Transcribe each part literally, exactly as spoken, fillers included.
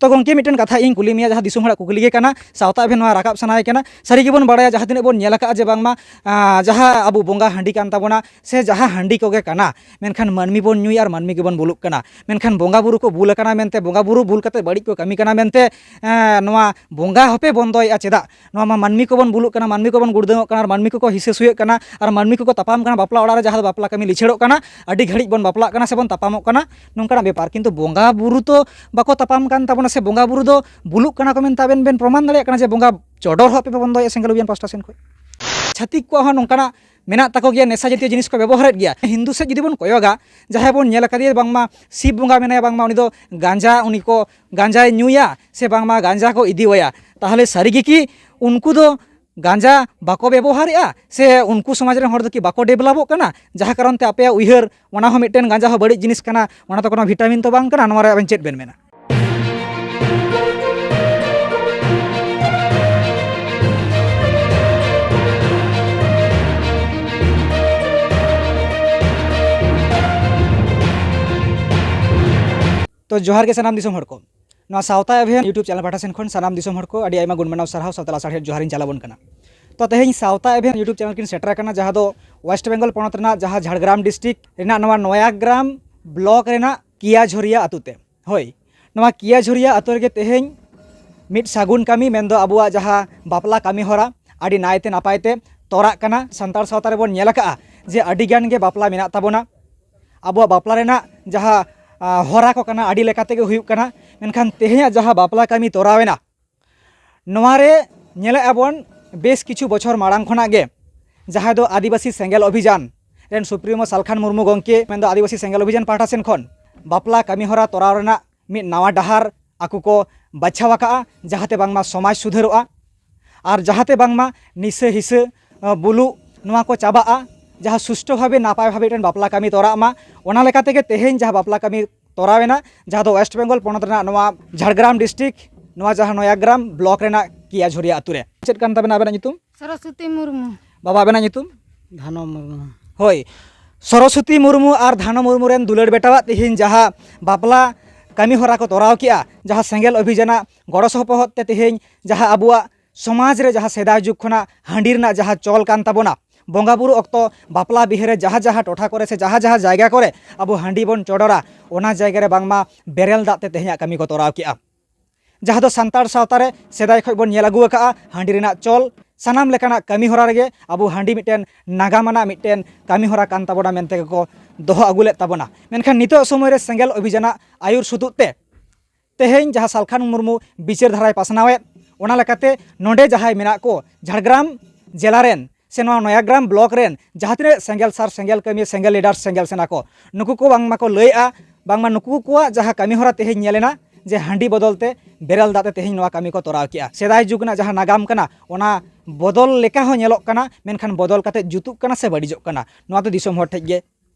ᱛᱚ ᱜᱚᱢᱠᱮ, ᱢᱤᱫᱴᱮᱱ ᱠᱟᱛᱷᱟ ᱤᱧ ᱠᱩᱞᱤ ᱢᱮᱭᱟ, ᱡᱟᱦᱟᱸ ᱫᱤᱥᱚᱢ ᱦᱚᱲᱟᱜ ᱠᱩᱠᱞᱤ ᱜᱮ ᱠᱟᱱᱟ, ᱥᱟᱶᱛᱟ ᱮᱵᱷᱮᱱ ᱱᱚᱣᱟ ᱨᱟᱠᱟᱵ ᱥᱟᱱᱟᱭᱮ ᱠᱟᱱᱟ᱾ ᱥᱟᱹᱨᱤ ᱜᱮᱵᱚᱱ ᱵᱟᱲᱟᱭᱟ, ᱡᱟᱦᱟᱸ ᱛᱤᱱᱟᱹᱜ ᱵᱚᱱ ᱧᱮᱞ ᱟᱠᱟᱫᱼᱟ ᱡᱮ ᱵᱟᱝᱢᱟ, ᱟᱸ, ᱡᱟᱦᱟᱸ ᱟᱵᱚ ᱵᱚᱸᱜᱟ ᱦᱟᱺᱰᱤ ᱠᱟᱱ ᱛᱟᱵᱚᱱᱟ, ᱥᱮ ᱡᱟᱦᱟᱸ ᱦᱟᱺᱰᱤ ᱠᱚᱜᱮ ᱠᱟᱱᱟ, ᱢᱮᱱᱠᱷᱟᱱ ᱢᱟᱹᱱᱢᱤ ᱵᱚᱱ ᱧᱩᱭᱟ ᱟᱨ ᱢᱟᱹᱱᱢᱤ ᱜᱮᱵᱚᱱ ᱵᱩᱞᱩᱜ ᱠᱟᱱᱟ᱾ ᱢᱮᱱᱠᱷᱟᱱ ᱵᱚᱸᱜᱟ ᱵᱩᱨᱩ ᱠᱚ ᱵᱩᱞ ᱟᱠᱟᱱᱟ ᱢᱮᱱᱛᱮ, ᱵᱚᱸᱜᱟ ᱵᱩᱨᱩ ᱵᱩᱞ ᱠᱟᱛᱮ ᱵᱟᱹᱲᱤᱡ ᱠᱚ ᱠᱟᱹᱢᱤ ᱠᱟᱱᱟ ᱢᱮᱱᱛᱮ, ᱮᱸ, ᱱᱚᱣᱟ ᱵᱚᱸᱜᱟ ᱦᱚᱸᱯᱮ ᱵᱚᱱᱫᱚᱭᱮᱫᱼᱟ ᱪᱮᱫᱟᱜ? ᱱᱚᱣᱟ ᱢᱟ ᱢᱟᱹᱱᱢᱤ ᱠᱚᱵᱚᱱ ᱵᱩᱞᱩᱜ ᱠᱟᱱᱟ, ᱢᱟᱹᱱᱢᱤ ᱠᱚᱵᱚᱱ ᱜᱩᱲᱫᱟᱹᱝᱚᱜ ᱠᱟᱱᱟ, ᱟᱨ ᱢᱟᱹᱱᱢᱤ ᱠᱚᱠᱚ ᱦᱤᱥᱟᱹ ᱥᱩᱭᱟᱹᱜ ᱠᱟᱱᱟ, ᱟᱨ ᱢᱟᱹᱱᱢᱤ ᱠᱚᱠᱚ ᱛᱟᱯᱟᱢ ᱠᱟᱱᱟ ᱵᱟᱯᱞᱟ ᱚᱲᱟᱜ ᱨᱮ, ᱡᱟᱦᱟᱸ ᱫᱚ ᱵᱟᱯᱞᱟ ᱠᱟᱹᱢᱤ ᱞᱤᱪᱷᱟᱹᱲᱚᱜ ᱠᱟᱱᱟ, ᱟᱹᱰᱤ ᱜᱷᱟᱹᱲᱤᱡ ᱵᱚᱱ ᱵᱟᱯᱞᱟᱜ ᱠᱟᱱᱟ ᱥᱮᱵᱚᱱ ᱛᱟᱯᱟᱢᱚᱜ ᱠᱟᱱᱟ, ᱱᱚᱝᱠᱟᱱᱟᱜ ᱵᱮᱯᱟᱨ᱾ ᱠᱤᱱᱛᱩ ᱵᱚᱸᱜᱟ ᱵᱩᱨᱩ ᱛᱚ ᱵᱟᱠᱚ ᱛᱟᱯᱟᱢ ᱠᱟᱱ ᱛᱟᱵᱚᱱᱟ, ᱥᱮ ᱵᱚᱸᱜᱟ ᱵᱩᱨᱩ ᱫᱚ ᱵᱩᱞᱩᱜ ᱠᱟᱱᱟ ᱠᱚ ᱢᱮᱱᱛᱮ ᱟᱵᱮᱱ ᱵᱮᱱ ᱯᱨᱚᱢᱟᱱ ᱫᱟᱲᱮᱭᱟᱜ ᱠᱟᱱᱟ ᱡᱮ ᱵᱚᱸᱜᱟ ᱪᱚᱰᱚᱨ ᱦᱚᱸ ᱟᱯᱮ ᱯᱮ ᱵᱚᱱᱫᱚᱭᱮᱫᱼᱟ ᱥᱮᱸᱜᱮᱞ ᱚᱵᱷᱤᱭᱟᱱ ᱯᱟᱥᱴᱟ ᱥᱮᱱ ᱠᱷᱚᱱ? ᱪᱷᱟᱹᱛᱤᱠ ᱠᱚᱣᱟᱜ ᱦᱚᱸ ᱱᱚᱝᱠᱟᱱᱟᱜ ᱢᱮᱱᱟᱜ ᱛᱟᱠᱚ ᱜᱮᱭᱟ, ᱱᱮᱥᱟ ᱡᱟᱛᱤᱭᱚ ᱡᱤᱱᱤᱥ ᱠᱚ ᱵᱮᱵᱚᱦᱟᱨᱮᱫ ᱜᱮᱭᱟ᱾ ᱦᱤᱱᱫᱩ ᱥᱮᱫ ᱡᱩᱫᱤ ᱵᱚᱱ ᱠᱚᱭᱚᱜᱟ, ᱡᱟᱦᱟᱸᱭ ᱵᱚᱱ ᱧᱮᱞ ᱟᱠᱟᱫᱮᱭᱟ ᱵᱟᱝᱢᱟ ᱥᱤᱵ ᱵᱚᱸᱜᱟ ᱢᱮᱱᱟᱭᱟ, ᱵᱟᱝᱢᱟ ᱩᱱᱤ ᱫᱚ ᱜᱟᱸᱡᱟ, ᱩᱱᱤ ᱠᱚ ᱜᱟᱸᱡᱟᱭ ᱧᱩᱭᱟ ᱥᱮ ᱵᱟᱝᱢᱟ ᱜᱟᱸᱡᱟ ᱠᱚ ᱤᱫᱤᱣᱟᱭᱟ, ᱛᱟᱦᱚᱞᱮ ᱥᱟᱹᱨᱤ ᱜᱮ ᱠᱤ ᱩᱱᱠᱩ ᱫᱚ ᱜᱟᱸᱡᱟ ᱵᱟᱠᱚ ᱵᱮᱵᱚᱦᱟᱨᱮᱫᱼᱟ, ᱥᱮ ᱩᱱᱠᱩ ᱥᱚᱢᱟᱡᱽ ᱨᱮᱱ ᱦᱚᱲ ᱫᱚ ᱠᱤ ᱵᱟᱠᱚ ᱰᱮᱵᱷᱞᱚᱯᱚᱜ ᱠᱟᱱᱟ? ᱡᱟᱦᱟᱸ ᱠᱟᱨᱚᱱ ᱛᱮ ᱟᱯᱮᱭᱟᱜ ᱩᱭᱦᱟᱹᱨ, ᱚᱱᱟ ᱦᱚᱸ ᱢᱤᱫᱴᱮᱱ ᱜᱟᱸᱡᱟ ᱦᱚᱸ ᱵᱟᱹᱲᱤᱡ ᱡᱤᱱᱤᱥ ᱠᱟᱱᱟ, ᱚᱱᱟ ᱫᱚ ᱠᱳᱱᱳ ᱵᱷᱤᱴᱟᱢᱤᱱ ᱛᱚ ᱵᱟᱝ ᱠᱟᱱᱟ, ᱱᱚᱣᱟ ᱨᱮ ᱟᱵᱮᱱ ᱪᱮᱫ ᱵᱮᱱ ᱢᱮᱱᱟ? ᱛᱚ ᱡᱚᱦᱟᱨ ᱜᱮ ᱥᱟᱱᱟᱢ ᱫᱤᱥᱚᱢ ᱦᱚᱲ ᱠᱚ᱾ ᱱᱚᱣᱟ ᱥᱟᱶᱛᱟ ᱮᱵᱷᱮᱱ YouTube ᱪᱮᱱᱮᱞ ᱯᱟᱦᱴᱟ ᱥᱮᱱ ᱠᱷᱚᱱ ᱥᱟᱱᱟᱢ ᱫᱤᱥᱚᱢ ᱦᱚᱲ ᱠᱚ ᱟᱹᱰᱤ ᱟᱭᱢᱟ ᱜᱩᱱ ᱢᱟᱱᱟᱣ ᱥᱟᱨᱦᱟᱣ ᱥᱟᱶᱛᱟ ᱞᱟᱥᱟᱲᱦᱮᱫ ᱡᱚᱦᱟᱨᱤᱧ ᱪᱟᱞᱟᱵᱚᱱ ᱠᱟᱱᱟ᱾ ᱛᱚ ᱛᱮᱦᱮᱧ ᱥᱟᱶᱛᱟ ᱮᱵᱷᱮᱱ YouTube ᱪᱮᱱᱮᱞ ᱠᱤᱱ ᱥᱮᱴᱮᱨ ᱟᱠᱟᱱᱟ, ᱡᱟᱦᱟᱸ ᱫᱚ ᱳᱭᱮᱥᱴ ᱵᱮᱝᱜᱚᱞ ᱯᱚᱱᱚᱛ ᱨᱮᱱᱟᱜ ᱡᱟᱦᱟᱸ ᱡᱷᱟᱲᱜᱨᱟᱢ ᱰᱤᱥᱴᱨᱤᱠᱴ ᱨᱮᱱᱟᱜ ᱱᱚᱣᱟ ᱱᱚᱭᱟᱜᱨᱟᱢ ᱵᱞᱚᱠ ᱨᱮᱱᱟᱜ ᱠᱤᱭᱟᱡᱷᱚᱨᱤᱭᱟ ᱟᱹᱛᱩ ᱛᱮ᱾ ᱦᱳᱭ, ᱱᱚᱣᱟ ᱠᱤᱭᱟᱡᱷᱚᱨᱤᱭᱟ ᱟᱹᱛᱩ ᱨᱮᱜᱮ ᱛᱮᱦᱮᱧ ᱢᱤᱫ ᱥᱟᱹᱜᱩᱱ ᱠᱟᱹᱢᱤ, ᱢᱮᱱᱫᱚ ᱟᱵᱚᱣᱟᱜ ᱡᱟᱦᱟᱸ ᱵᱟᱯᱞᱟ ᱠᱟᱹᱢᱤ ᱦᱚᱨᱟ ᱟᱹᱰᱤ ᱱᱟᱭᱛᱮ ᱱᱟᱯᱟᱭ ᱛᱮ ᱛᱚᱨᱟᱜ ᱠᱟᱱᱟ᱾ ᱥᱟᱱᱛᱟᱲ ᱥᱟᱶᱛᱟ ᱨᱮᱵᱚᱱ ᱧᱮᱞ ᱟᱠᱟᱫᱼᱟ ᱡᱮ ᱟᱹᱰᱤ ᱜᱟᱱ ᱜᱮ ᱵᱟᱯᱞᱟ ᱢᱮᱱᱟᱜ ᱛᱟᱵᱚᱱᱟ, ᱟᱵᱚᱣᱟᱜ ᱵᱟᱯᱞᱟ ᱨᱮᱱᱟᱜ ᱡᱟᱦᱟᱸ, ᱟ, ᱦᱚᱨᱟ ᱠᱚ ᱠᱟᱱᱟ, ᱟᱹᱰᱤ ᱞᱮᱠᱟ ᱛᱮᱜᱮ ᱦᱩᱭᱩᱜ ᱠᱟᱱᱟ᱾ ᱢᱮᱱᱠᱷᱟᱱ ᱛᱮᱦᱮᱧᱟᱜ ᱡᱟᱦᱟᱸ ᱵᱟᱯᱞᱟ ᱠᱟᱹᱢᱤ ᱛᱚᱨᱟᱣ ᱮᱱᱟ, ᱱᱚᱣᱟ ᱨᱮ ᱧᱮᱞᱮᱫᱼᱟ ᱵᱚᱱ ᱵᱮᱥ ᱠᱤᱪᱷᱩ ᱵᱚᱪᱷᱚᱨ ᱢᱟᱲᱟᱝ ᱠᱷᱚᱱᱟᱜ ᱜᱮ ᱡᱟᱦᱟᱸᱭ ᱫᱚ ᱟᱹᱫᱤᱵᱟᱹᱥᱤ ᱥᱮᱸᱜᱮᱞ ᱚᱵᱷᱤᱡᱟᱱ ᱨᱮᱱ ᱥᱩᱯᱨᱤᱢᱳ ᱥᱟᱞᱠᱷᱟᱱ ᱢᱩᱨᱢᱩ ᱜᱚᱢᱠᱮ, ᱢᱮᱱᱫᱚ ᱟᱹᱫᱤᱵᱟᱹᱥᱤ ᱥᱮᱸᱜᱮᱞ ᱚᱵᱷᱤᱡᱟᱱ ᱯᱟᱦᱴᱟ ᱥᱮᱱ ᱠᱷᱚᱱ ᱵᱟᱯᱞᱟ ᱠᱟᱹᱢᱤ ᱦᱚᱨᱟ ᱛᱚᱨᱟᱣ ᱨᱮᱱᱟᱜ ᱢᱤᱫ ᱱᱟᱣᱟ ᱰᱟᱦᱟᱨ ᱟᱠᱚ ᱠᱚ ᱵᱟᱪᱷᱟᱣ ᱟᱠᱟᱫᱼᱟ, ᱡᱟᱦᱟᱸᱛᱮ ᱵᱟᱝᱢᱟ ᱥᱚᱢᱟᱡᱽ ᱥᱩᱫᱷᱟᱹᱨᱚᱜᱼᱟ ᱟᱨ ᱡᱟᱦᱟᱸᱛᱮ ᱵᱟᱝᱢᱟ ᱱᱤᱥᱟᱹ ᱦᱤᱥᱟᱹ, ᱟ, ᱵᱩᱞᱩᱜ, ᱱᱚᱣᱟ ᱠᱚ ᱪᱟᱵᱟᱜᱼᱟ, ᱡᱟᱦᱟᱸ ᱥᱩᱥᱴᱷᱚ ᱵᱷᱟᱵᱮ, ᱱᱟᱯᱟᱭ ᱵᱷᱟᱵᱮ ᱢᱤᱫᱴᱮᱱ ᱵᱟᱯᱞᱟ ᱠᱟᱹᱢᱤ ᱛᱚᱨᱟᱜ ᱢᱟ᱾ ᱚᱱᱟ ᱞᱮᱠᱟ ᱛᱮᱜᱮ ᱛᱮᱦᱮᱧ ᱡᱟᱦᱟᱸ ᱵᱟᱯᱞᱟ ᱠᱟᱹᱢᱤ ᱛᱚᱨᱟᱣ ᱮᱱᱟ, ᱡᱟᱦᱟᱸ ᱫᱚ ᱳᱭᱮᱥᱴ ᱵᱮᱝᱜᱚᱞ ᱯᱚᱱᱚᱛ ᱨᱮᱱᱟᱜ ᱱᱚᱣᱟ ᱡᱷᱟᱲᱜᱨᱟᱢ ᱰᱤᱥᱴᱨᱤᱠᱴ, ᱱᱚᱣᱟ ᱡᱟᱦᱟᱸ ᱱᱚᱭᱟᱜᱨᱟᱢ ᱵᱞᱚᱠ ᱨᱮᱱᱟᱜ ᱠᱤᱭᱟᱡᱷᱚᱨᱤᱭᱟ ᱟᱹᱛᱩ ᱨᱮ᱾ ᱪᱮᱫ ᱠᱟᱱ ᱛᱟᱵᱮᱱᱟ ᱟᱵᱮᱱᱟᱜ ᱧᱩᱛᱩᱢ? ᱥᱚᱨᱚᱥᱚᱛᱤ ᱢᱩᱨᱢᱩ᱾ ᱵᱟᱵᱟ, ᱟᱵᱮᱱᱟᱜ ᱧᱩᱛᱩᱢ? ᱫᱷᱟᱱᱚ ᱢᱩᱨᱢᱩ᱾ ᱦᱳᱭ, ᱥᱚᱨᱚᱥᱚᱛᱤ ᱢᱩᱨᱢᱩ ᱟᱨ ᱫᱷᱟᱱᱚ ᱢᱩᱨᱢᱩ ᱨᱮᱱ ᱫᱩᱞᱟᱹᱲ ᱵᱮᱴᱟᱣᱟᱜ ᱛᱮᱦᱮᱧ ᱡᱟᱦᱟᱸ ᱵᱟᱯᱞᱟ ᱠᱟᱹᱢᱤ ᱦᱚᱨᱟ ᱠᱚ ᱛᱚᱨᱟᱣ ᱠᱮᱜᱼᱟ, ᱡᱟᱦᱟᱸ ᱥᱮᱸᱜᱮᱞ ᱚᱵᱷᱤᱡᱟᱱᱟᱜ ᱜᱚᱲᱚ ᱥᱚᱯᱚᱦᱚᱫ ᱛᱮ ᱛᱮᱦᱮᱧ ᱡᱟᱦᱟᱸ ᱟᱵᱚᱣᱟᱜ ᱥᱚᱢᱟᱡᱽ ᱨᱮ ᱡᱟᱦᱟᱸ ᱥᱮᱫᱟᱭ ᱡᱩᱜᱽ ᱠᱷᱚᱱᱟᱜ ᱦᱟᱺᱰᱤ ᱨᱮᱱᱟᱜ ᱡᱟᱦᱟᱸ ᱪᱚᱞ ᱠᱟᱱ ᱛᱟᱵᱚᱱᱟ, ᱵᱚᱸᱜᱟ ᱵᱩᱨᱩ ᱚᱠᱛᱚ, ᱵᱟᱯᱞᱟ ᱵᱤᱦᱟᱹ ᱨᱮ ᱡᱟᱦᱟᱸ ᱡᱟᱦᱟᱸ ᱴᱚᱴᱷᱟ ᱠᱚᱨᱮ ᱥᱮ ᱡᱟᱦᱟᱸ ᱡᱟᱦᱟᱸ ᱡᱟᱭᱜᱟ ᱠᱚᱨᱮ ᱟᱵᱚ ᱦᱟᱺᱰᱤ ᱵᱚᱱ ᱪᱚᱰᱚᱨᱟ, ᱚᱱᱟ ᱡᱟᱭᱜᱟ ᱨᱮ ᱵᱟᱝᱢᱟ ᱵᱮᱨᱮᱞ ᱫᱟᱜ ᱛᱮ ᱛᱮᱦᱮᱧᱟᱜ ᱠᱟᱹᱢᱤ ᱠᱚ ᱛᱚᱨᱟᱣ ᱠᱮᱜᱼᱟ᱾ ᱡᱟᱦᱟᱸ ᱫᱚ ᱥᱟᱱᱛᱟᱲ ᱥᱟᱶᱛᱟ ᱨᱮ ᱥᱮᱫᱟᱭ ᱠᱷᱚᱱ ᱵᱚᱱ ᱧᱮᱞ ᱟᱹᱜᱩ ᱟᱠᱟᱫᱼᱟ, ᱦᱟᱺᱰᱤ ᱨᱮᱱᱟᱜ ᱪᱚᱞ ᱥᱟᱱᱟᱢ ᱞᱮᱠᱟᱱᱟᱜ ᱠᱟᱹᱢᱤ ᱦᱚᱨᱟ ᱨᱮᱜᱮ ᱟᱵᱚ ᱦᱟᱺᱰᱤ ᱢᱤᱫᱴᱮᱱ ᱱᱟᱜᱟᱢ ᱟᱱᱟᱜ ᱢᱤᱫᱴᱮᱱ ᱠᱟᱹᱢᱤ ᱦᱚᱨᱟ ᱠᱟᱱ ᱛᱟᱵᱚᱱᱟ ᱢᱮᱱᱛᱮ ᱜᱮᱠᱚ ᱫᱚᱦᱚ ᱟᱹᱜᱩ ᱞᱮᱫ ᱛᱟᱵᱚᱱᱟ᱾ ᱢᱮᱱᱠᱷᱟᱱ ᱱᱤᱛᱚᱜ ᱥᱚᱢᱚᱭ ᱨᱮ ᱥᱮᱸᱜᱮᱞ ᱚᱵᱷᱤᱡᱟᱱᱟᱜ ᱟᱹᱭᱩᱨ ᱥᱩᱛᱩᱜ ᱛᱮ ᱛᱮᱦᱮᱧ ᱡᱟᱦᱟᱸ ᱥᱟᱞᱠᱷᱟᱱ ᱢᱩᱨᱢᱩ ᱵᱤᱪᱟᱹᱨ ᱫᱷᱟᱨᱟᱭ ᱯᱟᱥᱱᱟᱣᱮᱫ, ᱚᱱᱟ ᱞᱮᱠᱟᱛᱮ ᱱᱚᱰᱮ ᱡᱟᱦᱟᱸᱭ ᱢᱮᱱᱟᱜ ᱠᱚ ᱡᱷᱟᱲᱜᱨᱟᱢ ᱡᱮᱞᱟ ᱨᱮᱱ ᱥᱮ ᱱᱚᱣᱟ ᱱᱚᱭᱟᱜᱨᱟᱢ ᱵᱞᱚᱠ ᱨᱮᱱ ᱡᱟᱦᱟᱸ ᱛᱤᱱᱟᱹᱜ ᱥᱮᱸᱜᱮᱞ ᱥᱟᱨ, ᱥᱮᱸᱜᱮᱞ ᱠᱟᱹᱢᱤᱭᱟᱹ, ᱥᱮᱸᱜᱮᱞ ᱞᱤᱰᱟᱨ, ᱥᱮᱸᱜᱮᱞ ᱥᱮᱱᱟ ᱠᱚ, ᱱᱩᱠᱩ ᱠᱚ ᱵᱟᱝᱢᱟ ᱠᱚ ᱞᱟᱹᱭᱮᱜᱼᱟ, ᱵᱟᱝᱢᱟ ᱱᱩᱠᱩ ᱠᱚᱣᱟᱜ ᱡᱟᱦᱟᱸ ᱠᱟᱹᱢᱤ ᱦᱚᱨᱟ ᱛᱮᱦᱮᱧ ᱧᱮᱞ ᱮᱱᱟ ᱡᱮ ᱦᱟᱺᱰᱤ ᱵᱚᱫᱚᱞ ᱛᱮ ᱵᱮᱨᱮᱞ ᱫᱟᱜ ᱛᱮ ᱛᱮᱦᱮᱧ ᱱᱚᱣᱟ ᱠᱟᱹᱢᱤ ᱠᱚ ᱛᱚᱨᱟᱣ ᱠᱮᱜᱼᱟ᱾ ᱥᱮᱫᱟᱭ ᱡᱩᱜᱽ ᱨᱮᱱᱟᱜ ᱡᱟᱦᱟᱸ ᱱᱟᱜᱟᱢ ᱠᱟᱱᱟ, ᱚᱱᱟ ᱵᱚᱫᱚᱞ ᱞᱮᱠᱟ ᱦᱚᱸ ᱧᱮᱞᱚᱜ ᱠᱟᱱᱟ, ᱢᱮᱱᱠᱷᱟᱱ ᱵᱚᱫᱚᱞ ᱠᱟᱛᱮ ᱡᱩᱛᱩᱜ ᱠᱟᱱᱟ ᱥᱮ ᱵᱟᱹᱲᱤᱡᱚᱜ ᱠᱟᱱᱟ, ᱱᱚᱣᱟ ᱫᱚ ᱫᱤᱥᱚᱢ ᱦᱚᱲ ᱴᱷᱮᱡ ᱜᱮ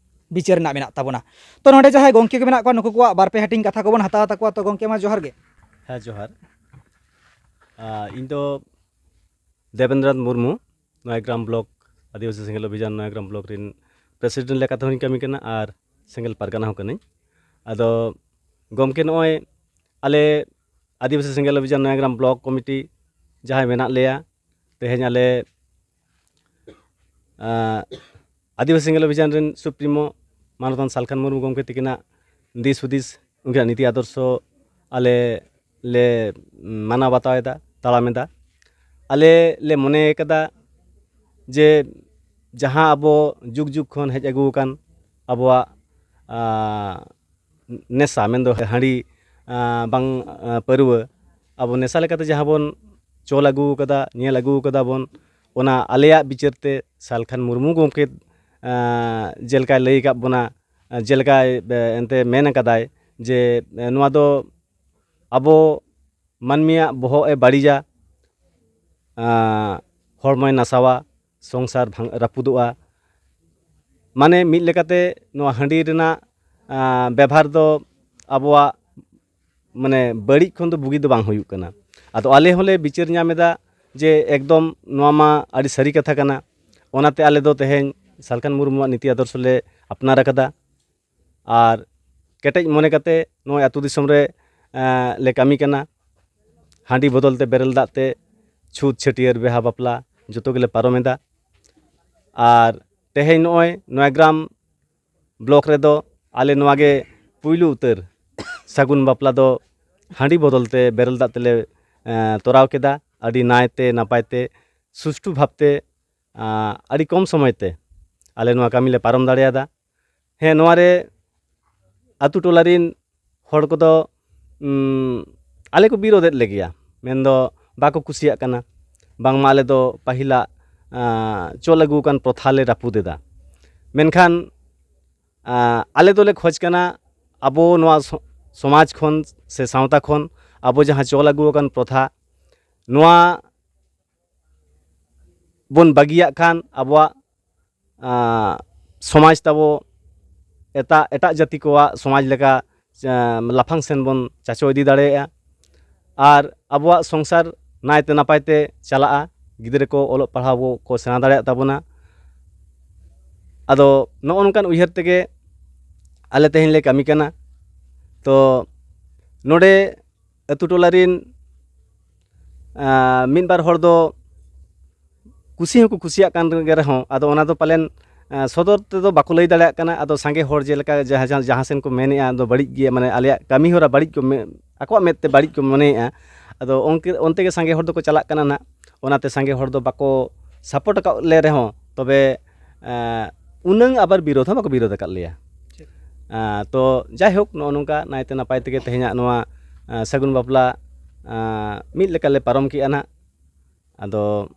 ᱵᱤᱪᱟᱹᱨ ᱨᱮᱱᱟᱜ ᱢᱮᱱᱟᱜ ᱛᱟᱵᱚᱱᱟ᱾ ᱛᱚ, ᱱᱚᱰᱮ ᱡᱟᱦᱟᱸᱭ ᱜᱚᱢᱠᱮ ᱠᱚ ᱢᱮᱱᱟᱜ ᱠᱚᱣᱟ, ᱱᱩᱠᱩ ᱠᱚᱣᱟᱜ ᱵᱟᱨ ᱯᱮ ᱦᱟᱹᱴᱤᱧ ᱠᱟᱛᱷᱟ ᱠᱚᱵᱚᱱ ᱦᱟᱛᱟᱣ ᱛᱟᱠᱚᱣᱟ᱾ ᱛᱚ, ᱜᱚᱢᱠᱮ, ᱢᱟ ᱡᱚᱦᱟᱨ ᱜᱮ᱾ ᱦᱮᱸ, ᱡᱚᱦᱟᱨ᱾ ᱟᱨ ᱤᱧ ᱫᱚ ᱫᱮᱵᱮᱱᱫᱨᱚᱱᱟᱛᱷ ᱢᱩᱨᱢᱩ, ᱱᱚᱭᱟᱜᱨᱟᱢ ᱵᱞᱚᱠ, ᱟᱹᱫᱤᱵᱟᱹᱥᱤ ᱥᱮᱸᱜᱮᱞ ᱚᱵᱷᱤᱡᱟᱱ ᱱᱚᱭᱟᱜᱨᱟᱢ ᱵᱞᱚᱠ ᱨᱮᱱ ᱯᱨᱮᱥᱤᱰᱮᱱᱴ ᱞᱮᱠᱟᱛᱮ ᱦᱚᱸᱧ ᱠᱟᱹᱢᱤ ᱠᱟᱱᱟ ᱟᱨ ᱥᱮᱸᱜᱮᱞ ᱯᱟᱨᱜᱟᱱᱟ ᱦᱚᱸ ᱠᱟᱹᱱᱟᱹᱧ᱾ ᱟᱫᱚ ᱜᱚᱢᱠᱮ, ᱱᱚᱜᱼᱚᱭ ᱟᱞᱮ ᱟᱹᱫᱤᱵᱟᱹᱥᱤ ᱥᱮᱸᱜᱮᱞ ᱚᱵᱷᱤᱡᱟᱱ ᱱᱚᱭᱟᱜᱨᱟᱢ ᱵᱞᱚᱠ ᱠᱚᱢᱤᱴᱤ ᱡᱟᱦᱟᱸᱭ ᱢᱮᱱᱟᱜ ᱞᱮᱭᱟ, ᱛᱮᱦᱮᱧ ᱟᱞᱮ, ᱟᱸ, ᱟᱹᱫᱤᱵᱟᱹᱥᱤ ᱥᱮᱸᱜᱮᱞ ᱚᱵᱷᱤᱡᱟᱱ ᱨᱮᱱ ᱥᱩᱯᱨᱤᱢᱳ ᱢᱟᱱᱚᱛᱟᱱ ᱥᱟᱞᱠᱷᱟᱱ ᱢᱩᱨᱢᱩ ᱜᱚᱢᱠᱮ ᱛᱤᱠᱤᱱᱟᱜ ᱫᱤᱥ ᱦᱩᱫᱤᱥ, ᱩᱱᱠᱤᱱᱟᱜ ᱱᱤᱛᱤ ᱟᱫᱚᱨᱥᱚ ᱟᱞᱮ ᱞᱮ ᱢᱟᱱᱟᱣ ᱵᱟᱛᱟᱣ ᱮᱫᱟ, ᱛᱟᱲᱟᱢ ᱮᱫᱟ᱾ ᱟᱞᱮ ᱞᱮ ᱢᱚᱱᱮ ᱠᱟᱫᱟ ᱡᱮ ᱡᱟᱦᱟᱸ ᱟᱵᱚ ᱡᱩᱜᱽ ᱡᱩᱜᱽ ᱠᱷᱚᱱ ᱦᱮᱡ ᱟᱹᱜᱩ ᱟᱠᱟᱱ ᱟᱵᱚᱣᱟᱜ, ᱟᱸ, ᱱᱮᱥᱟ, ᱢᱮᱱᱫᱚ ᱦᱟᱺᱰᱤ, ᱟᱸ, ᱵᱟᱝ, ᱟᱸ, ᱯᱟᱹᱨᱣᱟᱹ, ᱟᱵᱚ ᱱᱮᱥᱟ ᱞᱮᱠᱟᱛᱮ ᱡᱟᱦᱟᱸ ᱵᱚᱱ ᱪᱚᱞ ᱟᱹᱜᱩ ᱠᱟᱫᱟ, ᱧᱮᱞ ᱟᱹᱜᱩ ᱠᱟᱫᱟ ᱵᱚᱱ, ᱚᱱᱟ ᱟᱞᱮᱭᱟᱜ ᱵᱤᱪᱟᱹᱨ ᱛᱮ ᱥᱟᱞᱠᱷᱟᱱ ᱢᱩᱨᱢᱩ ᱜᱚᱢᱠᱮ, ᱟᱸ, ᱡᱮᱞᱮᱠᱟᱭ ᱞᱟᱹᱭ ᱟᱠᱟᱫ ᱵᱚᱱᱟ, ᱡᱮᱞᱮᱠᱟᱭ, ᱮ, ᱮᱱᱛᱮ ᱢᱮᱱ ᱟᱠᱟᱫᱟᱭ ᱡᱮ, ᱮ, ᱱᱚᱣᱟ ᱫᱚ ᱟᱵᱚ ᱢᱟᱹᱱᱢᱤᱭᱟᱜ ᱵᱚᱦᱚᱜ ᱮ ᱵᱟᱹᱲᱤᱡᱟ, ᱟᱸ, ᱦᱚᱲᱢᱚᱭ ᱱᱟᱥᱟᱣᱟ, ᱥᱚᱝᱥᱟᱨ ᱵᱷᱟᱝ-, ᱨᱟᱹᱯᱩᱫᱚᱜᱼᱟ᱾ ᱢᱟᱱᱮ, ᱢᱤᱫ ᱞᱮᱠᱟᱛᱮ ᱱᱚᱣᱟ ᱦᱟᱺᱰᱤ ᱨᱮᱱᱟᱜ, ᱟᱸ, ᱵᱮᱵᱷᱟᱨ ᱫᱚ ᱟᱵᱚᱣᱟᱜ, ᱢᱟᱱᱮ, ᱵᱟᱹᱲᱤᱡ ᱠᱷᱚᱱ ᱫᱚ ᱵᱩᱜᱤ ᱫᱚ ᱵᱟᱝ ᱦᱩᱭᱩᱜ ᱠᱟᱱᱟ᱾ ᱟᱫᱚ ᱟᱞᱮ ᱦᱚᱸᱞᱮ ᱵᱤᱪᱟᱹᱨ ᱧᱟᱢ ᱮᱫᱟ ᱡᱮ ᱮᱠᱫᱚᱢ ᱱᱚᱣᱟ ᱢᱟ ᱟᱹᱰᱤ ᱥᱟᱹᱨᱤ ᱠᱟᱛᱷᱟ ᱠᱟᱱᱟ᱾ ᱚᱱᱟᱛᱮ ᱟᱞᱮ ᱫᱚ ᱛᱮᱦᱮᱧ ᱥᱟᱞᱠᱷᱟᱱ ᱢᱩᱨᱢᱩᱣᱟᱜ ᱱᱤᱛᱤ ᱟᱫᱚᱨᱥᱚ ᱞᱮ ᱟᱯᱱᱟᱨ ᱟᱠᱟᱫᱟ᱾ ᱟᱨ ᱠᱮᱴᱮᱡ ᱢᱚᱱᱮ ᱠᱟᱛᱮ ᱱᱚᱜᱼᱚᱭ ᱟᱹᱛᱩ ᱫᱤᱥᱚᱢ ᱨᱮ ᱞᱮ ᱠᱟᱹᱢᱤ ᱠᱟᱱᱟ᱾ ᱦᱟᱺᱰᱤ ᱵᱚᱫᱚᱞ ᱛᱮ ᱵᱮᱨᱮᱞ ᱫᱟᱜ ᱛᱮ ᱪᱷᱩᱛ, ᱪᱷᱟᱹᱴᱭᱟᱹᱨ, ᱵᱤᱦᱟ, ᱵᱟᱯᱞᱟ ᱡᱚᱛᱚ ᱜᱮᱞᱮ ᱯᱟᱨᱚᱢ ᱮᱫᱟ᱾ ᱟᱨ ᱛᱮᱦᱮᱧ ᱱᱚᱜᱼᱚᱭ ᱱᱚᱭᱟᱜᱨᱟᱢ ᱵᱞᱚᱠ ᱨᱮᱫᱚ ᱟᱞᱮ ᱱᱚᱣᱟ ᱜᱮ ᱯᱩᱭᱞᱩ ᱩᱛᱟᱹᱨ ᱥᱟᱹᱜᱩᱱ ᱵᱟᱯᱞᱟ ᱫᱚ ᱦᱟᱺᱰᱤ ᱵᱚᱫᱚᱞ ᱛᱮ ᱵᱮᱨᱮᱞ ᱫᱟᱜ ᱛᱮᱞᱮ ᱛᱚᱨᱟᱣ ᱠᱮᱫᱟ᱾ ᱟᱹᱰᱤ ᱱᱟᱭᱛᱮ ᱱᱟᱯᱟᱭ ᱛᱮ ᱥᱩᱥᱴᱩ ᱵᱷᱟᱵᱽᱛᱮ ᱟᱹᱰᱤ ᱠᱚᱢ ᱥᱚᱢᱚᱭ ᱛᱮ ᱟᱞᱮ ᱱᱚᱣᱟ ᱠᱟᱹᱢᱤ ᱞᱮ ᱯᱟᱨᱚᱢ ᱫᱟᱲᱮᱭᱟᱫᱟ᱾ ᱦᱮᱸ, ᱱᱚᱣᱟ ᱨᱮ ᱟᱛᱳ ᱴᱚᱞᱟ ᱨᱮᱱ ᱦᱚᱲ ᱠᱚᱫᱚ ᱟᱞᱮ ᱠᱚ ᱵᱤᱨᱳᱫᱮᱫ ᱞᱮᱜᱮᱭᱟ, ᱢᱮᱱᱫᱚ ᱵᱟᱠᱚ ᱠᱩᱥᱤᱭᱟᱜ ᱠᱟᱱᱟ᱾ ᱵᱟᱝᱢᱟ ᱟᱞᱮ ᱫᱚ ᱯᱟᱹᱦᱤᱞᱟᱜ ᱪᱚᱞ ᱟᱹᱜᱩ ᱟᱠᱟᱱ ᱯᱨᱚᱛᱷᱟ ᱞᱮ ᱨᱟᱹᱯᱩᱫ ᱮᱫᱟ᱾ ᱢᱮᱱᱠᱷᱟᱱ ᱟᱞᱮ ᱫᱚᱞᱮ ᱠᱷᱚᱡᱽ ᱠᱟᱱᱟ ᱟᱵᱚ ᱱᱚᱣᱟ ᱥᱚᱢᱟᱡᱽ ᱠᱷᱚᱱ ᱥᱮ ᱥᱟᱶᱛᱟ ᱠᱷᱚᱱ ᱟᱵᱚ ᱡᱟᱦᱟᱸ ᱪᱚᱞ ᱟᱹᱜᱩ ᱟᱠᱟᱱ ᱯᱨᱚᱛᱷᱟ, ᱱᱚᱣᱟ ᱵᱚᱱ ᱵᱟᱹᱜᱤᱭᱟᱜ ᱠᱷᱟᱱ ᱟᱵᱚᱣᱟᱜ ᱥᱚᱢᱟᱡᱽ ᱛᱟᱵᱚ ᱮᱴᱟᱜ ᱮᱴᱟᱜ ᱡᱟᱹᱛᱤ ᱠᱚᱣᱟᱜ ᱥᱚᱢᱟᱡᱽ ᱞᱮᱠᱟ ᱞᱟᱯᱷᱟᱝ ᱥᱮᱱ ᱵᱚᱱ ᱪᱟᱪᱳ ᱤᱫᱤ ᱫᱟᱲᱮᱭᱟᱜᱼᱟ᱾ ᱟᱨ ᱟᱵᱚᱣᱟᱜ ᱥᱚᱝᱥᱟᱨ ᱱᱟᱭᱛᱮ ᱱᱟᱯᱟᱭ ᱛᱮ ᱪᱟᱞᱟᱜᱼᱟ, ᱜᱤᱫᱽᱨᱟᱹ ᱠᱚ ᱚᱞᱚᱜ ᱯᱟᱲᱦᱟᱣ ᱠᱚ ᱥᱮᱬᱟ ᱫᱟᱲᱮᱭᱟᱜ ᱛᱟᱵᱚᱱᱟ᱾ ᱟᱫᱚ ᱱᱚᱜᱼᱚ ᱱᱚᱝᱠᱟᱱ ᱩᱭᱦᱟᱹᱨ ᱛᱮᱜᱮ ᱟᱞᱮ ᱛᱮᱦᱮᱧ ᱞᱮ ᱠᱟᱹᱢᱤ ᱠᱟᱱᱟ᱾ ᱛᱚ ᱱᱚᱰᱮ ᱟᱹᱛᱩ ᱴᱚᱞᱟ ᱨᱮᱱ ᱢᱤᱫ ᱵᱟᱨ ᱦᱚᱲ ᱫᱚ ᱠᱩᱥᱤ ᱦᱚᱸᱠᱚ ᱠᱩᱥᱤᱭᱟᱜ ᱠᱟᱱ ᱜᱮ ᱨᱮᱦᱚᱸ, ᱟᱫᱚ ᱚᱱᱟ ᱫᱚ ᱯᱟᱞᱮᱱ ᱥᱚᱫᱚᱨ ᱛᱮᱫᱚ ᱵᱟᱠᱚ ᱞᱟᱹᱭ ᱫᱟᱲᱮᱭᱟᱜ ᱠᱟᱱᱟ᱾ ᱟᱫᱚ ᱥᱟᱸᱜᱮ ᱦᱚᱲ ᱡᱮᱞᱮᱠᱟ ᱡᱟᱦᱟᱸ ᱡᱟᱦᱟᱸ ᱥᱮᱱ ᱠᱚ ᱢᱮᱱᱮᱫᱼᱟ, ᱫᱚ ᱵᱟᱹᱲᱤᱡ ᱜᱮ, ᱢᱟᱱᱮ ᱟᱞᱮᱭᱟᱜ ᱠᱟᱹᱢᱤ ᱦᱚᱨᱟ ᱵᱟᱹᱲᱤᱡ ᱠᱚ ᱢᱮ-, ᱟᱠᱚᱣᱟᱜ ᱢᱮᱫ ᱛᱮ ᱵᱟᱹᱲᱤᱡ ᱠᱚ ᱢᱚᱱᱮᱭᱮᱫᱼᱟ᱾ ᱟᱫᱚ ᱚᱱᱠᱮ-, ᱚᱱᱛᱮ ᱜᱮ ᱥᱟᱸᱜᱮ ᱦᱚᱲ ᱫᱚᱠᱚ ᱪᱟᱞᱟᱜ ᱠᱟᱱᱟ ᱱᱟᱜ᱾ ᱚᱱᱟᱛᱮ ᱥᱟᱸᱜᱮ ᱦᱚᱲ ᱫᱚ ᱵᱟᱠᱚ ᱥᱟᱯᱳᱨᱴ ᱟᱠᱟᱫ ᱞᱮ ᱨᱮᱦᱚᱸ, ᱛᱚᱵᱮ ᱩᱱᱟᱹᱝ ᱟᱵᱟᱨ ᱵᱤᱨᱳᱫᱷ ᱦᱚᱸ ᱵᱟᱠᱚ ᱵᱤᱨᱳᱫᱷ ᱟᱠᱟᱫ ᱞᱮᱭᱟ᱾ ᱛᱚ ᱡᱟᱭᱦᱳᱠ, ᱱᱚᱜᱼᱚ ᱱᱚᱝᱠᱟ ᱱᱟᱭᱛᱮ ᱱᱟᱯᱟᱭ ᱛᱮᱜᱮ ᱛᱮᱦᱮᱧᱟᱜ ᱱᱚᱣᱟ ᱥᱟᱹᱜᱩᱱ ᱵᱟᱯᱞᱟ ᱢᱤᱫ ᱞᱮᱠᱟᱞᱮ ᱯᱟᱨᱚᱢ ᱠᱮᱜᱼᱟ ᱱᱟᱜ᱾ ᱟᱫᱚ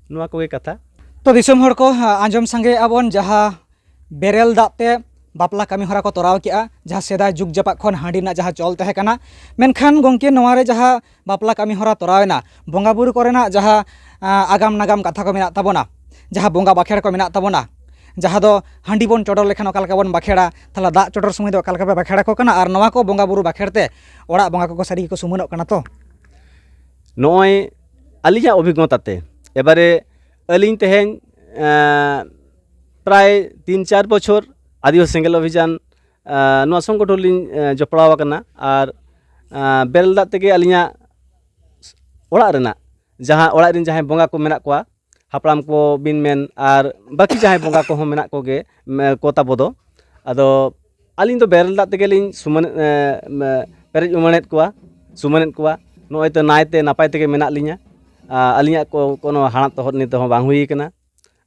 ᱱᱚᱣᱟ ᱠᱚᱜᱮ ᱠᱟᱛᱷᱟ᱾ ᱛᱚ ᱫᱤᱥᱚᱢ ᱦᱚᱲ ᱠᱚ, ᱟᱸᱡᱚᱢ ᱥᱟᱸᱜᱮᱭᱮᱫᱼᱟ ᱵᱚᱱ ᱡᱟᱦᱟᱸ ᱵᱮᱨᱮᱞ ᱫᱟᱜ ᱛᱮ ᱵᱟᱯᱞᱟ ᱠᱟᱹᱢᱤ ᱦᱚᱨᱟ ᱠᱚ ᱛᱚᱨᱟᱣ ᱠᱮᱜᱼᱟ, ᱡᱟᱦᱟᱸ ᱥᱮᱫᱟᱭ ᱡᱩᱜᱽ ᱡᱟᱯᱟᱜ ᱠᱷᱚᱱ ᱦᱟᱺᱰᱤ ᱨᱮᱱᱟᱜ ᱡᱟᱦᱟᱸ ᱪᱚᱞ ᱛᱟᱦᱮᱸ ᱠᱟᱱᱟ᱾ ᱢᱮᱱᱠᱷᱟᱱ ᱜᱚᱢᱠᱮ, ᱱᱚᱣᱟ ᱨᱮ ᱡᱟᱦᱟᱸ ᱵᱟᱯᱞᱟ ᱠᱟᱹᱢᱤ ᱦᱚᱨᱟ ᱛᱚᱨᱟᱣ ᱮᱱᱟ, ᱵᱚᱸᱜᱟ ᱵᱩᱨᱩ ᱠᱚᱨᱮᱱᱟᱜ ᱡᱟᱦᱟᱸ ᱟᱜᱟᱢ ᱱᱟᱜᱟᱢ ᱠᱟᱛᱷᱟ ᱠᱚ ᱢᱮᱱᱟᱜ ᱛᱟᱵᱚᱱᱟ, ᱡᱟᱦᱟᱸ ᱵᱚᱸᱜᱟ ᱵᱟᱠᱷᱮᱲ ᱠᱚ ᱢᱮᱱᱟᱜ ᱛᱟᱵᱚᱱᱟ, ᱡᱟᱦᱟᱸ ᱫᱚ ᱦᱟᱺᱰᱤ ᱵᱚᱱ ᱪᱚᱰᱚᱨ ᱞᱮᱠᱷᱟᱱ ᱚᱠᱟ ᱞᱮᱠᱟ ᱵᱚᱱ ᱵᱟᱠᱷᱮᱲᱟ, ᱛᱟᱦᱚᱞᱮ ᱫᱟᱜ ᱪᱚᱰᱚᱨ ᱥᱚᱢᱚᱭ ᱫᱚ ᱚᱠᱟ ᱞᱮᱠᱟ ᱯᱮ ᱵᱟᱠᱷᱮᱲ ᱟᱠᱚ ᱠᱟᱱᱟ, ᱟᱨ ᱱᱚᱣᱟ ᱠᱚ ᱵᱚᱸᱜᱟ ᱵᱩᱨᱩ ᱵᱟᱠᱷᱮᱲ ᱛᱮ ᱚᱲᱟᱜ ᱵᱚᱸᱜᱟ ᱠᱚᱠᱚ ᱥᱟᱹᱨᱤ ᱜᱮᱠᱚ ᱥᱩᱢᱟᱹᱱᱚᱜ ᱠᱟᱱᱟ ᱛᱚ? ᱱᱚᱜᱼᱚᱭ ᱟᱹᱞᱤᱧᱟᱜ ᱚᱵᱷᱤᱜᱽᱜᱚᱛᱟ ᱛᱮ, ᱮᱵᱟᱨᱮ ᱟᱹᱞᱤᱧ ᱛᱮᱦᱮᱧ ᱯᱨᱟᱭ ᱛᱤᱱ ᱪᱟᱨ ᱵᱚᱪᱷᱚᱨ ᱟᱹᱫᱤᱵᱟᱹᱥᱤ ᱥᱮᱸᱜᱮᱞ ᱚᱵᱷᱤᱡᱟᱱ ᱱᱚᱣᱟ ᱥᱚᱝᱜᱚᱴᱷᱚᱱ ᱞᱤᱧ ᱡᱚᱯᱲᱟᱣ ᱟᱠᱟᱱᱟ᱾ ᱟᱨ ᱵᱮᱨᱮᱞ ᱫᱟᱜ ᱛᱮᱜᱮ ᱟᱹᱞᱤᱧᱟᱜ ᱚᱲᱟᱜ ᱨᱮᱱᱟᱜ, ᱡᱟᱦᱟᱸ ᱚᱲᱟᱜ ᱨᱮᱱ ᱡᱟᱦᱟᱸᱭ ᱵᱚᱸᱜᱟ ᱠᱚ ᱢᱮᱱᱟᱜ ᱠᱚᱣᱟ, ᱦᱟᱯᱲᱟᱢ ᱠᱚ ᱵᱤᱱ ᱢᱮᱱ ᱟᱨ ᱵᱟᱹᱠᱤ ᱡᱟᱦᱟᱸᱭ ᱵᱚᱸᱜᱟ ᱠᱚᱦᱚᱸ ᱢᱮᱱᱟᱜ ᱠᱚᱜᱮ, ᱢᱮ-, ᱠᱚ ᱛᱟᱵᱚ ᱫᱚ᱾ ᱟᱫᱚ ᱟᱹᱞᱤᱧ ᱫᱚ ᱵᱮᱨᱮᱞ ᱫᱟᱜ ᱛᱮᱜᱮᱞᱤᱧ ᱥᱩᱢᱟᱹᱱ, ᱮ, ᱢᱮ-, ᱯᱮᱨᱮᱡ ᱩᱢᱟᱹᱱᱮᱫ ᱠᱚᱣᱟ, ᱥᱩᱢᱟᱹᱱᱮᱫ ᱠᱚᱣᱟ᱾ ᱱᱚᱜᱼᱚᱭ ᱛᱚ ᱱᱟᱭᱛᱮ ᱱᱟᱯᱟᱭ ᱛᱮᱜᱮ ᱢᱮᱱᱟᱜ ᱞᱤᱧᱟ᱾ ᱟ, ᱟᱹᱞᱤᱧᱟᱜ ᱠᱚ-, ᱠᱳᱱᱳ ᱦᱟᱲᱟᱜ ᱛᱚᱦᱚᱫ ᱱᱤᱛ ᱦᱚᱸ ᱵᱟᱝ ᱦᱩᱭ ᱠᱟᱱᱟ᱾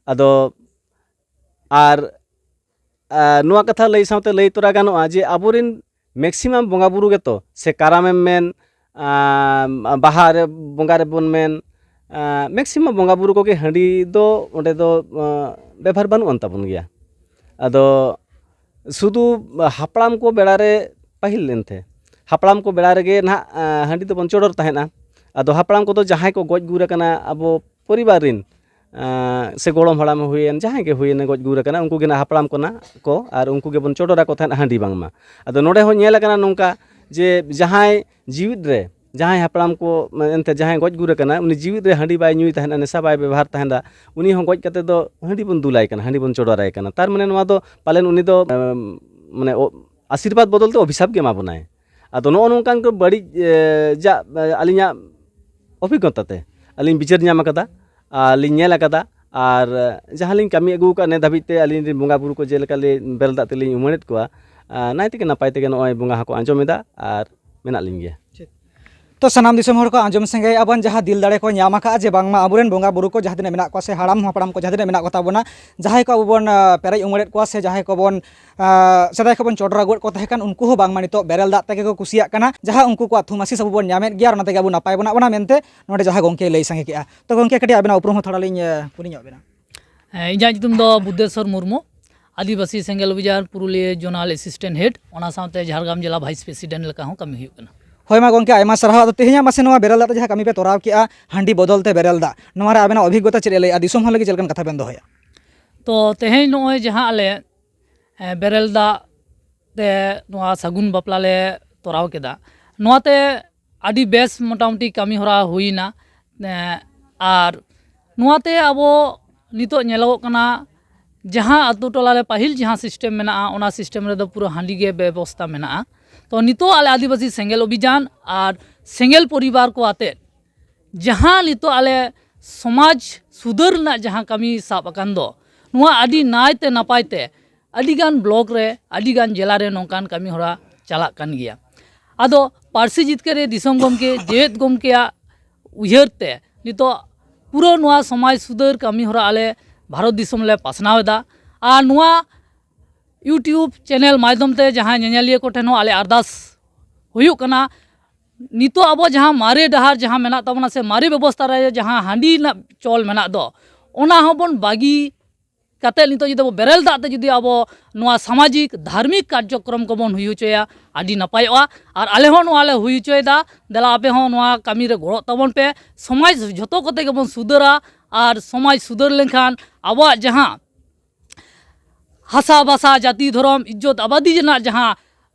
ᱟᱫᱚ ᱟᱨ, ᱟ, ᱱᱚᱣᱟ ᱠᱟᱛᱷᱟ ᱞᱟᱹᱭ ᱥᱟᱶᱛᱮ ᱞᱟᱹᱭ ᱛᱚᱨᱟ ᱜᱟᱱᱚᱜᱼᱟ ᱡᱮ ᱟᱵᱚᱨᱮᱱ maximum ᱵᱚᱸᱜᱟ ᱵᱩᱨᱩ ᱜᱮᱛᱚ, ᱥᱮ ᱠᱟᱨᱟᱢᱮᱢ ᱢᱮᱱ, ᱟ, ᱵᱟᱦᱟ ᱨᱮ ᱵᱚᱸᱜᱟ ᱨᱮᱵᱚᱱ ᱢᱮᱱ, ᱟ, maximum ᱵᱚᱸᱜᱟ ᱵᱩᱨᱩ ᱠᱚᱜᱮ ᱦᱟᱺᱰᱤ ᱫᱚ ᱚᱸᱰᱮ ᱫᱚ, ᱟ, ᱵᱮᱵᱷᱟᱨ ᱵᱟᱹᱱᱩᱜ ᱟᱱ ᱛᱟᱵᱚᱱ ᱜᱮᱭᱟ᱾ ᱟᱫᱚ ᱥᱩᱫᱷᱩ ᱦᱟᱯᱲᱟᱢ ᱠᱚ ᱵᱮᱲᱟ ᱨᱮ, ᱯᱟᱹᱦᱤᱞ ᱮᱱᱛᱮ ᱦᱟᱯᱲᱟᱢ ᱠᱚ ᱵᱮᱲᱟ ᱨᱮᱜᱮ ᱱᱟᱦᱟᱜ, ᱟ, ᱦᱟᱺᱰᱤ ᱫᱚᱵᱚᱱ ᱪᱚᱰᱚᱨ ᱛᱟᱦᱮᱸᱫᱼᱟ᱾ ᱟᱫᱚ ᱦᱟᱯᱲᱟᱢ ᱠᱚᱫᱚ ᱡᱟᱦᱟᱸᱭ ᱠᱚ ᱜᱚᱡ ᱜᱩᱨ ᱟᱠᱟᱱᱟ ᱟᱵᱚ ᱯᱚᱨᱤᱵᱟᱨ ᱨᱮᱱ, ᱟ, ᱥᱮ ᱜᱚᱲᱚᱢ ᱦᱟᱲᱟᱢ ᱦᱩᱭᱮᱱ, ᱡᱟᱦᱟᱸᱭ ᱜᱮ ᱦᱩᱭᱮᱱ, ᱜᱚᱡ ᱜᱩᱨ ᱟᱠᱟᱱᱟ, ᱩᱱᱠᱩ ᱜᱮ ᱱᱟᱦᱟᱜ ᱦᱟᱯᱲᱟᱢ ᱠᱚ ᱱᱟᱦᱟᱜ ᱠᱚ, ᱟᱨ ᱩᱱᱠᱩ ᱜᱮᱵᱚᱱ ᱪᱚᱰᱚᱨ ᱟᱠᱚ ᱛᱟᱦᱮᱸᱫ ᱦᱟᱺᱰᱤ ᱵᱟᱝᱢᱟ᱾ ᱟᱫᱚ ᱱᱚᱰᱮ ᱦᱚᱸ ᱧᱮᱞ ᱟᱠᱟᱱᱟ ᱱᱚᱝᱠᱟ ᱡᱮ ᱡᱟᱦᱟᱸᱭ ᱡᱤᱣᱤᱫ ᱨᱮ, ᱡᱟᱦᱟᱸᱭ ᱦᱟᱯᱲᱟᱢ ᱠᱚ, ᱢᱟ-, ᱮᱱᱛᱮ ᱡᱟᱦᱟᱸᱭ ᱜᱚᱡ ᱜᱩᱨ ᱟᱠᱟᱱᱟ, ᱩᱱᱤ ᱡᱤᱣᱤᱫ ᱨᱮ ᱦᱟᱺᱰᱤ ᱵᱟᱭ ᱧᱩᱭ ᱛᱟᱦᱮᱸᱫᱼᱟ, ᱱᱮᱥᱟ ᱵᱟᱭ ᱵᱮᱵᱚᱦᱟᱨ ᱛᱟᱦᱮᱸᱫᱼᱟ, ᱩᱱᱤ ᱦᱚᱸ ᱜᱚᱡ ᱠᱟᱛᱮ ᱫᱚ ᱦᱟᱺᱰᱤ ᱵᱚᱱ ᱫᱩᱞᱟᱭ ᱠᱟᱱᱟ, ᱦᱟᱺᱰᱤ ᱵᱚᱱ ᱪᱚᱰᱚᱨᱟᱭ ᱠᱟᱱᱟ᱾ ᱛᱟᱨ ᱢᱟᱱᱮ ᱱᱚᱣᱟ ᱫᱚ ᱯᱟᱞᱮᱱ ᱩᱱᱤ ᱫᱚ, ᱮᱢ, ᱢᱟᱱᱮ ᱚ-, ᱟᱥᱤᱨᱵᱟᱫᱽ ᱵᱚᱫᱚᱞ ᱛᱮ ᱚᱵᱷᱤᱥᱟᱯ ᱜᱮ ᱮᱢᱟ ᱵᱚᱱᱟᱭ᱾ ᱟᱫᱚ ᱱᱚᱜᱼᱚ ᱱᱚᱝᱠᱟᱱ ᱠᱚ ᱵᱟᱹᱲᱤᱡ, ᱮ, ᱡᱟᱜ, ᱮ, ᱟᱹᱞᱤᱧᱟᱜ ᱚᱵᱷᱤᱜᱽᱜᱚᱛᱟ ᱛᱮ ᱟᱹᱞᱤᱧ ᱵᱤᱪᱟᱹᱨ ᱧᱟᱢ ᱟᱠᱟᱫᱟ, ᱟᱨ ᱞᱤᱧ ᱧᱮᱞ ᱟᱠᱟᱫᱟ, ᱟᱨ, ᱮ, ᱡᱟᱦᱟᱸ ᱞᱤᱧ ᱠᱟᱹᱢᱤ ᱟᱹᱜᱩ ᱟᱠᱟᱫ ᱱᱤᱛ ᱫᱷᱟᱹᱵᱤᱡ ᱛᱮ ᱟᱹᱞᱤᱧ ᱨᱮᱱ ᱵᱚᱸᱜᱟ ᱵᱩᱨᱩ ᱠᱚ ᱡᱮᱞᱮᱠᱟ ᱞᱤᱧ ᱵᱮᱨᱮᱞ ᱫᱟᱜ ᱛᱮᱞᱤᱧ ᱩᱢᱟᱹᱲᱮᱫ ᱠᱚᱣᱟ, ᱟ, ᱱᱟᱭ ᱛᱮᱜᱮ ᱱᱟᱯᱟᱭ ᱛᱮᱜᱮ ᱱᱚᱜᱼᱚᱭ ᱵᱚᱸᱜᱟ ᱦᱚᱸᱠᱚ ᱟᱸᱡᱚᱢ ᱮᱫᱟ ᱟᱨ ᱢᱮᱱᱟᱜ ᱞᱤᱧ ᱜᱮᱭᱟ᱾ ᱴᱷᱤᱠ᱾ ᱛᱚ ᱥᱟᱱᱟᱢ ᱫᱤᱥᱚᱢ ᱦᱚᱲ ᱠᱚ ᱟᱸᱡᱚᱢ ᱥᱟᱸᱜᱮᱭᱮᱫᱼᱟ ᱵᱚᱱ, ᱡᱟᱦᱟᱸ ᱫᱤᱞ ᱫᱟᱲᱮ ᱠᱚ ᱧᱟᱢ ᱟᱠᱟᱫᱼᱟ ᱡᱮ ᱵᱟᱝᱢᱟ ᱟᱵᱚᱨᱮᱱ ᱵᱚᱸᱜᱟ ᱵᱩᱨᱩ ᱠᱚ ᱡᱟᱦᱟᱸ ᱛᱤᱱᱟᱹᱜ ᱢᱮᱱᱟᱜ ᱠᱚᱣᱟ ᱥᱮ ᱦᱟᱲᱟᱢ ᱦᱟᱯᱲᱟᱢ ᱠᱚ ᱡᱟᱦᱟᱸ ᱛᱤᱱᱟᱹᱜ ᱢᱮᱱᱟᱜ ᱠᱚᱛᱟ ᱵᱚᱱᱟ, ᱡᱟᱦᱟᱸᱭ ᱠᱚ ᱟᱵᱚ ᱵᱚᱱ, ᱟ, ᱯᱮᱨᱮᱡ ᱩᱢᱟᱹᱲᱮᱫ ᱠᱚᱣᱟ ᱥᱮ ᱡᱟᱦᱟᱸᱭ ᱠᱚᱵᱚᱱ, ᱟ, ᱥᱮᱫᱟᱭ ᱠᱷᱚᱱ ᱵᱚᱱ ᱪᱚᱰᱚᱨ ᱟᱹᱜᱩᱭᱮᱫ ᱠᱚ ᱛᱟᱦᱮᱸ ᱠᱟᱱ, ᱩᱱᱠᱩ ᱦᱚᱸ ᱵᱟᱝᱢᱟ ᱱᱤᱛᱚᱜ ᱵᱮᱨᱮᱞ ᱫᱟᱜ ᱛᱮᱜᱮ ᱠᱚ ᱠᱩᱥᱤᱭᱟᱜ ᱠᱟᱱᱟ, ᱡᱟᱦᱟᱸ ᱩᱱᱠᱩ ᱠᱚᱣᱟᱜ ᱛᱷᱩᱢᱟᱥᱤᱥ ᱟᱵᱚ ᱵᱚᱱ ᱧᱟᱢᱮᱫ ᱜᱮᱭᱟ ᱟᱨ ᱚᱱᱟ ᱛᱮᱜᱮ ᱟᱵᱚ ᱱᱟᱯᱟᱭ ᱵᱚᱱ ᱟᱵᱚᱱᱟ ᱢᱮᱱᱛᱮ ᱱᱚᱰᱮ ᱡᱟᱦᱟᱸ ᱜᱚᱢᱠᱮᱭ ᱞᱟᱹᱭ ᱥᱟᱸᱜᱮ ᱠᱮᱜᱼᱟ᱾ ᱛᱚ ᱜᱚᱢᱠᱮ, ᱠᱟᱹᱴᱤᱡ ᱟᱵᱮᱱᱟᱜ ᱩᱯᱨᱩᱢ ᱦᱚᱸ ᱛᱷᱚᱲᱟ ᱞᱤᱧ, ᱮ, ᱠᱩᱞᱤ ᱧᱚᱜ ᱵᱮᱱᱟ᱾ ᱦᱮᱸ, ᱤᱧᱟᱹᱜ ᱧᱩᱛᱩᱢ ᱫᱚ ᱵᱩᱫᱽᱫᱷᱮᱥᱣᱚᱨ ᱢᱩᱨᱢᱩ, ᱟᱹᱫᱤᱵᱟᱹᱥᱤ ᱥᱮᱸᱜᱮᱞ ᱚᱵᱷᱤᱡᱟᱱ ᱯᱩᱨᱩᱞᱤᱭᱟᱹ ᱡᱳᱱᱟᱞ ᱮᱥᱤᱥᱴᱮᱱᱴ ᱦᱮᱰ, ᱚᱱᱟ ᱥᱟᱶᱛᱮ ᱡᱷᱟᱲᱜᱨᱟᱢ ᱡᱮᱞᱟ ᱵᱷᱟᱭᱤᱥ ᱯᱨᱮᱥᱤᱰᱮᱱᱴ ᱞᱮᱠᱟ ᱦᱚᱸ ᱠᱟᱹᱢᱤ ᱦᱩᱭᱩᱜ ᱠᱟᱱᱟ᱾ ᱦᱳᱭ ᱢᱟ ᱜᱚᱢᱠᱮ, ᱟᱭᱢᱟ ᱥᱟᱨᱦᱟᱣ᱾ ᱟᱫᱚ ᱛᱮᱦᱮᱧᱟᱜ ᱢᱟᱥᱮ ᱱᱚᱣᱟ ᱵᱮᱨᱮᱞ ᱫᱟᱜ ᱛᱮ ᱡᱟᱦᱟᱸ ᱠᱟᱹᱢᱤ ᱯᱮ ᱛᱚᱨᱟᱣ ᱠᱮᱜᱼᱟ, ᱦᱟᱺᱰᱤ ᱵᱚᱫᱚᱞ ᱛᱮ ᱵᱮᱨᱮᱞ ᱫᱟᱜ, ᱱᱚᱣᱟ ᱨᱮ ᱟᱵᱮᱱᱟᱜ ᱚᱵᱷᱤᱜᱽᱜᱚᱛᱟ ᱪᱮᱫ ᱮ ᱞᱟᱹᱭᱟ? ᱫᱤᱥᱚᱢ ᱦᱚᱲ ᱞᱟᱹᱜᱤᱫ ᱪᱮᱫ ᱞᱮᱠᱟᱱ ᱠᱟᱛᱷᱟ ᱵᱮᱱ ᱫᱚᱦᱚᱭᱟ? ᱛᱚ ᱛᱮᱦᱮᱧ ᱱᱚᱜᱼᱚᱭ ᱡᱟᱦᱟᱸ ᱟᱞᱮ, ᱮ, ᱵᱮᱨᱮᱞ ᱫᱟᱜ ᱛᱮ ᱱᱚᱣᱟ ᱥᱟᱹᱜᱩᱱ ᱵᱟᱯᱞᱟ ᱞᱮ ᱛᱚᱨᱟᱣ ᱠᱮᱫᱟ, ᱱᱚᱣᱟᱛᱮ ᱟᱹᱰᱤ ᱵᱮᱥ ᱢᱚᱴᱟᱢᱩᱴᱤ ᱠᱟᱹᱢᱤ ᱦᱚᱨᱟ ᱦᱩᱭᱱᱟ᱾ ᱮ, ᱟᱨ ᱱᱚᱣᱟᱛᱮ ᱟᱵᱚ ᱱᱤᱛᱚᱜ ᱧᱮᱞᱚᱜᱚᱜ ᱠᱟᱱᱟ, ᱡᱟᱦᱟᱸ ᱟᱛᱳ ᱴᱚᱞᱟ ᱨᱮ ᱯᱟᱹᱦᱤᱞ ᱡᱟᱦᱟᱸ ᱥᱤᱥᱴᱮᱢ ᱢᱮᱱᱟᱜᱼᱟ, ᱚᱱᱟ ᱥᱤᱥᱴᱮᱢ ᱨᱮᱫᱚ ᱯᱩᱨᱟᱹ ᱦᱟᱺᱰᱤ ᱜᱮ ᱵᱮᱵᱚᱥᱛᱟ ᱢᱮᱱᱟᱜᱼᱟ᱾ ᱛᱚ ᱱᱤᱛᱚᱜ ᱟᱞᱮ ᱟᱹᱫᱤᱵᱟᱹᱥᱤ ᱥᱮᱸᱜᱮᱞ ᱚᱵᱷᱤᱡᱟᱱ ᱟᱨ ᱥᱮᱸᱜᱮᱞ ᱯᱚᱨᱤᱵᱟᱨ ᱠᱚ ᱟᱛᱮᱫ ᱡᱟᱦᱟᱸ ᱱᱤᱛᱚᱜ ᱟᱞᱮ ᱥᱚᱢᱟᱡᱽ ᱥᱩᱫᱷᱟᱹᱨ ᱨᱮᱱᱟᱜ ᱡᱟᱦᱟᱸ ᱠᱟᱹᱢᱤ ᱥᱟᱵ ᱟᱠᱟᱱ ᱫᱚ, ᱱᱚᱣᱟ ᱟᱹᱰᱤ ᱱᱟᱭ ᱛᱮ ᱱᱟᱯᱟᱭ ᱛᱮ ᱟᱹᱰᱤᱜᱟᱱ ᱵᱞᱚᱠ ᱨᱮ, ᱟᱹᱰᱤᱜᱟᱱ ᱡᱮᱞᱟ ᱨᱮ ᱱᱚᱝᱠᱟᱱ ᱠᱟᱹᱢᱤ ᱦᱚᱨᱟ ᱪᱟᱞᱟᱜ ᱠᱟᱱ ᱜᱮᱭᱟ᱾ ᱟᱫᱚ ᱯᱟᱹᱨᱥᱤ ᱡᱤᱛᱠᱟᱹᱨᱤᱭᱟᱹ ᱫᱤᱥᱚᱢ ᱜᱚᱢᱠᱮ ᱡᱮᱜᱮᱛ ᱜᱚᱢᱠᱮᱭᱟᱜ ᱩᱭᱦᱟᱹᱨ ᱛᱮ ᱱᱤᱛᱚᱜ ᱯᱩᱨᱟᱹ ᱱᱚᱣᱟ ᱥᱚᱢᱟᱡᱽ ᱥᱩᱫᱷᱟᱹᱨ ᱠᱟᱹᱢᱤ ᱦᱚᱨᱟ ᱟᱞᱮ ᱵᱷᱟᱨᱚᱛ ᱫᱤᱥᱚᱢ ᱞᱮ ᱯᱟᱥᱱᱟᱣ ᱮᱫᱟ᱾ ᱟᱨ ᱱᱚᱣᱟ YouTube ᱪᱮᱱᱮᱞ ᱢᱟᱫᱽᱫᱷᱚᱢ ᱛᱮ ᱡᱟᱦᱟᱸ ᱧᱮᱧᱮᱞᱤᱭᱟᱹ ᱠᱚᱴᱷᱮᱱ ᱦᱚᱸ ᱟᱞᱮ ᱟᱨᱫᱟᱥ ᱦᱩᱭᱩᱜ ᱠᱟᱱᱟ, ᱱᱤᱛᱚᱜ ᱟᱵᱚ ᱡᱟᱦᱟᱸ ᱢᱟᱨᱮ ᱰᱟᱦᱟᱨ ᱡᱟᱦᱟᱸ ᱢᱮᱱᱟᱜ ᱛᱟᱵᱚᱱᱟ ᱥᱮ ᱢᱟᱨᱮ ᱵᱮᱵᱚᱥᱛᱷᱟ ᱨᱮ ᱡᱟᱦᱟᱸ ᱦᱟᱺᱰᱤ ᱨᱮᱱᱟᱜ ᱪᱚᱞ ᱢᱮᱱᱟᱜ ᱫᱚ, ᱚᱱᱟ ᱦᱚᱸᱵᱚᱱ ᱵᱟᱹᱜᱤ ᱠᱟᱛᱮ ᱱᱤᱛᱚᱜ ᱡᱩᱫᱤ ᱟᱵᱚ ᱵᱮᱨᱮᱞ ᱫᱟᱜ ᱛᱮ ᱡᱩᱫᱤ ᱟᱵᱚ ᱱᱚᱣᱟ ᱥᱟᱢᱟᱡᱤᱠ ᱫᱷᱟᱨᱢᱤᱠ ᱠᱟᱨᱡᱚᱠᱨᱚᱢ ᱠᱚᱵᱚᱱ ᱦᱩᱭ ᱦᱚᱪᱚᱭᱟ, ᱟᱹᱰᱤ ᱱᱟᱯᱟᱭᱚᱜᱼᱟ᱾ ᱟᱨ ᱟᱞᱮ ᱦᱚᱸ ᱱᱚᱣᱟ ᱞᱮ ᱦᱩᱭ ᱦᱚᱪᱚᱭᱮᱫᱟ, ᱫᱮᱞᱟ ᱟᱯᱮ ᱦᱚᱸ ᱱᱚᱣᱟ ᱠᱟᱹᱢᱤ ᱨᱮ ᱜᱚᱲᱚᱜ ᱛᱟᱵᱚᱱ ᱯᱮ᱾ ᱥᱚᱢᱟᱡᱽ ᱡᱷᱚᱛᱚ ᱠᱚᱛᱮ ᱜᱮᱵᱚᱱ ᱥᱩᱫᱷᱟᱹᱨᱟ, ᱟᱨ ᱥᱚᱢᱟᱡᱽ ᱥᱩᱫᱷᱟᱹᱨ ᱞᱮᱱᱠᱷᱟᱱ ᱟᱵᱚᱣᱟᱜ ᱡᱟᱦᱟᱸ ᱦᱟᱥᱟ ᱵᱷᱟᱥᱟ, ᱡᱟᱹᱛᱤ, ᱫᱷᱚᱨᱚᱢ, ᱤᱡᱽᱡᱚᱛ, ᱟᱵᱟᱫᱤ ᱨᱮᱱᱟᱜ ᱡᱟᱦᱟᱸ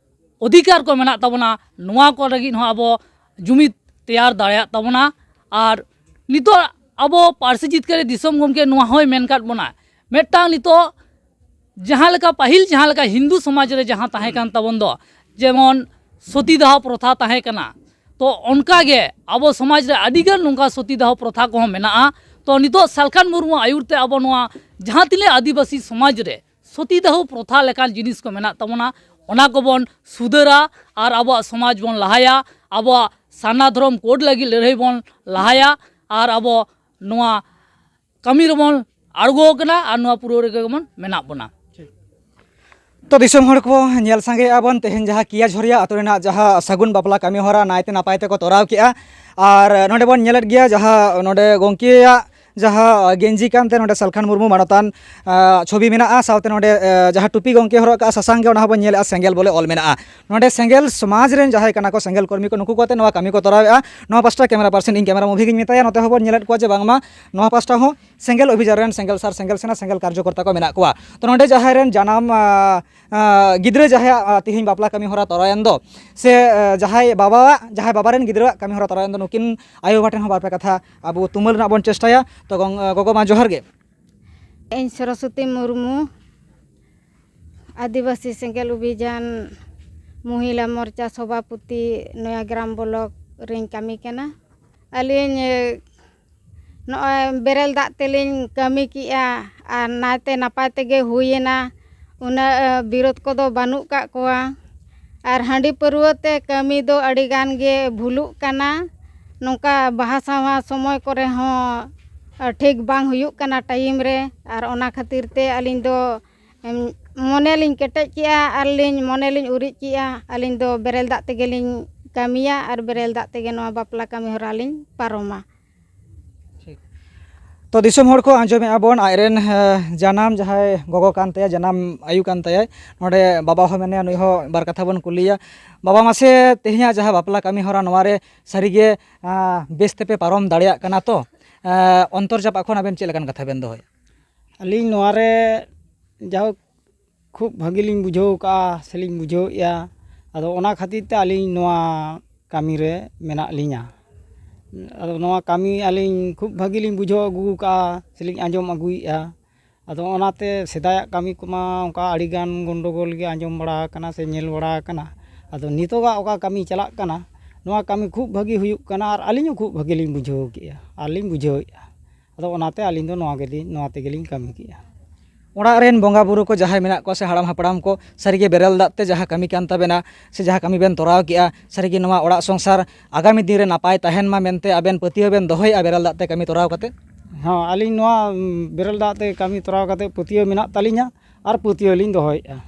ᱚᱫᱷᱤᱠᱟᱨ ᱠᱚ ᱢᱮᱱᱟᱜ ᱛᱟᱵᱚᱱᱟ, ᱱᱚᱣᱟ ᱠᱚ ᱞᱟᱹᱜᱤᱫ ᱦᱚᱸ ᱟᱵᱚ ᱡᱩᱢᱤᱫ ᱛᱮᱭᱟᱨ ᱫᱟᱲᱮᱭᱟᱜ ᱛᱟᱵᱚᱱᱟ᱾ ᱟᱨ ᱱᱤᱛᱚᱜ ᱟᱵᱚ ᱯᱟᱹᱨᱥᱤ ᱡᱤᱛᱠᱟᱹᱨᱤ ᱫᱤᱥᱚᱢ ᱜᱚᱢᱠᱮ ᱱᱚᱣᱟ ᱦᱚᱸᱭ ᱢᱮᱱ ᱠᱟᱫ ᱵᱚᱱᱟ, ᱢᱤᱫᱴᱟᱝ ᱱᱤᱛᱚᱜ ᱡᱟᱦᱟᱸ ᱞᱮᱠᱟ ᱯᱟᱹᱦᱤᱞ ᱡᱟᱦᱟᱸ ᱞᱮᱠᱟ ᱦᱤᱱᱫᱩ ᱥᱚᱢᱟᱡᱽ ᱨᱮ ᱡᱟᱦᱟᱸ ᱛᱟᱦᱮᱸ ᱠᱟᱱ ᱛᱟᱵᱚᱱ ᱫᱚ, ᱡᱮᱢᱚᱱ ᱥᱚᱛᱤ ᱫᱟᱦᱚ ᱯᱨᱚᱛᱷᱟ ᱛᱟᱦᱮᱸ ᱠᱟᱱᱟ, ᱛᱚ ᱚᱱᱠᱟ ᱜᱮ ᱟᱵᱚ ᱥᱚᱢᱟᱡᱽ ᱨᱮ ᱟᱹᱰᱤᱜᱟᱱ ᱱᱚᱝᱠᱟ ᱥᱚᱛᱤ ᱫᱟᱦᱚ ᱯᱨᱚᱛᱷᱟ ᱠᱚᱦᱚᱸ ᱢᱮᱱᱟᱜᱼᱟ᱾ ᱛᱚ ᱱᱤᱛᱚᱜ ᱥᱟᱞᱠᱷᱟᱱ ᱢᱩᱨᱢᱩ ᱟᱹᱭᱩᱨ ᱛᱮ ᱟᱵᱚ ᱱᱚᱣᱟ ᱡᱟᱦᱟᱸ ᱛᱤᱱᱟᱹᱜ ᱟᱹᱫᱤᱵᱟᱹᱥᱤ ᱥᱚᱢᱟᱡᱽ ᱨᱮ ᱥᱚᱛᱤ ᱫᱟᱦᱚ ᱯᱨᱚᱛᱷᱟ ᱞᱮᱠᱟᱱ ᱡᱤᱱᱤᱥ ᱠᱚ ᱢᱮᱱᱟᱜ ᱛᱟᱵᱚᱱᱟ, ᱚᱱᱟ ᱠᱚᱵᱚᱱ ᱥᱩᱫᱷᱟᱹᱨᱟ ᱟᱨ ᱟᱵᱚᱣᱟᱜ ᱥᱚᱢᱟᱡᱽ ᱵᱚᱱ ᱞᱟᱦᱟᱭᱟ, ᱟᱵᱚᱣᱟᱜ ᱥᱟᱨᱱᱟ ᱫᱷᱚᱨᱚᱢ ᱠᱳᱰ ᱞᱟᱹᱜᱤᱫ ᱞᱟᱹᱲᱦᱟᱹᱭ ᱵᱚᱱ ᱞᱟᱦᱟᱭᱟ, ᱟᱨ ᱟᱵᱚ ᱱᱚᱣᱟ ᱠᱟᱹᱢᱤ ᱨᱮᱵᱚᱱ ᱟᱬᱜᱚ ᱟᱠᱟᱱᱟ ᱟᱨ ᱱᱚᱣᱟ ᱯᱩᱨᱟᱹᱣ ᱨᱮᱜᱮ ᱵᱚᱱ ᱢᱮᱱᱟᱜ ᱵᱚᱱᱟ᱾ ᱛᱚ ᱫᱤᱥᱚᱢ ᱦᱚᱲ ᱠᱚ ᱧᱮᱞ ᱥᱟᱸᱜᱮᱭᱮᱫᱼᱟ ᱵᱚᱱ, ᱛᱮᱦᱮᱧ ᱡᱟᱦᱟᱸ ᱠᱤᱭᱟᱹᱡᱷᱚᱨᱤᱭᱟ ᱟᱹᱛᱩ ᱨᱮᱱᱟᱜ ᱡᱟᱦᱟᱸ ᱥᱟᱹᱜᱩᱱ ᱵᱟᱯᱞᱟ ᱠᱟᱹᱢᱤ ᱦᱚᱨᱟ ᱱᱟᱭᱛᱮ ᱱᱟᱯᱟᱭ ᱛᱮᱠᱚ ᱛᱚᱨᱟᱣ ᱠᱮᱜᱼᱟ, ᱟᱨ ᱱᱚᱰᱮ ᱵᱚᱱ ᱧᱮᱞᱮᱫ ᱜᱮᱭᱟ ᱡᱟᱦᱟᱸ ᱱᱚᱰᱮ ᱜᱚᱢᱠᱮᱭᱟᱜ ᱡᱟᱦᱟᱸ ᱜᱮᱧᱡᱤ ᱠᱟᱱᱛᱮ ᱱᱚᱰᱮ ᱥᱟᱞᱠᱷᱟᱱ ᱢᱩᱨᱢᱩ ᱢᱟᱱᱚᱛᱟᱱ ᱟᱸ, ᱪᱷᱚᱵᱤ ᱢᱮᱱᱟᱜᱼᱟ, ᱥᱟᱶᱛᱮ ᱱᱚᱰᱮ ᱟᱸ, ᱡᱟᱦᱟᱸ ᱴᱩᱯᱤ ᱜᱚᱢᱠᱮ ᱦᱚᱨᱚᱜ ᱠᱟᱜᱼᱟ ᱥᱟᱥᱟᱝ ᱜᱮ, ᱚᱱᱟ ᱦᱚᱸᱵᱚᱱ ᱧᱮᱞᱮᱫᱼᱟ ᱥᱮᱸᱜᱮᱞ ᱵᱚᱞᱮ ᱚᱞ ᱢᱮᱱᱟᱜᱼᱟ᱾ ᱱᱚᱰᱮ ᱥᱮᱸᱜᱮᱞ ᱥᱚᱢᱟᱡᱽ ᱨᱮᱱ ᱡᱟᱦᱟᱸᱭ ᱠᱟᱱᱟ ᱠᱚ, ᱥᱮᱸᱜᱮᱞ ᱠᱚᱨᱢᱤ ᱠᱚ, ᱱᱩᱠᱩ ᱠᱚ ᱟᱛᱮ ᱱᱚᱣᱟ ᱠᱟᱹᱢᱤ ᱠᱚ ᱛᱚᱨᱟᱣᱮᱫᱼᱟ᱾ ᱱᱚᱣᱟ ᱯᱟᱥᱴᱟ ᱠᱮᱢᱮᱨᱟ ᱯᱟᱨᱥᱚᱱ ᱤᱧ ᱠᱮᱢᱮᱨᱟ ᱢᱩᱵᱷᱤ ᱜᱤᱧ ᱢᱮᱛᱟᱭᱟ, ᱱᱚᱛᱮ ᱦᱚᱸᱵᱚᱱ ᱧᱮᱞᱮᱫ ᱠᱚᱣᱟ ᱡᱮ ᱵᱟᱝᱢᱟ ᱱᱚᱣᱟ ᱯᱟᱥᱴᱟ ᱦᱚᱸ ᱥᱮᱸᱜᱮᱞ ᱚᱵᱷᱤᱡᱟᱱ ᱨᱮᱱ ᱥᱮᱸᱜᱮᱞ ᱥᱟᱨ, ᱥᱮᱸᱜᱮᱞ ᱥᱮᱱᱟ, ᱥᱮᱸᱜᱮᱞ ᱠᱟᱨᱡᱚᱠᱚᱨᱛᱟ ᱠᱚ ᱢᱮᱱᱟᱜ ᱠᱚᱣᱟ᱾ ᱛᱚ ᱱᱚᱰᱮ ᱡᱟᱦᱟᱸᱭ ᱨᱮᱱ ᱡᱟᱱᱟᱢ ᱟᱸ, ᱟᱸ, ᱜᱤᱫᱽᱨᱟᱹ ᱡᱟᱦᱟᱸᱭᱟᱜ ᱟᱸ, ᱛᱮᱦᱮᱧ ᱵᱟᱯᱞᱟ ᱠᱟᱹᱢᱤ ᱦᱚᱨᱟ ᱛᱚᱨᱟᱣᱮᱱ ᱫᱚ, ᱥᱮ ᱟᱸ, ᱡᱟᱦᱟᱸᱭ ᱵᱟᱵᱟᱣᱟᱜ, ᱡᱟᱦᱟᱸᱭ ᱵᱟᱵᱟ ᱨᱮᱱ ᱜᱤᱫᱽᱨᱟᱹᱣᱟᱜ ᱠᱟᱹᱢᱤ ᱦᱚᱨᱟ ᱛᱚᱨᱟᱣᱮᱱ ᱫᱚ, ᱱᱩᱠᱤᱱ ᱟᱭᱳ ᱵᱟᱵᱟ ᱴᱷᱮᱱ ᱦᱚᱸ ᱵᱟᱨ ᱯᱮ ᱠᱟᱛᱷᱟ ᱟᱵᱚ ᱛᱩᱢᱟᱹᱞ ᱨᱮᱱᱟᱜ ᱵᱚᱱ ᱪᱮᱥᱴᱟᱭᱟ᱾ ᱛᱚ ᱜᱚᱝ-, ᱟᱸ, ᱜᱚᱜᱚ ᱢᱟ ᱡᱚᱦᱟᱨ ᱜᱮ᱾ ᱤᱧ ᱥᱚᱨᱚᱥᱚᱛᱤ ᱢᱩᱨᱢᱩ, ᱟᱹᱫᱤᱵᱟᱹᱥᱤ ᱥᱮᱸᱜᱮᱞ ᱚᱵᱷᱤᱡᱟᱱ ᱢᱚᱦᱤᱞᱟ ᱢᱳᱨᱪᱟ ᱥᱚᱵᱷᱟᱯᱚᱛᱤ, ᱱᱚᱭᱟ ᱜᱨᱟᱢ ᱵᱞᱚᱠ ᱨᱮᱧ ᱠᱟᱹᱢᱤ ᱠᱟᱱᱟ᱾ ᱟᱹᱞᱤᱧ, ᱮ, ᱱᱚᱜᱼᱚᱭ ᱵᱮᱨᱮᱞ ᱫᱟᱜ ᱛᱮᱞᱤᱧ ᱠᱟᱹᱢᱤ ᱠᱮᱜᱼᱟ ᱟᱨ ᱱᱟᱭᱛᱮ ᱱᱟᱯᱟᱭ ᱛᱮᱜᱮ ᱦᱩᱭᱮᱱᱟ᱾ ᱩᱱᱟᱹᱜ, ᱮ, ᱵᱤᱨᱳᱫ ᱠᱚᱫᱚ ᱵᱟᱹᱱᱩᱜ ᱠᱟᱜ ᱠᱚᱣᱟ᱾ ᱟᱨ ᱦᱟᱺᱰᱤ ᱯᱟᱹᱨᱣᱟᱹ ᱛᱮ ᱠᱟᱹᱢᱤ ᱫᱚ ᱟᱹᱰᱤ ᱜᱟᱱ ᱜᱮ ᱵᱷᱩᱞᱩᱜ ᱠᱟᱱᱟ᱾ ᱱᱚᱝᱠᱟ ᱵᱟᱦᱟ ᱥᱟᱶᱦᱟ ᱥᱚᱢᱚᱭ ᱠᱚᱨᱮ ᱦᱚᱸ, ᱮ, ᱴᱷᱤᱠ ᱵᱟᱝ ᱦᱩᱭᱩᱜ ᱠᱟᱱᱟ ᱴᱟᱭᱤᱢ ᱨᱮ᱾ ᱟᱨ ᱚᱱᱟ ᱠᱷᱟᱹᱛᱤᱨ ᱛᱮ ᱟᱹᱞᱤᱧ ᱫᱚ ᱮᱢ, ᱢᱚᱱᱮ ᱞᱤᱧ ᱠᱮᱴᱮᱡ ᱠᱮᱜᱼᱟ ᱟᱨ ᱞᱤᱧ ᱢᱚᱱᱮ ᱞᱤᱧ ᱩᱨᱤᱡ ᱠᱮᱜᱼᱟ᱾ ᱟᱹᱞᱤᱧ ᱫᱚ ᱵᱮᱨᱮᱞ ᱫᱟᱜ ᱛᱮᱜᱮ ᱞᱤᱧ ᱠᱟᱹᱢᱤᱭᱟ ᱟᱨ ᱵᱮᱨᱮᱞ ᱫᱟᱜ ᱛᱮᱜᱮ ᱱᱚᱣᱟ ᱵᱟᱯᱞᱟ ᱠᱟᱹᱢᱤ ᱦᱚᱨᱟ ᱞᱤᱧ ᱯᱟᱨᱚᱢᱟ᱾ ᱴᱷᱤᱠ᱾ ᱛᱚ, ᱫᱤᱥᱚᱢ ᱦᱚᱲ ᱠᱚ ᱟᱸᱡᱚᱢᱮᱫᱼᱟ ᱵᱚᱱ, ᱟᱡᱨᱮᱱ, ᱮ, ᱡᱟᱱᱟᱢ ᱡᱟᱦᱟᱸᱭ ᱜᱚᱜᱚ ᱠᱟᱱ ᱛᱟᱭᱟ, ᱡᱟᱱᱟᱢ ᱟᱭᱩ ᱠᱟᱱ ᱛᱟᱭᱟᱭ, ᱱᱚᱰᱮ ᱵᱟᱵᱟ ᱦᱚᱸ ᱢᱮᱱᱟᱭᱟ, ᱱᱩᱭ ᱦᱚᱸ ᱵᱟᱨ ᱠᱟᱛᱷᱟ ᱵᱚᱱ ᱠᱩᱞᱤᱭᱟ᱾ ᱵᱟᱵᱟ, ᱢᱟᱥᱮ ᱛᱮᱦᱮᱧᱟᱜ ᱡᱟᱦᱟᱸ ᱵᱟᱯᱞᱟ ᱠᱟᱹᱢᱤ ᱦᱚᱨᱟ, ᱱᱚᱣᱟ ᱨᱮ ᱥᱟᱹᱨᱤᱜᱮ, ᱟ, ᱵᱮᱥ ᱛᱮᱯᱮ ᱯᱟᱨᱚᱢ ᱫᱟᱲᱮᱭᱟᱜ ᱠᱟᱱᱟ ᱛᱚ? ᱟ, ᱚᱱᱛᱚᱨ ᱡᱟᱯᱟᱜ ᱠᱷᱚᱱ ᱟᱵᱮᱱ ᱪᱮᱫ ᱞᱮᱠᱟᱱ ᱠᱟᱛᱷᱟ ᱵᱮᱱ ᱫᱚᱦᱚᱭᱟ? ᱟᱹᱞᱤᱧ ᱱᱚᱣᱟ ᱨᱮ ᱡᱟᱭᱦᱳᱠ ᱠᱷᱩᱵ ᱵᱷᱟᱹᱜᱤ ᱞᱤᱧ ᱵᱩᱡᱷᱟᱹᱣ ᱠᱟᱜᱼᱟ ᱥᱮᱞᱤᱧ ᱵᱩᱡᱷᱟᱹᱣᱮᱫᱼᱟ᱾ ᱟᱫᱚ ᱚᱱᱟ ᱠᱷᱟᱹᱛᱤᱨ ᱛᱮ ᱟᱹᱞᱤᱧ ᱱᱚᱣᱟ ᱠᱟᱹᱢᱤ ᱨᱮ ᱢᱮᱱᱟᱜ ᱞᱤᱧᱟ᱾ ᱟᱫᱚ ᱱᱚᱣᱟ ᱠᱟᱹᱢᱤ ᱟᱹᱞᱤᱧ ᱠᱷᱩᱵ ᱵᱷᱟᱹᱜᱤ ᱞᱤᱧ ᱵᱩᱡᱷᱟᱹᱣ ᱟᱹᱜᱩ ᱠᱟᱜᱼᱟ ᱥᱮᱞᱤᱧ ᱟᱸᱡᱚᱢ ᱟᱹᱜᱩᱭᱮᱫᱼᱟ᱾ ᱟᱫᱚ ᱚᱱᱟᱛᱮ ᱥᱮᱫᱟᱭᱟᱜ ᱠᱟᱹᱢᱤ ᱠᱚᱢᱟ ᱚᱱᱠᱟ ᱟᱹᱰᱤᱜᱟᱱ ᱜᱚᱱᱰᱚᱜᱳᱞ ᱜᱮ ᱟᱸᱡᱚᱢ ᱵᱟᱲᱟ ᱟᱠᱟᱱᱟ ᱥᱮ ᱧᱮᱞ ᱵᱟᱲᱟ ᱟᱠᱟᱱᱟ᱾ ᱟᱫᱚ ᱱᱤᱛᱚᱜᱟᱜ ᱚᱠᱟ ᱠᱟᱹᱢᱤ ᱪᱟᱞᱟᱜ ᱠᱟᱱᱟ, ᱱᱚᱣᱟ ᱠᱟᱹᱢᱤ ᱠᱷᱩᱵ ᱵᱷᱟᱹᱜᱤ ᱦᱩᱭᱩᱜ ᱠᱟᱱᱟ ᱟᱨ ᱟᱹᱞᱤᱧ ᱦᱚᱸ ᱠᱷᱩᱵ ᱵᱷᱟᱹᱜᱤ ᱞᱤᱧ ᱵᱩᱡᱷᱟᱹᱣ ᱠᱮᱜᱼᱟ ᱟᱨ ᱞᱤᱧ ᱵᱩᱡᱷᱟᱹᱣᱮᱫᱼᱟ᱾ ᱟᱫᱚ ᱚᱱᱟᱛᱮ ᱟᱹᱞᱤᱧ ᱫᱚ ᱱᱚᱣᱟ ᱜᱮᱞᱤᱧ, ᱱᱚᱣᱟ ᱛᱮᱜᱮᱞᱤᱧ ᱠᱟᱹᱢᱤ ᱠᱮᱜᱼᱟ᱾ ᱚᱲᱟᱜ ᱨᱮᱱ ᱵᱚᱸᱜᱟ ᱵᱩᱨᱩ ᱠᱚ ᱡᱟᱦᱟᱸᱭ ᱢᱮᱱᱟᱜ ᱠᱚᱣᱟ ᱥᱮ ᱦᱟᱲᱟᱢ ᱦᱟᱯᱲᱟᱢ ᱠᱚ, ᱥᱟᱹᱨᱤᱜᱮ ᱵᱮᱨᱮᱞ ᱫᱟᱜ ᱛᱮ ᱡᱟᱦᱟᱸ ᱠᱟᱹᱢᱤ ᱠᱟᱱ ᱛᱟᱵᱮᱱᱟ ᱥᱮ ᱡᱟᱦᱟᱸ ᱠᱟᱹᱢᱤ ᱵᱮᱱ ᱛᱚᱨᱟᱣ ᱠᱮᱜᱼᱟ, ᱥᱟᱹᱨᱤᱜᱮ ᱱᱚᱣᱟ ᱚᱲᱟᱜ ᱥᱚᱝᱥᱟᱨ ᱟᱜᱟᱢᱤ ᱫᱤᱱ ᱨᱮ ᱱᱟᱯᱟᱭ ᱛᱟᱦᱮᱱ ᱢᱟ ᱢᱮᱱᱛᱮ ᱟᱵᱮᱱ ᱯᱟᱹᱛᱭᱟᱹᱣ ᱵᱮᱱ ᱫᱚᱦᱚᱭᱮᱫᱼᱟ ᱵᱮᱨᱮᱞ ᱫᱟᱜ ᱛᱮ ᱠᱟᱹᱢᱤ ᱛᱚᱨᱟᱣ ᱠᱟᱛᱮ? ᱦᱚᱸ, ᱟᱹᱞᱤᱧ ᱱᱚᱣᱟ ᱩᱢ, ᱵᱮᱨᱮᱞ ᱫᱟᱜ ᱛᱮ ᱠᱟᱹᱢᱤ ᱛᱚᱨᱟᱣ ᱠᱟᱛᱮ ᱯᱟᱹᱛᱭᱟᱹᱣ ᱢᱮᱱᱟᱜ ᱛᱟᱹᱞᱤᱧᱟ ᱟᱨ ᱯᱟᱹᱛᱭᱟᱹᱣ ᱞᱤᱧ ᱫᱚᱦᱚᱭᱮᱫᱼᱟ᱾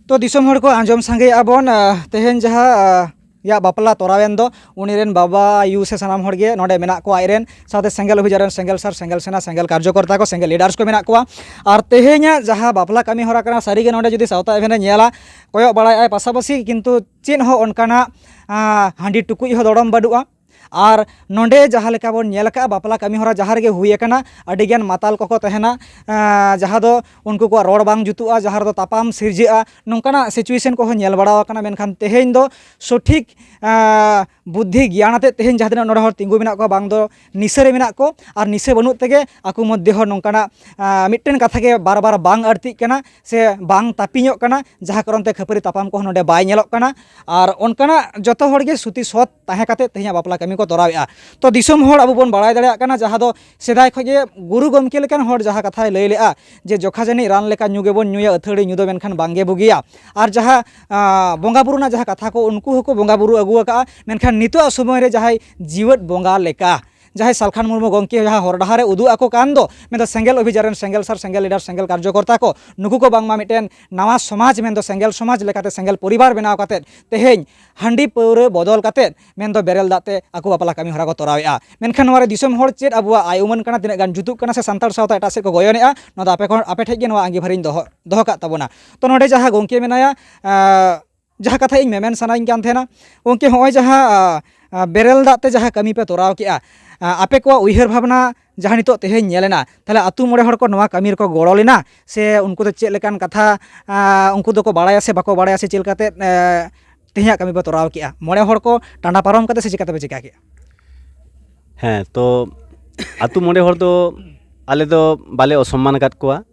ᱛᱚ, ᱫᱤᱥᱚᱢ ᱦᱚᱲ ᱠᱚ ᱟᱸᱡᱚᱢ ᱥᱟᱸᱜᱮᱭᱮᱫᱼᱟ ᱵᱚᱱ, ᱟᱦ, ᱛᱮᱦᱮᱧ ᱡᱟᱦᱟᱸ, ᱟᱦ, ᱭᱟᱜ ᱵᱟᱯᱞᱟ ᱛᱚᱨᱟᱣᱮᱱ ᱫᱚ, ᱩᱱᱤ ᱨᱮᱱ ᱵᱟᱵᱟ ᱟᱭᱩ ᱥᱮ ᱥᱟᱱᱟᱢ ᱦᱚᱲ ᱜᱮ ᱱᱚᱰᱮ ᱢᱮᱱᱟᱜ ᱠᱚᱣᱟ, ᱟᱡ ᱨᱮᱱ ᱥᱟᱶᱛᱮ ᱥᱮᱸᱜᱮᱞ ᱚᱵᱷᱤᱡᱟᱱ ᱨᱮᱱ ᱥᱮᱸᱜᱮᱞ ᱥᱟᱨ, ᱥᱮᱸᱜᱮᱞ ᱥᱮᱱᱟ, ᱥᱮᱸᱜᱮᱞ ᱠᱟᱨᱡᱚᱠᱚᱨᱛᱟ ᱠᱚ, ᱥᱮᱸᱜᱮᱞ ᱞᱤᱰᱟᱨᱥ ᱠᱚ ᱢᱮᱱᱟᱜ ᱠᱚᱣᱟ᱾ ᱟᱨ ᱛᱮᱦᱮᱧᱟᱜ ᱡᱟᱦᱟᱸ ᱵᱟᱯᱞᱟ ᱠᱟᱹᱢᱤ ᱦᱚᱨᱟ ᱠᱟᱱᱟ, ᱥᱟᱹᱨᱤᱜᱮ ᱱᱚᱰᱮ ᱡᱩᱫᱤ ᱥᱟᱶᱛᱟ ᱮᱵᱷᱮᱱ ᱮ ᱧᱮᱞᱟ, ᱠᱚᱭᱚᱜ ᱵᱟᱲᱟᱭᱟᱭ ᱯᱟᱥᱟᱯᱟᱥᱤ, ᱠᱤᱱᱛᱩ ᱪᱮᱫ ᱦᱚᱸ ᱚᱱᱠᱟᱱᱟᱜ, ᱟᱦ, ᱦᱟᱺᱰᱤ ᱴᱩᱠᱩᱡ ᱦᱚᱸ ᱫᱚᱲᱚᱢ ᱵᱟᱹᱱᱩᱜᱼᱟ᱾ ᱟᱨ ᱱᱚᱰᱮ ᱡᱟᱦᱟᱸ ᱞᱮᱠᱟ ᱵᱚᱱ ᱧᱮᱞ ᱟᱠᱟᱫᱼᱟ, ᱵᱟᱯᱞᱟ ᱠᱟᱹᱢᱤ ᱦᱚᱨᱟ ᱡᱟᱦᱟᱸ ᱨᱮᱜᱮ ᱦᱩᱭ ᱟᱠᱟᱱᱟ, ᱟᱹᱰᱤᱜᱟᱱ ᱢᱟᱛᱟᱞ ᱠᱚᱠᱚ ᱛᱟᱦᱮᱱᱟ, ᱟᱸ, ᱡᱟᱦᱟᱸ ᱫᱚ ᱩᱱᱠᱩ ᱠᱚᱣᱟᱜ ᱨᱚᱲ ᱵᱟᱝ ᱡᱩᱛᱩᱜᱼᱟ, ᱡᱟᱦᱟᱸ ᱨᱮᱫᱚ ᱛᱟᱯᱟᱢ ᱥᱤᱨᱡᱟᱹᱜᱼᱟ, ᱱᱚᱝᱠᱟᱱᱟᱜ situation ᱠᱚᱦᱚᱸ ᱧᱮᱞ ᱵᱟᱲᱟ ᱟᱠᱟᱱᱟ᱾ ᱢᱮᱱᱠᱷᱟᱱ ᱛᱮᱦᱮᱧ ᱫᱚ ᱥᱚᱴᱷᱤᱠ, ᱟᱸ, ᱵᱩᱫᱽᱫᱷᱤ ᱜᱮᱭᱟᱱ ᱟᱛᱮᱫ ᱛᱮᱦᱮᱧ ᱡᱟᱦᱟᱸ ᱛᱤᱱᱟᱹᱜ ᱱᱚᱰᱮ ᱦᱚᱲ ᱛᱤᱸᱜᱩ ᱢᱮᱱᱟᱜ ᱠᱚᱣᱟ, ᱵᱟᱝ ᱫᱚ ᱱᱤᱥᱟᱹ ᱨᱮ ᱢᱮᱱᱟᱜ ᱠᱚ, ᱟᱨ ᱱᱤᱥᱟᱹ ᱵᱟᱹᱱᱩᱜ ᱛᱮᱜᱮ ᱟᱠᱚ ᱢᱚᱫᱽᱫᱷᱮ ᱦᱚᱸ ᱱᱚᱝᱠᱟᱱᱟᱜ, ᱟᱸ, ᱢᱤᱫᱴᱮᱱ ᱠᱟᱛᱷᱟ ᱜᱮ ᱵᱟᱨ ᱵᱟᱨ ᱵᱟᱝ ᱟᱹᱲᱛᱤᱜ ᱠᱟᱱᱟ ᱥᱮ ᱵᱟᱝ ᱛᱟᱹᱯᱤᱧᱚᱜ ᱠᱟᱱᱟ, ᱡᱟᱦᱟᱸ ᱠᱟᱨᱚᱱ ᱛᱮ ᱠᱷᱟᱹᱯᱟᱹᱨᱤ ᱛᱟᱯᱟᱢ ᱠᱚᱦᱚᱸ ᱱᱚᱰᱮ ᱵᱟᱭ ᱧᱮᱞᱚᱜ ᱠᱟᱱᱟ᱾ ᱟᱨ ᱚᱱᱠᱟᱱᱟᱜ ᱡᱚᱛᱚ ᱦᱚᱲ ᱜᱮ ᱥᱩᱛᱤ ᱥᱚᱛ ᱛᱟᱦᱮᱸ ᱠᱟᱛᱮᱫ ᱛᱮᱦᱮᱧᱟᱜ ᱵᱟᱯᱞᱟ ᱠᱟᱹᱢᱤ ᱠᱚ ᱛᱚᱨᱟᱣᱮᱫᱼᱟ᱾ ᱛᱚ, ᱫᱤᱥᱚᱢ ᱦᱚᱲ ᱟᱵᱚ ᱵᱚᱱ ᱵᱟᱲᱟᱭ ᱫᱟᱲᱮᱭᱟᱜ ᱠᱟᱱᱟ, ᱡᱟᱦᱟᱸ ᱫᱚ ᱥᱮᱫᱟᱭ ᱠᱷᱚᱱ ᱜᱮ ᱜᱩᱨᱩ ᱜᱚᱢᱠᱮ ᱞᱮᱠᱟᱱ ᱦᱚᱲ ᱡᱟᱦᱟᱸ ᱠᱟᱛᱷᱟᱭ ᱞᱟᱹᱭ ᱞᱮᱫᱼᱟ, ᱡᱮ ᱡᱚᱠᱷᱟ ᱡᱟᱹᱱᱤᱡ ᱨᱟᱱ ᱞᱮᱠᱟ ᱧᱩ ᱜᱮᱵᱚᱱ ᱧᱩᱭᱟ, ᱟᱹᱛᱷᱟᱹᱲᱤ ᱧᱩ ᱫᱚ ᱢᱮᱱᱠᱷᱟᱱ ᱵᱟᱝᱜᱮ ᱵᱩᱜᱤᱭᱟ᱾ ᱟᱨ ᱡᱟᱦᱟᱸ, ᱟᱸ, ᱵᱚᱸᱜᱟ ᱵᱩᱨᱩ ᱨᱮᱱᱟᱜ ᱡᱟᱦᱟᱸ ᱠᱟᱛᱷᱟ ᱠᱚ ᱩᱱᱠᱩ ᱦᱚᱸᱠᱚ ᱵᱚᱸᱜᱟ ᱵᱩᱨᱩ ᱟᱹᱜᱩ ᱟᱠᱟᱫᱼᱟ, ᱢᱮᱱᱠᱷᱟᱱ ᱱᱤᱛᱚᱜ ᱥᱚᱢᱚᱭ ᱨᱮ ᱡᱟᱦᱟᱸᱭ ᱡᱤᱣᱮᱫ ᱵᱚᱸᱜᱟ ᱞᱮᱠᱟ, ᱡᱟᱦᱟᱸᱭ ᱥᱟᱞᱠᱷᱟᱱ ᱢᱩᱨᱢᱩ ᱜᱚᱢᱠᱮ ᱡᱟᱦᱟᱸ ᱦᱚᱨ ᱰᱟᱦᱟᱨ ᱮ ᱩᱫᱩᱜ ᱟᱠᱚ ᱠᱟᱱ ᱫᱚ, ᱢᱮᱱᱫᱚ ᱥᱮᱸᱜᱮᱞ ᱚᱵᱷᱤᱡᱟᱱ ᱨᱮᱱ ᱥᱮᱸᱜᱮᱞ ᱥᱟᱨ, ᱥᱮᱸᱜᱮᱞ ᱞᱤᱰᱟᱨ, ᱥᱮᱸᱜᱮᱞ ᱠᱟᱨᱡᱚᱠᱚᱨᱛᱟ ᱠᱚ, ᱱᱩᱠᱩ ᱠᱚ ᱵᱟᱝᱢᱟ ᱢᱤᱫᱴᱮᱱ ᱱᱟᱣᱟ ᱥᱚᱢᱟᱡᱽ, ᱢᱮᱱᱫᱚ ᱥᱮᱸᱜᱮᱞ ᱥᱚᱢᱟᱡᱽ ᱞᱮᱠᱟᱛᱮ ᱥᱮᱸᱜᱮᱞ ᱯᱚᱨᱤᱵᱟᱨ ᱵᱮᱱᱟᱣ ᱠᱟᱛᱮᱫ ᱛᱮᱦᱮᱧ ᱦᱟᱺᱰᱤ ᱯᱟᱹᱣᱨᱟᱹ ᱵᱚᱫᱚᱞ ᱠᱟᱛᱮᱫ ᱢᱮᱱᱫᱚ ᱵᱮᱨᱮᱞ ᱫᱟᱜ ᱛᱮ ᱟᱠᱚ ᱵᱟᱯᱞᱟ ᱠᱟᱹᱢᱤ ᱦᱚᱨᱟ ᱠᱚ ᱛᱚᱨᱟᱣᱮᱫᱼᱟ᱾ ᱢᱮᱱᱠᱷᱟᱱ ᱱᱚᱣᱟ ᱨᱮ ᱫᱤᱥᱚᱢ ᱦᱚᱲ ᱪᱮᱫ ᱟᱵᱚᱣᱟᱜ ᱟᱭ ᱩᱢᱟᱹᱱ ᱠᱟᱱᱟ, ᱛᱤᱱᱟᱹᱜ ᱜᱟᱱ ᱡᱩᱛᱩᱜ ᱠᱟᱱᱟ ᱥᱮ ᱥᱟᱱᱛᱟᱲ ᱥᱟᱶᱛᱟ ᱮᱴᱟᱜ ᱥᱮᱫ ᱠᱚ ᱜᱚᱭᱚᱱᱮᱫᱼᱟ, ᱱᱚᱣᱟ ᱫᱚ ᱟᱯᱮ ᱠᱷᱚᱱ, ᱟᱯᱮ ᱴᱷᱮᱱ ᱜᱮ ᱱᱚᱣᱟ ᱟᱸᱜᱤᱵᱷᱟᱨᱤᱧ ᱫᱚᱦᱚ, ᱫᱚᱦᱚ ᱠᱟᱜ ᱛᱟᱵᱚᱱᱟ᱾ ᱛᱚ, ᱱᱚᱰᱮ ᱡᱟᱦᱟᱸ ᱜᱚᱢᱠᱮ ᱢᱮᱱᱟᱭᱟ, ᱟᱸ, ᱡᱟᱦᱟᱸ ᱠᱟᱛᱷᱟ ᱤᱧ ᱢᱮᱢᱮᱱ ᱥᱟᱱᱟᱧ ᱠᱟᱱ ᱛᱟᱦᱮᱱᱟ, ᱜᱚᱢᱠᱮ, ᱦᱚᱸᱜᱼᱚᱭ ᱡᱟᱦᱟᱸ, ᱟᱸ, ᱟᱸ, ᱵᱮᱨᱮᱞ ᱫᱟᱜ ᱛᱮ ᱡᱟᱦᱟᱸ ᱠᱟᱹᱢᱤ ᱯᱮ ᱛᱚᱨᱟᱣ ᱠᱮᱜᱼᱟ, ᱟᱸ, ᱟᱯᱮ ᱠᱚᱣᱟᱜ ᱩᱭᱦᱟᱹᱨ ᱵᱷᱟᱵᱽᱱᱟ ᱡᱟᱦᱟᱸ ᱱᱤᱛᱚᱜ ᱛᱮᱦᱮᱧ ᱧᱮᱞ ᱮᱱᱟ, ᱛᱟᱦᱚᱞᱮ ᱟᱹᱛᱩ ᱢᱚᱬᱮ ᱦᱚᱲ ᱠᱚ ᱱᱚᱣᱟ ᱠᱟᱹᱢᱤ ᱨᱮᱠᱚ ᱜᱚᱲᱚ ᱞᱮᱱᱟ ᱥᱮ ᱩᱱᱠᱩ ᱫᱚ ᱪᱮᱫ ᱞᱮᱠᱟᱱ ᱠᱟᱛᱷᱟ, ᱟᱸ, ᱩᱱᱠᱩ ᱫᱚᱠᱚ ᱵᱟᱲᱟᱭᱟ ᱥᱮ ᱵᱟᱠᱚ ᱵᱟᱲᱟᱭᱟ ᱥᱮ ᱪᱮᱫ ᱞᱮᱠᱟᱛᱮ, ᱮᱸ, ᱛᱮᱦᱮᱧᱟᱜ ᱠᱟᱹᱢᱤ ᱯᱮ ᱛᱚᱨᱟᱣ ᱠᱮᱜᱼᱟ? ᱢᱚᱬᱮ ᱦᱚᱲ ᱠᱚ ᱴᱟᱸᱰᱟ ᱯᱟᱨᱚᱢ ᱠᱟᱛᱮ ᱥᱮ ᱪᱮᱠᱟᱛᱮ ᱯᱮ ᱪᱮᱠᱟ ᱠᱮᱜᱼᱟ? ᱦᱮᱸ, ᱛᱚ ᱟᱹᱛᱩ ᱢᱚᱬᱮ ᱦᱚᱲ ᱫᱚ ᱟᱞᱮ ᱫᱚ ᱵᱟᱞᱮ ᱚᱥᱚᱢᱢᱟᱱ ᱟᱠᱟᱫ ᱠᱚᱣᱟ᱾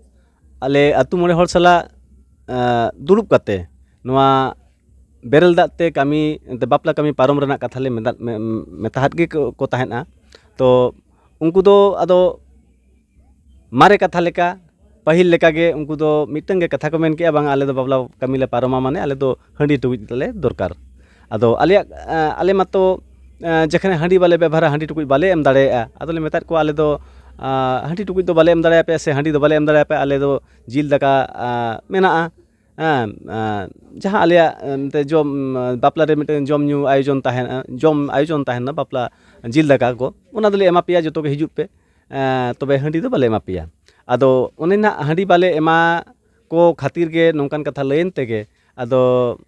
ᱟᱞᱮ ᱟᱹᱛᱩ ᱢᱚᱬᱮ ᱦᱚᱲ ᱥᱟᱞᱟᱜ, ᱮᱸ, ᱫᱩᱲᱩᱵ ᱠᱟᱛᱮ ᱱᱚᱣᱟ ᱵᱮᱨᱮᱞ ᱫᱟᱜ ᱛᱮ ᱠᱟᱹᱢᱤ, ᱮᱱᱛᱮ ᱵᱟᱯᱞᱟ ᱠᱟᱹᱢᱤ ᱯᱟᱨᱚᱢ ᱨᱮᱱᱟᱜ ᱠᱟᱛᱷᱟ ᱞᱮ ᱢᱮᱛᱟᱫ, ᱢᱮ-, ᱢᱮᱛᱟᱦᱟᱫ ᱜᱮ ᱠᱚ, ᱠᱚ ᱛᱟᱦᱮᱸᱫᱼᱟ᱾ ᱛᱚ ᱩᱱᱠᱩ ᱫᱚ ᱟᱫᱚ ᱢᱟᱨᱮ ᱠᱟᱛᱷᱟ ᱞᱮᱠᱟ, ᱯᱟᱹᱦᱤᱞ ᱞᱮᱠᱟ ᱜᱮ ᱩᱱᱠᱩ ᱫᱚ ᱢᱤᱫᱴᱟᱝ ᱜᱮ ᱠᱟᱛᱷᱟ ᱠᱚ ᱢᱮᱱ ᱠᱮᱜᱼᱟ, "ᱵᱟᱝ, ᱟᱞᱮ ᱫᱚ ᱵᱟᱯᱞᱟ ᱠᱟᱹᱢᱤ ᱞᱮ ᱯᱟᱨᱚᱢᱟ, ᱢᱟᱱᱮ ᱟᱞᱮ ᱫᱚ ᱦᱟᱺᱰᱤ ᱴᱩᱠᱩᱡ ᱛᱟᱞᱮ ᱫᱚᱨᱠᱟᱨ᱾" ᱟᱫᱚ ᱟᱞᱮᱭᱟᱜ, ᱮᱸ, ᱟᱞᱮ ᱢᱟᱛᱚ, ᱮᱸ, ᱡᱮᱠᱷᱟᱱᱮ ᱦᱟᱺᱰᱤ ᱵᱟᱞᱮ ᱵᱮᱵᱚᱦᱟᱨᱟ, ᱦᱟᱺᱰᱤ ᱴᱩᱠᱩᱡ ᱵᱟᱞᱮ ᱮᱢ ᱫᱟᱲᱮᱭᱟᱜᱼᱟ᱾ ᱟᱫᱚᱞᱮ ᱢᱮᱛᱟᱫ ᱠᱚᱣᱟ, "ᱟᱞᱮ ᱫᱚ, ᱟᱸ, ᱦᱟᱺᱰᱤ ᱴᱩᱠᱩᱡ ᱫᱚ ᱵᱟᱞᱮ ᱮᱢ ᱫᱟᱲᱮᱭᱟᱯᱮᱭᱟ ᱥᱮ ᱦᱟᱺᱰᱤ ᱫᱚ ᱵᱟᱞᱮ ᱮᱢ ᱫᱟᱲᱮᱭᱟᱯᱮᱭᱟ, ᱟᱞᱮ ᱫᱚ ᱡᱤᱞ ᱫᱟᱠᱟ, ᱟᱸ, ᱢᱮᱱᱟᱜᱼᱟ, ᱦᱮᱸ, ᱟᱸ, ᱡᱟᱦᱟᱸ ᱟᱞᱮᱭᱟᱜ, ᱮᱸ, ᱢᱤᱫᱴᱮᱱ ᱡᱚᱢ, ᱵᱟᱯᱞᱟ ᱨᱮ ᱢᱤᱫᱴᱮᱱ ᱡᱚᱢ ᱧᱩ ᱟᱭᱳᱡᱚᱱ ᱛᱟᱦᱮᱱᱟ, ᱡᱚᱢ ᱟᱭᱳᱡᱚᱱ ᱛᱟᱦᱮᱱᱟ ᱵᱟᱯᱞᱟ ᱡᱤᱞ ᱫᱟᱠᱟ ᱠᱚ, ᱚᱱᱟ ᱫᱚᱞᱮ ᱮᱢᱟ ᱯᱮᱭᱟ, ᱡᱚᱛᱚ ᱜᱮ ᱦᱤᱡᱩᱜ ᱯᱮ, ᱮᱸ, ᱛᱚᱵᱮ ᱦᱟᱺᱰᱤ ᱫᱚ ᱵᱟᱞᱮ ᱮᱢᱟ ᱯᱮᱭᱟ᱾" ᱟᱫᱚ ᱚᱱᱮ ᱱᱟᱜ ᱦᱟᱺᱰᱤ ᱵᱟᱞᱮ ᱮᱢᱟ ᱠᱚ ᱠᱷᱟᱹᱛᱤᱨ ᱜᱮ ᱱᱚᱝᱠᱟᱱ ᱠᱟᱛᱷᱟ ᱞᱟᱹᱭᱮᱱ ᱛᱮᱜᱮ ᱟᱫᱚ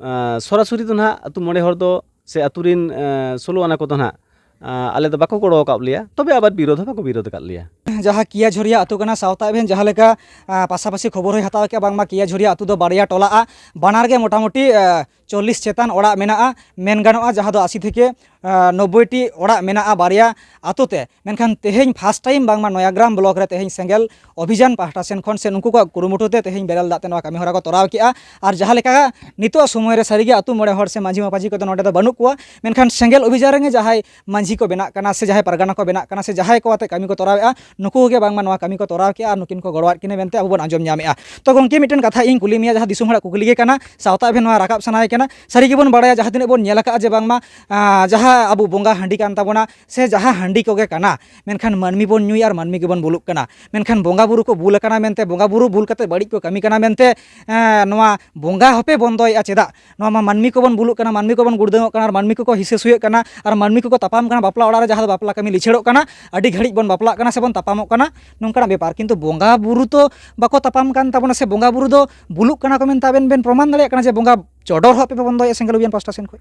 ᱟᱸ, ᱥᱚᱨᱟᱥᱚᱨᱤ ᱫᱚ ᱱᱟᱦᱟᱜ ᱟᱹᱛᱩ ᱢᱚᱬᱮ ᱦᱚᱲ ᱫᱚ ᱥᱮ ᱟᱹᱛᱩ ᱨᱤᱱ, ᱟᱸ, ᱥᱳᱞᱳ ᱟᱱᱟ ᱠᱚᱫᱚ ᱱᱟᱦᱟᱜ, ᱟᱸ, ᱟᱞᱮ ᱫᱚ ᱵᱟᱠᱚ ᱜᱚᱲᱚ ᱟᱠᱟᱫ ᱞᱮᱭᱟ, ᱛᱚᱵᱮ ᱟᱵᱟᱨ ᱵᱤᱨᱳᱫᱷ ᱦᱚᱸ ᱵᱟᱠᱚ ᱵᱤᱨᱳᱫᱷ ᱟᱠᱟᱫ ᱞᱮᱭᱟ᱾ ᱡᱟᱦᱟᱸ ᱠᱤᱭᱟᱡᱷᱚᱨᱤᱭᱟ ᱟᱹᱛᱩ ᱠᱟᱱᱟ, ᱥᱟᱶᱛᱟ ᱮᱵᱷᱮᱱ ᱡᱟᱦᱟᱸ ᱞᱮᱠᱟ, ᱟ, ᱯᱟᱥᱟᱯᱟᱥᱤ ᱠᱷᱚᱵᱚᱨ ᱦᱚᱸᱭ ᱦᱟᱛᱟᱣ ᱠᱮᱜᱼᱟ, ᱵᱟᱝᱢᱟ ᱠᱤᱭᱟᱡᱷᱚᱨᱤᱭᱟ ᱟᱹᱛᱩ ᱫᱚ ᱵᱟᱨᱭᱟ ᱴᱚᱞᱟᱜᱼᱟ, ᱵᱟᱱᱟᱨ ᱜᱮ ᱢᱚᱴᱟᱢᱩᱴᱤ, ᱟ, ᱪᱚᱞᱞᱤᱥ ᱪᱮᱛᱟᱱ ᱚᱲᱟᱜ ᱢᱮᱱᱟᱜᱼᱟ, ᱢᱮᱱ ᱜᱟᱱᱚᱜᱼᱟ, ᱡᱟᱦᱟᱸ ᱫᱚ ᱟᱥᱤ ᱛᱷᱮᱠᱮ, ᱟ, ᱱᱚᱵᱵᱳᱭ ᱴᱤ ᱚᱲᱟᱜ ᱢᱮᱱᱟᱜᱼᱟ ᱵᱟᱨᱭᱟ ᱟᱹᱛᱩ ᱛᱮ᱾ ᱢᱮᱱᱠᱷᱟᱱ ᱛᱮᱦᱮᱧ first time ᱵᱟᱝᱢᱟ ᱱᱚᱭᱟᱜᱨᱟᱢ ᱵᱞᱚᱠ ᱨᱮ ᱛᱮᱦᱮᱧ ᱥᱮᱸᱜᱮᱞ ᱚᱵᱷᱤᱡᱟᱱ ᱯᱟᱦᱴᱟ ᱥᱮᱱ ᱠᱷᱚᱱ ᱥᱮ ᱱᱩᱠᱩ ᱠᱚᱣᱟᱜ ᱠᱩᱨᱩᱢᱩᱴᱩ ᱛᱮ ᱛᱮᱦᱮᱧ ᱵᱮᱨᱮᱞ ᱫᱟᱜ ᱛᱮ ᱱᱚᱣᱟ ᱠᱟᱹᱢᱤ ᱦᱚᱨᱟ ᱠᱚ ᱛᱚᱨᱟᱣ ᱠᱮᱜᱼᱟ᱾ ᱟᱨ ᱡᱟᱦᱟᱸ ᱞᱮᱠᱟ ᱱᱤᱛᱚᱜ ᱥᱚᱢᱚᱭ ᱨᱮ ᱥᱟᱹᱨᱤᱜᱮ ᱟᱹᱛᱩ ᱢᱚᱬᱮ ᱦᱚᱲ ᱥᱮ ᱢᱟᱹᱡᱷᱤ ᱢᱟᱯᱟᱡᱷᱤ ᱠᱚᱫᱚ ᱱᱚᱰᱮ ᱫᱚ ᱵᱟᱹᱱᱩᱜ ᱠᱚᱣᱟ, ᱢᱮᱱᱠᱷᱟᱱ ᱥᱮᱸᱜᱮᱞ ᱚᱵᱷᱤᱡᱟᱱ ᱨᱮᱜᱮ ᱡᱟᱦᱟᱸᱭ ᱢᱟᱹᱡᱷᱤ ᱠᱚ ᱵᱮᱱᱟᱜ ᱠᱟᱱᱟ ᱥᱮ ᱡᱟᱦᱟᱸᱭ ᱯᱟᱨᱜᱟᱱᱟ ᱠᱚ ᱵᱮᱱᱟᱜ ᱠᱟᱱᱟ ᱥᱮ ᱡᱟᱦᱟᱸᱭ ᱠᱚ ᱟᱛᱮ ᱠᱟᱹᱢᱤ ᱠᱚ ᱛᱚᱨᱟᱣᱮᱫᱼᱟ, ᱱᱩᱠᱩ ᱜᱮ ᱵᱟᱝᱢᱟ ᱱᱚᱣᱟ ᱠᱟᱹᱢᱤ ᱠᱚ ᱛᱚᱨᱟᱣ ᱠᱮᱜᱼᱟ ᱟᱨ ᱱᱩᱠᱤᱱ ᱠᱚ ᱜᱚᱲᱚᱣᱟᱫ ᱠᱤᱱᱟ ᱢᱮᱱᱛᱮ ᱟᱵᱚ ᱵᱚᱱ ᱟᱸᱡᱚᱢ ᱧᱟᱢᱮᱜᱼᱟ᱾ ᱛᱚ ᱜᱚᱢᱠᱮ, ᱢᱤᱫᱴᱮᱱ ᱠᱟᱛᱷᱟ ᱤᱧ ᱠᱩᱞᱤ ᱢᱮᱭᱟ, ᱡᱟᱦᱟᱸ ᱫᱤᱥᱚᱢ ᱦᱚᱲᱟᱜ ᱠᱩᱠᱞᱤ ᱜᱮ ᱠᱟᱱᱟ, ᱥᱟᱶᱛᱟ ᱮᱵᱷᱮᱱ ᱱᱚᱣᱟ ᱨᱟᱠᱟᱵ ᱥᱟᱱᱟᱭᱮ ᱠᱟᱱᱟ᱾ ᱥᱟᱹᱨᱤ ᱜᱮᱵᱚᱱ ᱵᱟᱲᱟᱭᱟ, ᱡᱟᱦᱟᱸ ᱛᱤᱱᱟᱹᱜ ᱵᱚᱱ ᱧᱮᱞ ᱟᱠᱟᱫᱼᱟ ᱡᱮ ᱵᱟᱝᱢᱟ, ᱟᱸ, ᱡᱟᱦᱟᱸ ᱟᱵᱚ ᱵᱚᱸᱜᱟ ᱦᱟᱺᱰᱤ ᱠᱟᱱ ᱛᱟᱵᱚᱱᱟ ᱥᱮ ᱡᱟᱦᱟᱸ ᱦᱟᱺᱰᱤ ᱠᱚᱜᱮ ᱠᱟᱱᱟ, ᱢᱮᱱᱠᱷᱟᱱ ᱢᱟᱹᱱᱢᱤ ᱵᱚᱱ ᱧᱩᱭᱟ ᱟᱨ ᱢᱟᱹᱱᱢᱤ ᱜᱮᱵᱚᱱ ᱵᱩᱞᱩᱜ ᱠᱟᱱᱟ᱾ ᱢᱮᱱᱠᱷᱟᱱ ᱵᱚᱸᱜᱟ ᱵᱩᱨᱩ ᱠᱚ ᱵᱩᱞ ᱟᱠᱟᱱᱟ ᱢᱮᱱᱛᱮ, ᱵᱚᱸᱜᱟ ᱵᱩᱨᱩ ᱵᱩᱞ ᱠᱟᱛᱮ ᱵᱟᱹᱲᱤᱡ ᱠᱚ ᱠᱟᱹᱢᱤ ᱠᱟᱱᱟ ᱢᱮᱱᱛᱮ, ᱮᱸ, ᱱᱚᱣᱟ ᱵᱚᱸᱜᱟ ᱦᱚᱸᱯᱮ ᱵᱚᱱᱫᱚᱭᱮᱫᱼᱟ ᱪᱮᱫᱟᱜ? ᱱᱚᱣᱟ ᱢᱟ ᱢᱟᱹᱱᱢᱤ ᱠᱚᱵᱚᱱ ᱵᱩᱞᱩᱜ ᱠᱟᱱᱟ, ᱢᱟᱹᱱᱢᱤ ᱠᱚᱵᱚᱱ ᱜᱩᱲᱫᱟᱹᱝᱚᱜ ᱠᱟᱱᱟ, ᱟᱨ ᱢᱟᱹᱱᱢᱤ ᱠᱚᱠᱚ ᱦᱤᱥᱟᱹ ᱥᱩᱭᱟᱹᱜ ᱠᱟᱱᱟ, ᱟᱨ ᱢᱟᱹᱱᱢᱤ ᱠᱚᱠᱚ ᱛᱟᱯᱟᱢ ᱠᱟᱱᱟ, ᱵᱟᱯᱞᱟ ᱚᱲᱟᱜ ᱨᱮ ᱡᱟᱦᱟᱸ ᱫᱚ ᱵᱟᱯᱞᱟ ᱠᱟᱹᱢᱤ ᱞᱤᱪᱷᱟᱹᱲᱚᱜ ᱠᱟᱱᱟ, ᱟᱹᱰᱤ ᱜᱷᱟᱹᱲᱤᱡ ᱵᱚᱱ ᱵᱟᱯᱞᱟᱜ ᱠᱟᱱᱟ ᱥᱮ ᱵᱚᱱ ᱛᱟᱯᱟᱢᱚᱜ ᱠᱟᱱᱟ, ᱱᱚᱝᱠᱟᱱᱟᱜ ᱵᱮᱯᱟᱨ᱾ ᱠᱤᱱᱛᱩ ᱵᱚᱸᱜᱟ ᱵᱩᱨᱩ ᱛᱚ ᱵᱟᱠᱚ ᱛᱟᱯᱟᱢ ᱠᱟᱱ ᱛᱟᱵᱚᱱᱟ ᱥᱮ ᱵᱚᱸᱜᱟ ᱵᱩᱨᱩ ᱫᱚ ᱵᱩᱞᱩᱜ ᱠᱟᱱᱟ ᱠᱚ ᱢᱮᱱᱛᱮ ᱟᱵᱮᱱ ᱵᱮᱱ ᱯᱨᱚᱢᱟᱱ ᱫᱟᱲᱮᱭᱟᱜ ᱠᱟᱱᱟ ᱡᱮ ᱵᱚᱸᱜᱟ ᱪᱚᱰᱚᱨ ᱦᱚᱸ ᱟᱯᱮ ᱯᱮ ᱵᱚᱱᱫᱚᱭᱮᱫᱼᱟ ᱥᱮᱸᱜᱮᱞ ᱚᱵᱷᱤᱭᱟᱱ ᱯᱟᱥᱴᱟ ᱥᱮᱱ ᱠᱷᱚᱱ?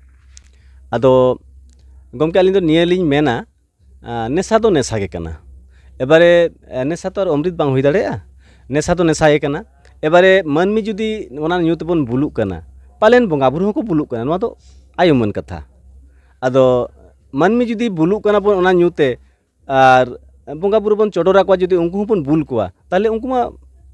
ᱟᱫᱚ ᱜᱚᱢᱠᱮ, ᱟᱹᱞᱤᱧ ᱫᱚ ᱱᱤᱭᱟᱹ ᱞᱤᱧ ᱢᱮᱱᱟ, ᱟᱸ, ᱱᱮᱥᱟ ᱫᱚ ᱱᱮᱥᱟ ᱜᱮ ᱠᱟᱱᱟ᱾ ᱮᱵᱟᱨᱮ, ᱮ, ᱱᱮᱥᱟ ᱛᱚ ᱟᱨ ᱚᱢᱨᱤᱛ ᱵᱟᱝ ᱦᱩᱭ ᱫᱟᱲᱮᱭᱟᱜᱼᱟ᱾ ᱱᱮᱥᱟ ᱫᱚ ᱱᱮᱥᱟ ᱜᱮ ᱠᱟᱱᱟ᱾ ᱮᱵᱟᱨᱮ ᱢᱟᱹᱱᱢᱤ ᱡᱩᱫᱤ ᱚᱱᱟ ᱧᱩ ᱛᱮᱵᱚᱱ ᱵᱩᱞᱩᱜ ᱠᱟᱱᱟ, ᱯᱟᱞᱮᱱ ᱵᱚᱸᱜᱟ ᱵᱩᱨᱩ ᱦᱚᱸᱠᱚ ᱵᱩᱞᱩᱜ ᱠᱟᱱᱟ, ᱱᱚᱣᱟ ᱫᱚ ᱟᱭᱩᱢᱟᱹᱱ ᱠᱟᱛᱷᱟ᱾ ᱟᱫᱚ ᱢᱟᱹᱱᱢᱤ ᱡᱩᱫᱤ ᱵᱩᱞᱩᱜ ᱠᱟᱱᱟ ᱵᱚᱱ ᱚᱱᱟ ᱧᱩ ᱛᱮ, ᱟᱨ ᱵᱚᱸᱜᱟ ᱵᱩᱨᱩ ᱵᱚᱱ ᱪᱚᱰᱚᱨ ᱟᱠᱚᱣᱟ, ᱡᱩᱫᱤ ᱩᱱᱠᱩ ᱦᱚᱸᱵᱚᱱ ᱵᱩᱞ ᱠᱚᱣᱟ, ᱛᱟᱦᱚᱞᱮ ᱩᱱᱠᱩ ᱢᱟ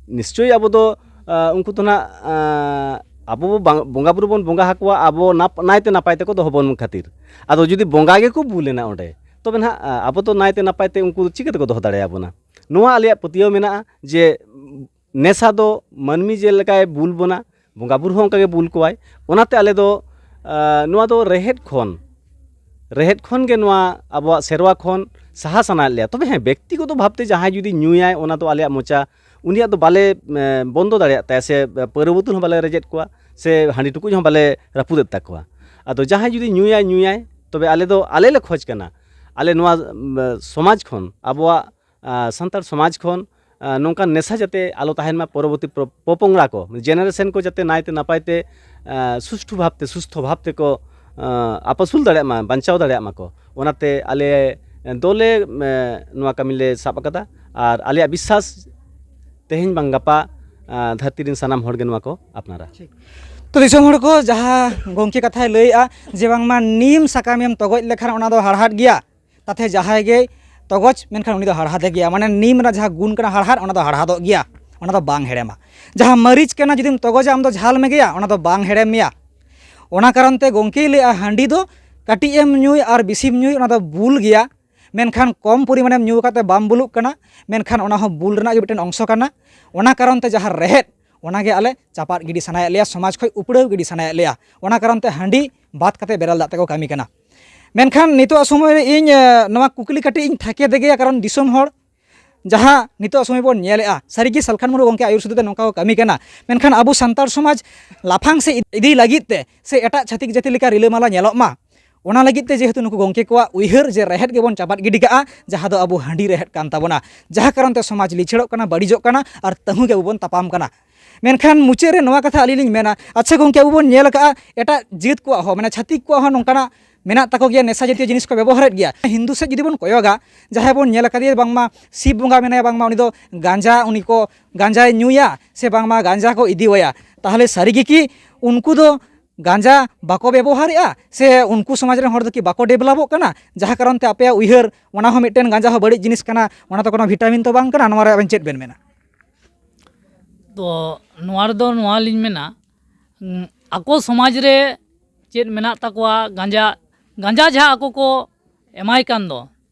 ᱱᱤᱥᱪᱳᱭ ᱟᱵᱚ ᱫᱚ, ᱟ, ᱩᱱᱠᱩ ᱫᱚ ᱱᱟᱜ, ᱟ, ᱟᱵᱚ ᱵᱚ ᱵᱟᱝ, ᱵᱚᱸᱜᱟ ᱵᱩᱨᱩ ᱵᱚᱱ ᱵᱚᱸᱜᱟ ᱟᱠᱚᱣᱟ, ᱟᱵᱚ ᱱᱟᱯ-, ᱱᱟᱭᱛᱮ ᱱᱟᱯᱟᱭ ᱛᱮᱠᱚ ᱫᱚᱦᱚ ᱵᱚᱱ ᱠᱷᱟᱹᱛᱤᱨ᱾ ᱟᱫᱚ ᱡᱩᱫᱤ ᱵᱚᱸᱜᱟ ᱜᱮᱠᱚ ᱵᱩᱞ ᱮᱱᱟ ᱚᱸᱰᱮ, ᱛᱚᱵᱮ ᱱᱟᱦᱟᱜ, ᱟ, ᱟᱵᱚ ᱫᱚ ᱱᱟᱭᱛᱮ ᱱᱟᱯᱟᱭ ᱛᱮ ᱩᱱᱠᱩ ᱫᱚ ᱪᱤᱠᱟᱹ ᱛᱮᱠᱚ ᱫᱚᱦᱚ ᱫᱟᱲᱮᱭᱟᱵᱚᱱᱟ? ᱱᱚᱣᱟ ᱟᱞᱮᱭᱟᱜ ᱯᱟᱹᱛᱭᱟᱹᱣ ᱢᱮᱱᱟᱜᱼᱟ ᱡᱮ ᱱᱮᱥᱟ ᱫᱚ ᱢᱟᱹᱱᱢᱤ ᱡᱮ ᱞᱮᱠᱟᱭ ᱵᱩᱞ ᱵᱚᱱᱟ, ᱵᱚᱸᱜᱟ ᱵᱩᱨᱩ ᱦᱚᱸ ᱚᱱᱠᱟ ᱜᱮ ᱵᱩᱞ ᱠᱚᱣᱟᱭ᱾ ᱚᱱᱟᱛᱮ ᱟᱞᱮ ᱫᱚ, ᱟ, ᱱᱚᱣᱟ ᱫᱚ ᱨᱮᱦᱮᱫ ᱠᱷᱚᱱ, ᱨᱮᱦᱮᱫ ᱠᱷᱚᱱ ᱜᱮ ᱱᱚᱣᱟ ᱟᱵᱚᱣᱟᱜ ᱥᱮᱨᱣᱟ ᱠᱷᱚᱱ ᱥᱟᱦᱟ ᱥᱟᱱᱟᱭᱮᱫ ᱞᱮᱭᱟ᱾ ᱛᱚᱵᱮ ᱦᱮᱸ, ᱵᱮᱠᱛᱤᱜᱚᱛᱚ ᱵᱷᱟᱵᱽᱛᱮ ᱡᱟᱦᱟᱸᱭ ᱡᱩᱫᱤ ᱧᱩᱭᱟᱭ, ᱚᱱᱟ ᱫᱚ ᱟᱞᱮᱭᱟᱜ ᱢᱚᱪᱟ, ᱩᱱᱤᱭᱟᱜ ᱫᱚ ᱵᱟᱞᱮ, ᱮ, ᱵᱚᱱᱫᱚ ᱫᱟᱲᱮᱭᱟᱜ ᱛᱟᱭᱟ, ᱥᱮ, ᱮ, ᱯᱟᱹᱣᱨᱟᱹ ᱵᱳᱛᱚᱞ ᱦᱚᱸ ᱵᱟᱞᱮ ᱨᱮᱡᱮᱫ ᱠᱚᱣᱟ, ᱥᱮ ᱦᱟᱺᱰᱤ ᱴᱩᱠᱩᱡ ᱦᱚᱸ ᱵᱟᱞᱮ ᱨᱟᱹᱯᱩᱫᱮᱫ ᱛᱟᱠᱚᱣᱟ᱾ ᱟᱫᱚ ᱡᱟᱦᱟᱸᱭ ᱡᱩᱫᱤ ᱧᱩᱭᱟᱭ, ᱧᱩᱭᱟᱭ, ᱛᱚᱵᱮ ᱟᱞᱮ ᱫᱚ, ᱟᱞᱮ ᱞᱮ ᱠᱷᱚᱡᱽ ᱠᱟᱱᱟ, ᱟᱞᱮ ᱱᱚᱣᱟ, ᱮ, ᱥᱚᱢᱟᱡᱽ ᱠᱷᱚᱱ, ᱟᱵᱚᱣᱟᱜ ᱟ, ᱥᱟᱱᱛᱟᱲ ᱥᱚᱢᱟᱡᱽ ᱠᱷᱚᱱ, ᱟ, ᱱᱚᱝᱠᱟᱱ ᱱᱮᱥᱟ ᱡᱟᱛᱮ ᱟᱞᱚ ᱛᱟᱦᱮᱱ ᱢᱟ, ᱯᱚᱨᱚᱵᱚᱨᱛᱤ ᱯᱨᱚ-, ᱯᱚᱯᱚᱝᱲᱟ ᱠᱚ, generation ᱠᱚ ᱡᱟᱛᱮ ᱱᱟᱭᱛᱮ ᱱᱟᱯᱟᱭ ᱛᱮ, ᱟ, ᱥᱩᱥᱴᱷᱩ ᱵᱷᱟᱵᱽ ᱛᱮ, ᱥᱩᱥᱛᱷᱚ ᱵᱷᱟᱵᱽ ᱛᱮᱠᱚ, ᱟ, ᱟᱯᱟᱥᱩᱞ ᱫᱟᱲᱮᱭᱟᱜ ᱢᱟ, ᱵᱟᱧᱪᱟᱣ ᱫᱟᱲᱮᱭᱟᱜ ᱢᱟᱠᱚ᱾ ᱚᱱᱟᱛᱮ ᱟᱞᱮ ᱫᱚᱞᱮ, ᱮ, ᱱᱚᱣᱟ ᱠᱟᱹᱢᱤ ᱞᱮ ᱥᱟᱵ ᱟᱠᱟᱫᱟ᱾ ᱟᱨ ᱟᱞᱮᱭᱟᱜ ᱵᱤᱥᱥᱟᱥ ᱛᱮᱦᱮᱧ ᱵᱟᱝ ᱜᱟᱯᱟ, ᱟᱸ, ᱫᱷᱟᱹᱨᱛᱤ ᱨᱮᱱ ᱥᱟᱱᱟᱢ ᱦᱚᱲ ᱜᱮ ᱱᱚᱣᱟ ᱠᱚ ᱟᱯᱱᱟᱨᱟ᱾ ᱛᱚ ᱫᱤᱥᱚᱢ ᱦᱚᱲ ᱠᱚ, ᱡᱟᱦᱟᱸ ᱜᱚᱢᱠᱮ ᱠᱟᱛᱷᱟᱭ ᱞᱟᱹᱭᱮᱜᱼᱟ ᱡᱮ ᱵᱟᱝᱢᱟ ᱱᱤᱢ ᱥᱟᱠᱟᱢᱮᱢ ᱛᱚᱜᱚᱡ ᱞᱮᱠᱷᱟᱱ ᱚᱱᱟ ᱫᱚ ᱦᱟᱲᱦᱟᱫ ᱜᱮᱭᱟ, ᱛᱟᱛᱮ ᱡᱟᱦᱟᱸᱭ ᱜᱮ ᱛᱚᱜᱚᱡ ᱢᱮᱱᱠᱷᱟᱱ ᱩᱱᱤ ᱫᱚ ᱦᱟᱲᱦᱟᱫᱮ ᱜᱮᱭᱟ, ᱢᱟᱱᱮ ᱱᱤᱢ ᱨᱮᱱᱟᱜ ᱡᱟᱦᱟᱸ ᱜᱩᱱ ᱠᱟᱱᱟ ᱦᱟᱲᱦᱟᱫ, ᱚᱱᱟ ᱫᱚ ᱦᱟᱲᱦᱟᱫᱚᱜ ᱜᱮᱭᱟ, ᱚᱱᱟ ᱫᱚ ᱵᱟᱝ ᱦᱮᱲᱮᱢᱟ᱾ ᱡᱟᱦᱟᱸ ᱢᱟᱹᱨᱤᱪ ᱠᱟᱱᱟ, ᱡᱩᱫᱤᱢ ᱛᱚᱜᱚᱡᱟ ᱟᱢ ᱫᱚ ᱡᱷᱟᱞ ᱢᱮᱜᱮᱭᱟ, ᱚᱱᱟ ᱫᱚ ᱵᱟᱝ ᱦᱮᱲᱮᱢ ᱢᱮᱭᱟ᱾ ᱚᱱᱟ ᱠᱟᱨᱚᱱ ᱛᱮ ᱜᱚᱢᱠᱮᱭ ᱞᱟᱹᱭᱮᱜᱼᱟ ᱦᱟᱺᱰᱤ ᱫᱚ ᱠᱟᱹᱴᱤᱡ ᱮᱢ ᱧᱩᱭ ᱟᱨ ᱵᱮᱥᱤᱢ ᱧᱩᱭ, ᱚᱱᱟ ᱫᱚ ᱵᱩᱞ ᱜᱮᱭᱟ, ᱢᱮᱱᱠᱷᱟᱱ ᱠᱚᱢ ᱯᱚᱨᱤᱢᱟᱱᱮᱢ ᱧᱩ ᱠᱟᱛᱮ ᱵᱟᱢ ᱵᱩᱞᱩᱜ ᱠᱟᱱᱟ, ᱢᱮᱱᱠᱷᱟᱱ ᱚᱱᱟ ᱦᱚᱸ ᱵᱩᱞ ᱨᱮᱱᱟᱜ ᱜᱮ ᱢᱤᱫᱴᱮᱱ ᱚᱝᱥᱚ ᱠᱟᱱᱟ᱾ ᱚᱱᱟ ᱠᱟᱨᱚᱱ ᱛᱮ ᱡᱟᱦᱟᱸ ᱨᱮᱦᱮᱫ, ᱚᱱᱟᱜᱮ ᱟᱞᱮ ᱪᱟᱯᱟᱫ ᱜᱤᱰᱤ ᱥᱟᱱᱟᱭᱮᱫ ᱞᱮᱭᱟ, ᱥᱚᱢᱟᱡᱽ ᱠᱷᱚᱱ ᱩᱯᱲᱟᱹᱣ ᱜᱤᱰᱤ ᱥᱟᱱᱟᱭᱮᱫ ᱞᱮᱭᱟ᱾ ᱚᱱᱟ ᱠᱟᱨᱚᱱ ᱛᱮ ᱦᱟᱺᱰᱤ ᱵᱟᱫ ᱠᱟᱛᱮ ᱵᱮᱨᱮᱞ ᱫᱟᱜ ᱛᱮᱠᱚ ᱠᱟᱹᱢᱤ ᱠᱟᱱᱟ᱾ ᱢᱮᱱᱠᱷᱟᱱ ᱱᱤᱛᱚᱜ ᱥᱚᱢᱚᱭ ᱨᱮ ᱤᱧ, ᱮ, ᱱᱚᱣᱟ ᱠᱩᱠᱞᱤ ᱠᱟᱹᱴᱤᱡ ᱤᱧ ᱛᱷᱟᱠᱮ ᱫᱮᱜᱮᱭᱟ, ᱠᱟᱨᱚᱱ ᱫᱤᱥᱚᱢ ᱦᱚᱲ ᱡᱟᱦᱟᱸ ᱱᱤᱛᱚᱜ ᱥᱚᱢᱚᱭ ᱵᱚᱱ ᱧᱮᱞᱮᱜᱼᱟ, ᱥᱟᱹᱨᱤᱜᱮ ᱥᱟᱞᱠᱷᱟᱱ ᱢᱩᱨᱢᱩ ᱜᱚᱢᱠᱮ ᱟᱹᱭᱩᱨ ᱥᱩᱫᱷᱩ ᱛᱮ ᱱᱚᱝᱠᱟ ᱠᱚ ᱠᱟᱹᱢᱤ ᱠᱟᱱᱟ, ᱢᱮᱱᱠᱷᱟᱱ ᱟᱵᱚ ᱥᱟᱱᱛᱟᱲ ᱥᱚᱢᱟᱡᱽ ᱞᱟᱯᱷᱟᱝ ᱥᱮᱫ ᱤᱫᱤ ᱞᱟᱹᱜᱤᱫ ᱛᱮ ᱥᱮ ᱮᱴᱟᱜ ᱪᱷᱟᱹᱛᱤᱠ ᱡᱟᱹᱛᱤ ᱞᱮᱠᱟ ᱨᱤᱞᱟᱹᱢᱟᱞᱟ ᱧᱮᱞᱚᱜ ᱢᱟ, ᱚᱱᱟ ᱞᱟᱹᱜᱤᱫ ᱛᱮ ᱡᱮᱦᱮᱛᱩ ᱱᱩᱠᱩ ᱜᱚᱢᱠᱮ ᱠᱚᱣᱟᱜ ᱩᱭᱦᱟᱹᱨ ᱡᱮ ᱨᱮᱦᱮᱫ ᱜᱮᱵᱚᱱ ᱪᱟᱯᱟᱫ ᱜᱤᱰᱤ ᱠᱟᱜᱼᱟ, ᱡᱟᱦᱟᱸ ᱫᱚ ᱟᱵᱚ ᱦᱟᱺᱰᱤ ᱨᱮᱦᱮᱫ ᱠᱟᱱ ᱛᱟᱵᱚᱱᱟ, ᱡᱟᱦᱟᱸ ᱠᱟᱨᱚᱱ ᱛᱮ ᱥᱚᱢᱟᱡᱽ ᱞᱤᱪᱷᱟᱹᱲᱚᱜ ᱠᱟᱱᱟ, ᱵᱟᱹᱲᱤᱡᱚᱜ ᱠᱟᱱᱟ ᱟᱨ ᱛᱟᱹᱦᱩ ᱜᱮ ᱟᱵᱚ ᱵᱚᱱ ᱛᱟᱯᱟᱢ ᱠᱟᱱᱟ᱾ ᱢᱮᱱᱠᱷᱟᱱ ᱢᱩᱪᱟᱹᱫ ᱨᱮ ᱱᱚᱣᱟ ᱠᱟᱛᱷᱟ ᱟᱹᱞᱤᱧ ᱞᱤᱧ ᱢᱮᱱᱟ, ᱟᱪᱪᱷᱟ ᱜᱚᱢᱠᱮ, ᱟᱵᱚ ᱵᱚᱱ ᱧᱮᱞ ᱟᱠᱟᱫᱼᱟ ᱮᱴᱟᱜ ᱡᱟᱹᱛ ᱠᱚᱣᱟᱜ ᱦᱚᱸ, ᱢᱟᱱᱮ ᱪᱷᱟᱹᱛᱤᱠ ᱠᱚᱣᱟᱜ ᱦᱚᱸ ᱱᱚᱝᱠᱟᱱᱟᱜ ᱢᱮᱱᱟᱜ ᱛᱟᱠᱚ ᱜᱮᱭᱟ, ᱱᱮᱥᱟ ᱡᱟᱛᱤᱭᱚ ᱡᱤᱱᱤᱥ ᱠᱚ ᱵᱮᱵᱚᱦᱟᱨᱮᱫ ᱜᱮᱭᱟ᱾ ᱦᱤᱱᱫᱩ ᱥᱮᱫ ᱡᱩᱫᱤ ᱵᱚᱱ ᱠᱚᱭᱚᱜᱟ, ᱡᱟᱦᱟᱸᱭ ᱵᱚᱱ ᱧᱮᱞ ᱟᱠᱟᱫᱮᱭᱟ ᱵᱟᱝᱢᱟ ᱥᱤᱵ ᱵᱚᱸᱜᱟ ᱢᱮᱱᱟᱭᱟ, ᱵᱟᱝᱢᱟ ᱩᱱᱤ ᱫᱚ ᱜᱟᱸᱡᱟ, ᱩᱱᱤ ᱠᱚ ᱜᱟᱸᱡᱟᱭ ᱧᱩᱭᱟ ᱥᱮ ᱵᱟᱝᱢᱟ ᱜᱟᱸᱡᱟ ᱠᱚ ᱤᱫᱤᱣᱟᱭᱟ, ᱛᱟᱦᱚᱞᱮ ᱥᱟᱹᱨᱤ ᱜᱮ ᱠᱤ ᱩᱱᱠᱩ ᱫᱚ ᱜᱟᱸᱡᱟ ᱵᱟᱠᱚ ᱵᱮᱵᱚᱦᱟᱨᱮᱫᱼᱟ ᱥᱮ ᱩᱱᱠᱩ ᱥᱚᱢᱟᱡᱽ ᱨᱮᱱ ᱦᱚᱲ ᱫᱚ ᱠᱤ ᱵᱟᱠᱚ ᱰᱮᱵᱷᱞᱚᱯᱚᱜ ᱠᱟᱱᱟ? ᱡᱟᱦᱟᱸ ᱠᱟᱨᱚᱱ ᱛᱮ ᱟᱯᱮᱭᱟᱜ ᱩᱭᱦᱟᱹᱨ, ᱚᱱᱟ ᱦᱚᱸ ᱢᱤᱫᱴᱮᱱ ᱜᱟᱸᱡᱟ ᱦᱚᱸ ᱵᱟᱹᱲᱤᱡ ᱡᱤᱱᱤᱥ ᱠᱟᱱᱟ, ᱚᱱᱟ ᱫᱚ ᱠᱳᱱᱳ ᱵᱷᱤᱴᱟᱢᱤᱱ ᱛᱚ ᱵᱟᱝ ᱠᱟᱱᱟ᱾ ᱱᱚᱣᱟ ᱨᱮ ᱟᱵᱮᱱ ᱪᱮᱫ ᱵᱮᱱ ᱢᱮᱱᱟ? ᱛᱚ ᱱᱚᱣᱟ ᱨᱮᱫᱚ ᱱᱚᱣᱟ ᱞᱤᱧ ᱢᱮᱱᱟ, ᱩᱸ, ᱟᱠᱚ ᱥᱚᱢᱟᱡᱽ ᱨᱮ ᱪᱮᱫ ᱢᱮᱱᱟᱜ ᱛᱟᱠᱚᱣᱟ, ᱜᱟᱸᱡᱟ, ᱜᱟᱸᱡᱟ ᱡᱟᱦᱟᱸ ᱟᱠᱚ ᱠᱚ ᱮᱢᱟᱭ ᱠᱟᱱ ᱫᱚ,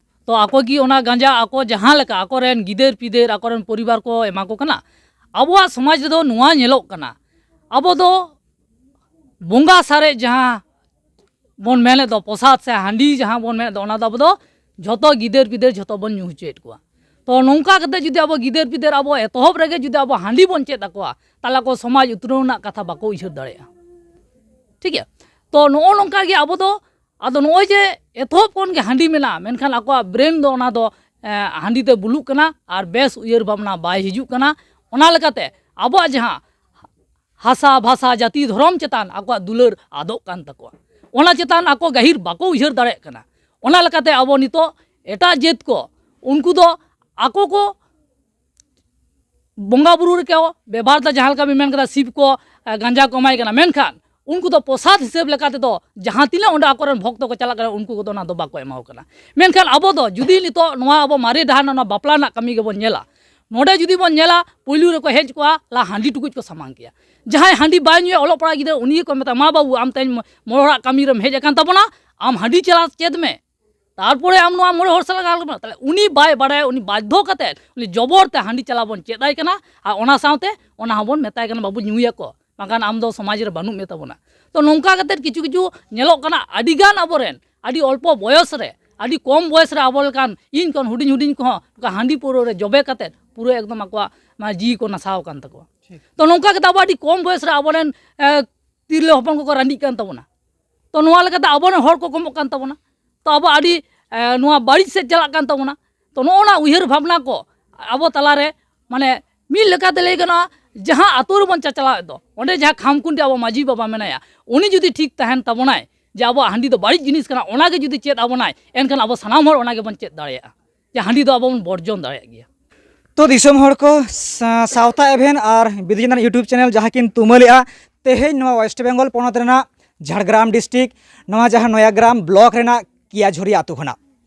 ᱛᱚ ᱟᱠᱚ ᱜᱮ ᱚᱱᱟ ᱜᱟᱸᱡᱟ ᱟᱠᱚ ᱡᱟᱦᱟᱸ ᱞᱮᱠᱟ ᱟᱠᱚᱨᱮᱱ ᱜᱤᱫᱟᱹᱨ ᱯᱤᱫᱟᱹᱨ, ᱟᱠᱚᱨᱮᱱ ᱯᱚᱨᱤᱵᱟᱨ ᱠᱚ ᱮᱢᱟ ᱠᱚ ᱠᱟᱱᱟ᱾ ᱟᱵᱚᱣᱟᱜ ᱥᱚᱢᱟᱡᱽ ᱨᱮᱫᱚ ᱱᱚᱣᱟ ᱧᱮᱞᱚᱜ ᱠᱟᱱᱟ, ᱟᱵᱚ ᱫᱚ ᱵᱚᱸᱜᱟ ᱥᱟᱨᱮᱡ ᱡᱟᱦᱟᱸ ᱵᱚᱱ ᱢᱮᱱᱮᱫ ᱫᱚ, ᱯᱨᱚᱥᱟᱫ ᱥᱮ ᱦᱟᱺᱰᱤ ᱡᱟᱦᱟᱸ ᱵᱚᱱ ᱢᱮᱱᱮᱫ ᱫᱚ, ᱚᱱᱟ ᱫᱚ ᱟᱵᱚ ᱫᱚ ᱡᱷᱚᱛᱚ ᱜᱤᱫᱟᱹᱨ ᱯᱤᱫᱟᱹᱨ ᱡᱷᱚᱛᱚ ᱵᱚᱱ ᱧᱩ ᱦᱚᱪᱚᱭᱮᱫ ᱠᱚᱣᱟ᱾ ᱛᱚ ᱱᱚᱝᱠᱟ ᱠᱟᱛᱮ ᱡᱩᱫᱤ ᱟᱵᱚ ᱜᱤᱫᱟᱹᱨ ᱯᱤᱫᱟᱹᱨ ᱟᱵᱚ ᱮᱛᱚᱦᱚᱵ ᱨᱮᱜᱮ ᱡᱩᱫᱤ ᱟᱵᱚ ᱦᱟᱺᱰᱤ ᱵᱚᱱ ᱪᱮᱫ ᱟᱠᱚᱣᱟ, ᱛᱟᱦᱚᱞᱮ ᱟᱠᱚ ᱥᱚᱢᱟᱡᱽ ᱩᱛᱱᱟᱹᱣ ᱨᱮᱱᱟᱜ ᱠᱟᱛᱷᱟ ᱵᱟᱠᱚ ᱩᱭᱦᱟᱹᱨ ᱫᱟᱲᱮᱭᱟᱜᱼᱟ᱾ ᱴᱷᱤᱠ ᱜᱮᱭᱟ? ᱛᱚ ᱱᱚᱜᱼᱚ ᱱᱚᱝᱠᱟ ᱜᱮ ᱟᱵᱚ ᱫᱚ, ᱟᱫᱚ ᱱᱚᱜᱼᱚᱭ ᱡᱮ ᱮᱛᱚᱦᱚᱵ ᱠᱷᱚᱱ ᱜᱮ ᱦᱟᱺᱰᱤ ᱢᱮᱱᱟᱜᱼᱟ, ᱢᱮᱱᱠᱷᱟᱱ ᱟᱠᱚᱣᱟᱜ ᱵᱨᱮᱱ ᱫᱚ ᱚᱱᱟ ᱫᱚ, ᱮ, ᱦᱟᱺᱰᱤ ᱛᱮ ᱵᱩᱞᱩᱜ ᱠᱟᱱᱟ ᱟᱨ ᱵᱮᱥ ᱩᱭᱦᱟᱹᱨ ᱵᱷᱟᱵᱽᱱᱟ ᱵᱟᱭ ᱦᱤᱡᱩᱜ ᱠᱟᱱᱟ᱾ ᱚᱱᱟ ᱞᱮᱠᱟᱛᱮ ᱟᱵᱚᱣᱟᱜ ᱡᱟᱦᱟᱸ ᱦᱟᱥᱟ, ᱵᱷᱟᱥᱟ, ᱡᱟᱹᱛᱤ, ᱫᱷᱚᱨᱚᱢ ᱪᱮᱛᱟᱱ ᱟᱠᱚᱣᱟᱜ ᱫᱩᱞᱟᱹᱲ ᱟᱫᱚᱜ ᱠᱟᱱ ᱛᱟᱠᱚᱣᱟ᱾ ᱚᱱᱟ ᱪᱮᱛᱟᱱ ᱟᱠᱚ ᱜᱟᱹᱦᱤᱨ ᱵᱟᱠᱚ ᱩᱭᱦᱟᱹᱨ ᱫᱟᱲᱮᱭᱟᱜ ᱠᱟᱱᱟ᱾ ᱚᱱᱟ ᱞᱮᱠᱟᱛᱮ ᱟᱵᱚ ᱱᱤᱛᱚᱜ ᱮᱴᱟᱜ ᱡᱟᱹᱛ ᱠᱚ, ᱩᱱᱠᱩ ᱫᱚ ᱟᱠᱚ ᱠᱚ ᱵᱚᱸᱜᱟ ᱵᱩᱨᱩ ᱨᱮᱠᱚ ᱵᱮᱵᱷᱟᱨ ᱫᱟ, ᱡᱟᱦᱟᱸ ᱞᱮᱠᱟ ᱵᱤᱱ ᱢᱮᱱ ᱠᱮᱫᱟ ᱥᱤᱵ ᱠᱚ ᱜᱟᱸᱡᱟ ᱠᱚ ᱮᱢᱟᱭ ᱠᱟᱱᱟ, ᱢᱮᱱᱠᱷᱟᱱ ᱩᱱᱠᱩ ᱫᱚ ᱯᱨᱚᱥᱟᱫ ᱦᱤᱥᱟᱹᱵ ᱞᱮᱠᱟ ᱛᱮᱫᱚ ᱡᱟᱦᱟᱸ ᱛᱤᱱᱟᱹᱜ ᱚᱸᱰᱮ ᱟᱠᱚᱨᱮᱱ ᱵᱷᱚᱠᱛᱚ ᱠᱚ ᱪᱟᱞᱟᱜ ᱠᱟᱱᱟ, ᱩᱱᱠᱩ ᱠᱚᱫᱚ ᱚᱱᱟ ᱫᱚ ᱵᱟᱠᱚ ᱮᱢᱟ ᱠᱚ ᱠᱟᱱᱟ᱾ ᱢᱮᱱᱠᱷᱟᱱ ᱟᱵᱚ ᱫᱚ ᱡᱩᱫᱤ ᱱᱤᱛᱚᱜ ᱱᱚᱣᱟ ᱟᱵᱚ ᱢᱟᱨᱮ ᱰᱟᱦᱟᱨ ᱨᱮᱱᱟᱜ ᱱᱚᱣᱟ ᱵᱟᱯᱞᱟ ᱨᱮᱱᱟᱜ ᱠᱟᱹᱢᱤ ᱜᱮᱵᱚᱱ ᱧᱮᱞᱟ, ᱱᱚᱰᱮ ᱡᱩᱫᱤ ᱵᱚᱱ ᱧᱮᱞᱟ, ᱯᱩᱭᱞᱩ ᱨᱮᱠᱚ ᱦᱮᱡ ᱠᱚᱜᱼᱟ, ᱞᱟᱦᱟ ᱦᱟᱺᱰᱤ ᱴᱩᱠᱩᱡ ᱠᱚ ᱥᱟᱢᱟᱝ ᱠᱮᱭᱟ᱾ ᱡᱟᱦᱟᱸᱭ ᱦᱟᱺᱰᱤ ᱵᱟᱭ ᱧᱩᱭᱟ, ᱚᱞᱚᱜ ᱯᱟᱲᱦᱟᱜ ᱜᱤᱫᱽᱨᱟᱹ, ᱩᱱᱤ ᱜᱮᱠᱚ ᱢᱮᱛᱟᱜᱼᱟ, "ᱢᱟ ᱵᱟᱹᱵᱩ, ᱟᱢ ᱛᱮᱦᱮᱧ ᱢᱚᱬᱮ ᱦᱚᱲᱟᱜ ᱠᱟᱹᱢᱤ ᱨᱮᱢ ᱦᱮᱡ ᱟᱠᱟᱱ ᱛᱟᱵᱚᱱᱟ, ᱟᱢ ᱦᱟᱺᱰᱤ ᱪᱟᱞᱟᱣ ᱪᱮᱫ ᱢᱮ, ᱛᱟᱨᱯᱚᱨᱮ ᱟᱢ ᱱᱚᱣᱟ ᱢᱚᱬᱮ ᱦᱚᱲ ᱥᱟᱞᱟᱜ ᱜᱟᱞᱢᱟᱨᱟᱣ ᱢᱮ᱾" ᱛᱟᱦᱞᱮ ᱩᱱᱤ ᱵᱟᱭ ᱵᱟᱲᱟᱭᱟ, ᱩᱱᱤ ᱵᱟᱫᱽᱫᱷᱚ ᱠᱟᱛᱮ ᱩᱱᱤ ᱡᱚᱵᱚᱨ ᱛᱮ ᱦᱟᱺᱰᱤ ᱪᱟᱞᱟᱣ ᱵᱚᱱ ᱪᱮᱫ ᱟᱭ ᱠᱟᱱᱟ, ᱟᱨ ᱚᱱᱟ ᱥᱟᱶᱛᱮ ᱚᱱᱟ ᱦᱚᱸᱵᱚᱱ ᱢᱮᱛᱟᱭ ᱠᱟᱱᱟ, "ᱵᱟᱹᱵᱩ, ᱧᱩᱭᱟᱠᱚ, ᱵᱟᱝᱠᱷᱟᱱ ᱟᱢ ᱫᱚ ᱥᱚᱢᱟᱡᱽ ᱨᱮ ᱵᱟᱹᱱᱩᱜ ᱢᱮ ᱛᱟᱵᱚᱱᱟ᱾" ᱛᱚ, ᱱᱚᱝᱠᱟ ᱠᱟᱛᱮ ᱠᱤᱪᱷᱩ ᱠᱤᱪᱷᱩ ᱧᱮᱞᱚᱜ ᱠᱟᱱᱟ, ᱟᱹᱰᱤᱜᱟᱱ ᱟᱵᱚᱨᱮᱱ ᱟᱹᱰᱤ ᱚᱞᱯᱚ ᱵᱚᱭᱚᱥ ᱨᱮ, ᱟᱹᱰᱤ ᱠᱚᱢ ᱵᱚᱭᱚᱥ ᱨᱮ ᱟᱵᱚ ᱞᱮᱠᱟᱱ ᱤᱧ ᱠᱷᱚᱱ ᱦᱩᱰᱤᱧ ᱦᱩᱰᱤᱧ ᱠᱚᱦᱚᱸ ᱱᱚᱝᱠᱟ ᱦᱟᱺᱰᱤ ᱯᱟᱹᱣᱨᱟᱹ ᱨᱮ ᱡᱚᱵᱮ ᱠᱟᱛᱮ ᱯᱩᱨᱟᱹ ᱮᱠᱫᱚᱢ ᱟᱠᱚᱣᱟᱜ ᱢᱟᱱᱮ ᱡᱤᱣᱤ ᱠᱚ ᱱᱟᱥᱟᱣ ᱟᱠᱟᱱ ᱛᱟᱠᱚᱣᱟ᱾ ᱴᱷᱤᱠ᱾ ᱛᱚ, ᱱᱚᱝᱠᱟ ᱠᱟᱛᱮ ᱟᱵᱚ ᱟᱹᱰᱤ ᱠᱚᱢ ᱵᱚᱭᱚᱥ ᱨᱮ ᱟᱵᱚᱨᱮᱱ, ᱮ, ᱛᱤᱨᱞᱟᱹ ᱦᱚᱯᱚᱱ ᱠᱚᱠᱚ ᱨᱟᱺᱰᱤᱜ ᱠᱟᱱ ᱛᱟᱵᱚᱱᱟ᱾ ᱛᱚ, ᱱᱚᱣᱟ ᱞᱮᱠᱟᱛᱮ ᱟᱵᱚᱨᱮᱱ ᱦᱚᱲ ᱠᱚ ᱠᱚᱢᱚᱜ ᱠᱟᱱ ᱛᱟᱵᱚᱱᱟ᱾ ᱛᱚ, ᱟᱵᱚ ᱟᱹᱰᱤ, ᱮ, ᱱᱚᱣᱟ ᱵᱟᱹᱲᱤᱡ ᱥᱮᱫ ᱪᱟᱞᱟᱜ ᱠᱟᱱ ᱛᱟᱵᱚᱱᱟ᱾ ᱛᱚ, ᱱᱚᱜᱼᱚ ᱱᱟ ᱩᱭᱦᱟᱹᱨ ᱵᱷᱟᱵᱽᱱᱟ ᱠᱚ ᱟᱵᱚ ᱛᱟᱞᱟᱨᱮ, ᱢᱟᱱᱮ, ᱢᱤᱫ ᱞᱮᱠᱟᱛᱮ ᱞᱟᱹᱭ ᱜᱟᱱᱚᱜᱼᱟ, ᱡᱟᱦᱟᱸ ᱟᱛᱳ ᱨᱮᱵᱚᱱ ᱪᱟᱪᱞᱟᱣᱮᱫ ᱫᱚ, ᱚᱸᱰᱮ ᱡᱟᱦᱟᱸ ᱠᱷᱟᱢᱠᱷᱩᱱᱴᱤ ᱟᱵᱚ ᱢᱟᱹᱡᱷᱤ ᱵᱟᱵᱟ ᱢᱮᱱᱟᱭᱟ, ᱩᱱᱤ ᱡᱩᱫᱤ ᱴᱷᱤᱠ ᱛᱟᱦᱮᱱ ᱛᱟᱵᱚᱱᱟᱭ ᱡᱮ ᱟᱵᱚᱣᱟᱜ ᱦᱟᱺᱰᱤ ᱫᱚ ᱵᱟᱹᱲᱤᱡ ᱡᱤᱱᱤᱥ ᱠᱟᱱᱟ, ᱚᱱᱟᱜᱮ ᱡᱩᱫᱤ ᱪᱮᱫ ᱟᱵᱚᱱᱟᱭ, ᱮᱱᱠᱷᱟᱱ ᱟᱵᱚ ᱥᱟᱱᱟᱢ ᱦᱚᱲ ᱚᱱᱟ ᱜᱮᱵᱚᱱ ᱪᱮᱫ ᱫᱟᱲᱮᱭᱟᱜᱼᱟ, ᱡᱮ ᱦᱟᱺᱰᱤ ᱫᱚ ᱟᱵᱚ ᱵᱚᱱ ᱵᱚᱨᱡᱚᱱ ᱫᱟᱲᱮᱭᱟᱜ ᱜᱮᱭᱟ᱾ ᱛᱚ, ᱫᱤᱥᱚᱢ ᱦᱚᱲ ᱠᱚ, ᱥᱟ-, ᱥᱟᱶᱛᱟ ᱮᱵᱷᱮᱱ ᱟᱨ ᱵᱤᱫᱩ ᱪᱟᱸᱫᱟᱱ YouTube channel ᱡᱟᱦᱟᱸ ᱠᱤᱱ ᱛᱩᱢᱟᱹᱞᱮᱜᱼᱟ, ᱛᱮᱦᱮᱧ ᱱᱚᱣᱟ West Bengal ᱯᱚᱱᱚᱛ ᱨᱮᱱᱟᱜ ᱡᱷᱟᱲᱜᱨᱟᱢ district, ᱱᱚᱣᱟ ᱡᱟᱦᱟᱸ ᱱᱚᱭᱟᱜᱨᱟᱢ block ᱨᱮᱱᱟᱜ ᱠᱤᱭᱟᱡᱷᱚᱨᱤ ᱟᱹᱛᱩ ᱠᱷᱚᱱᱟᱜ᱾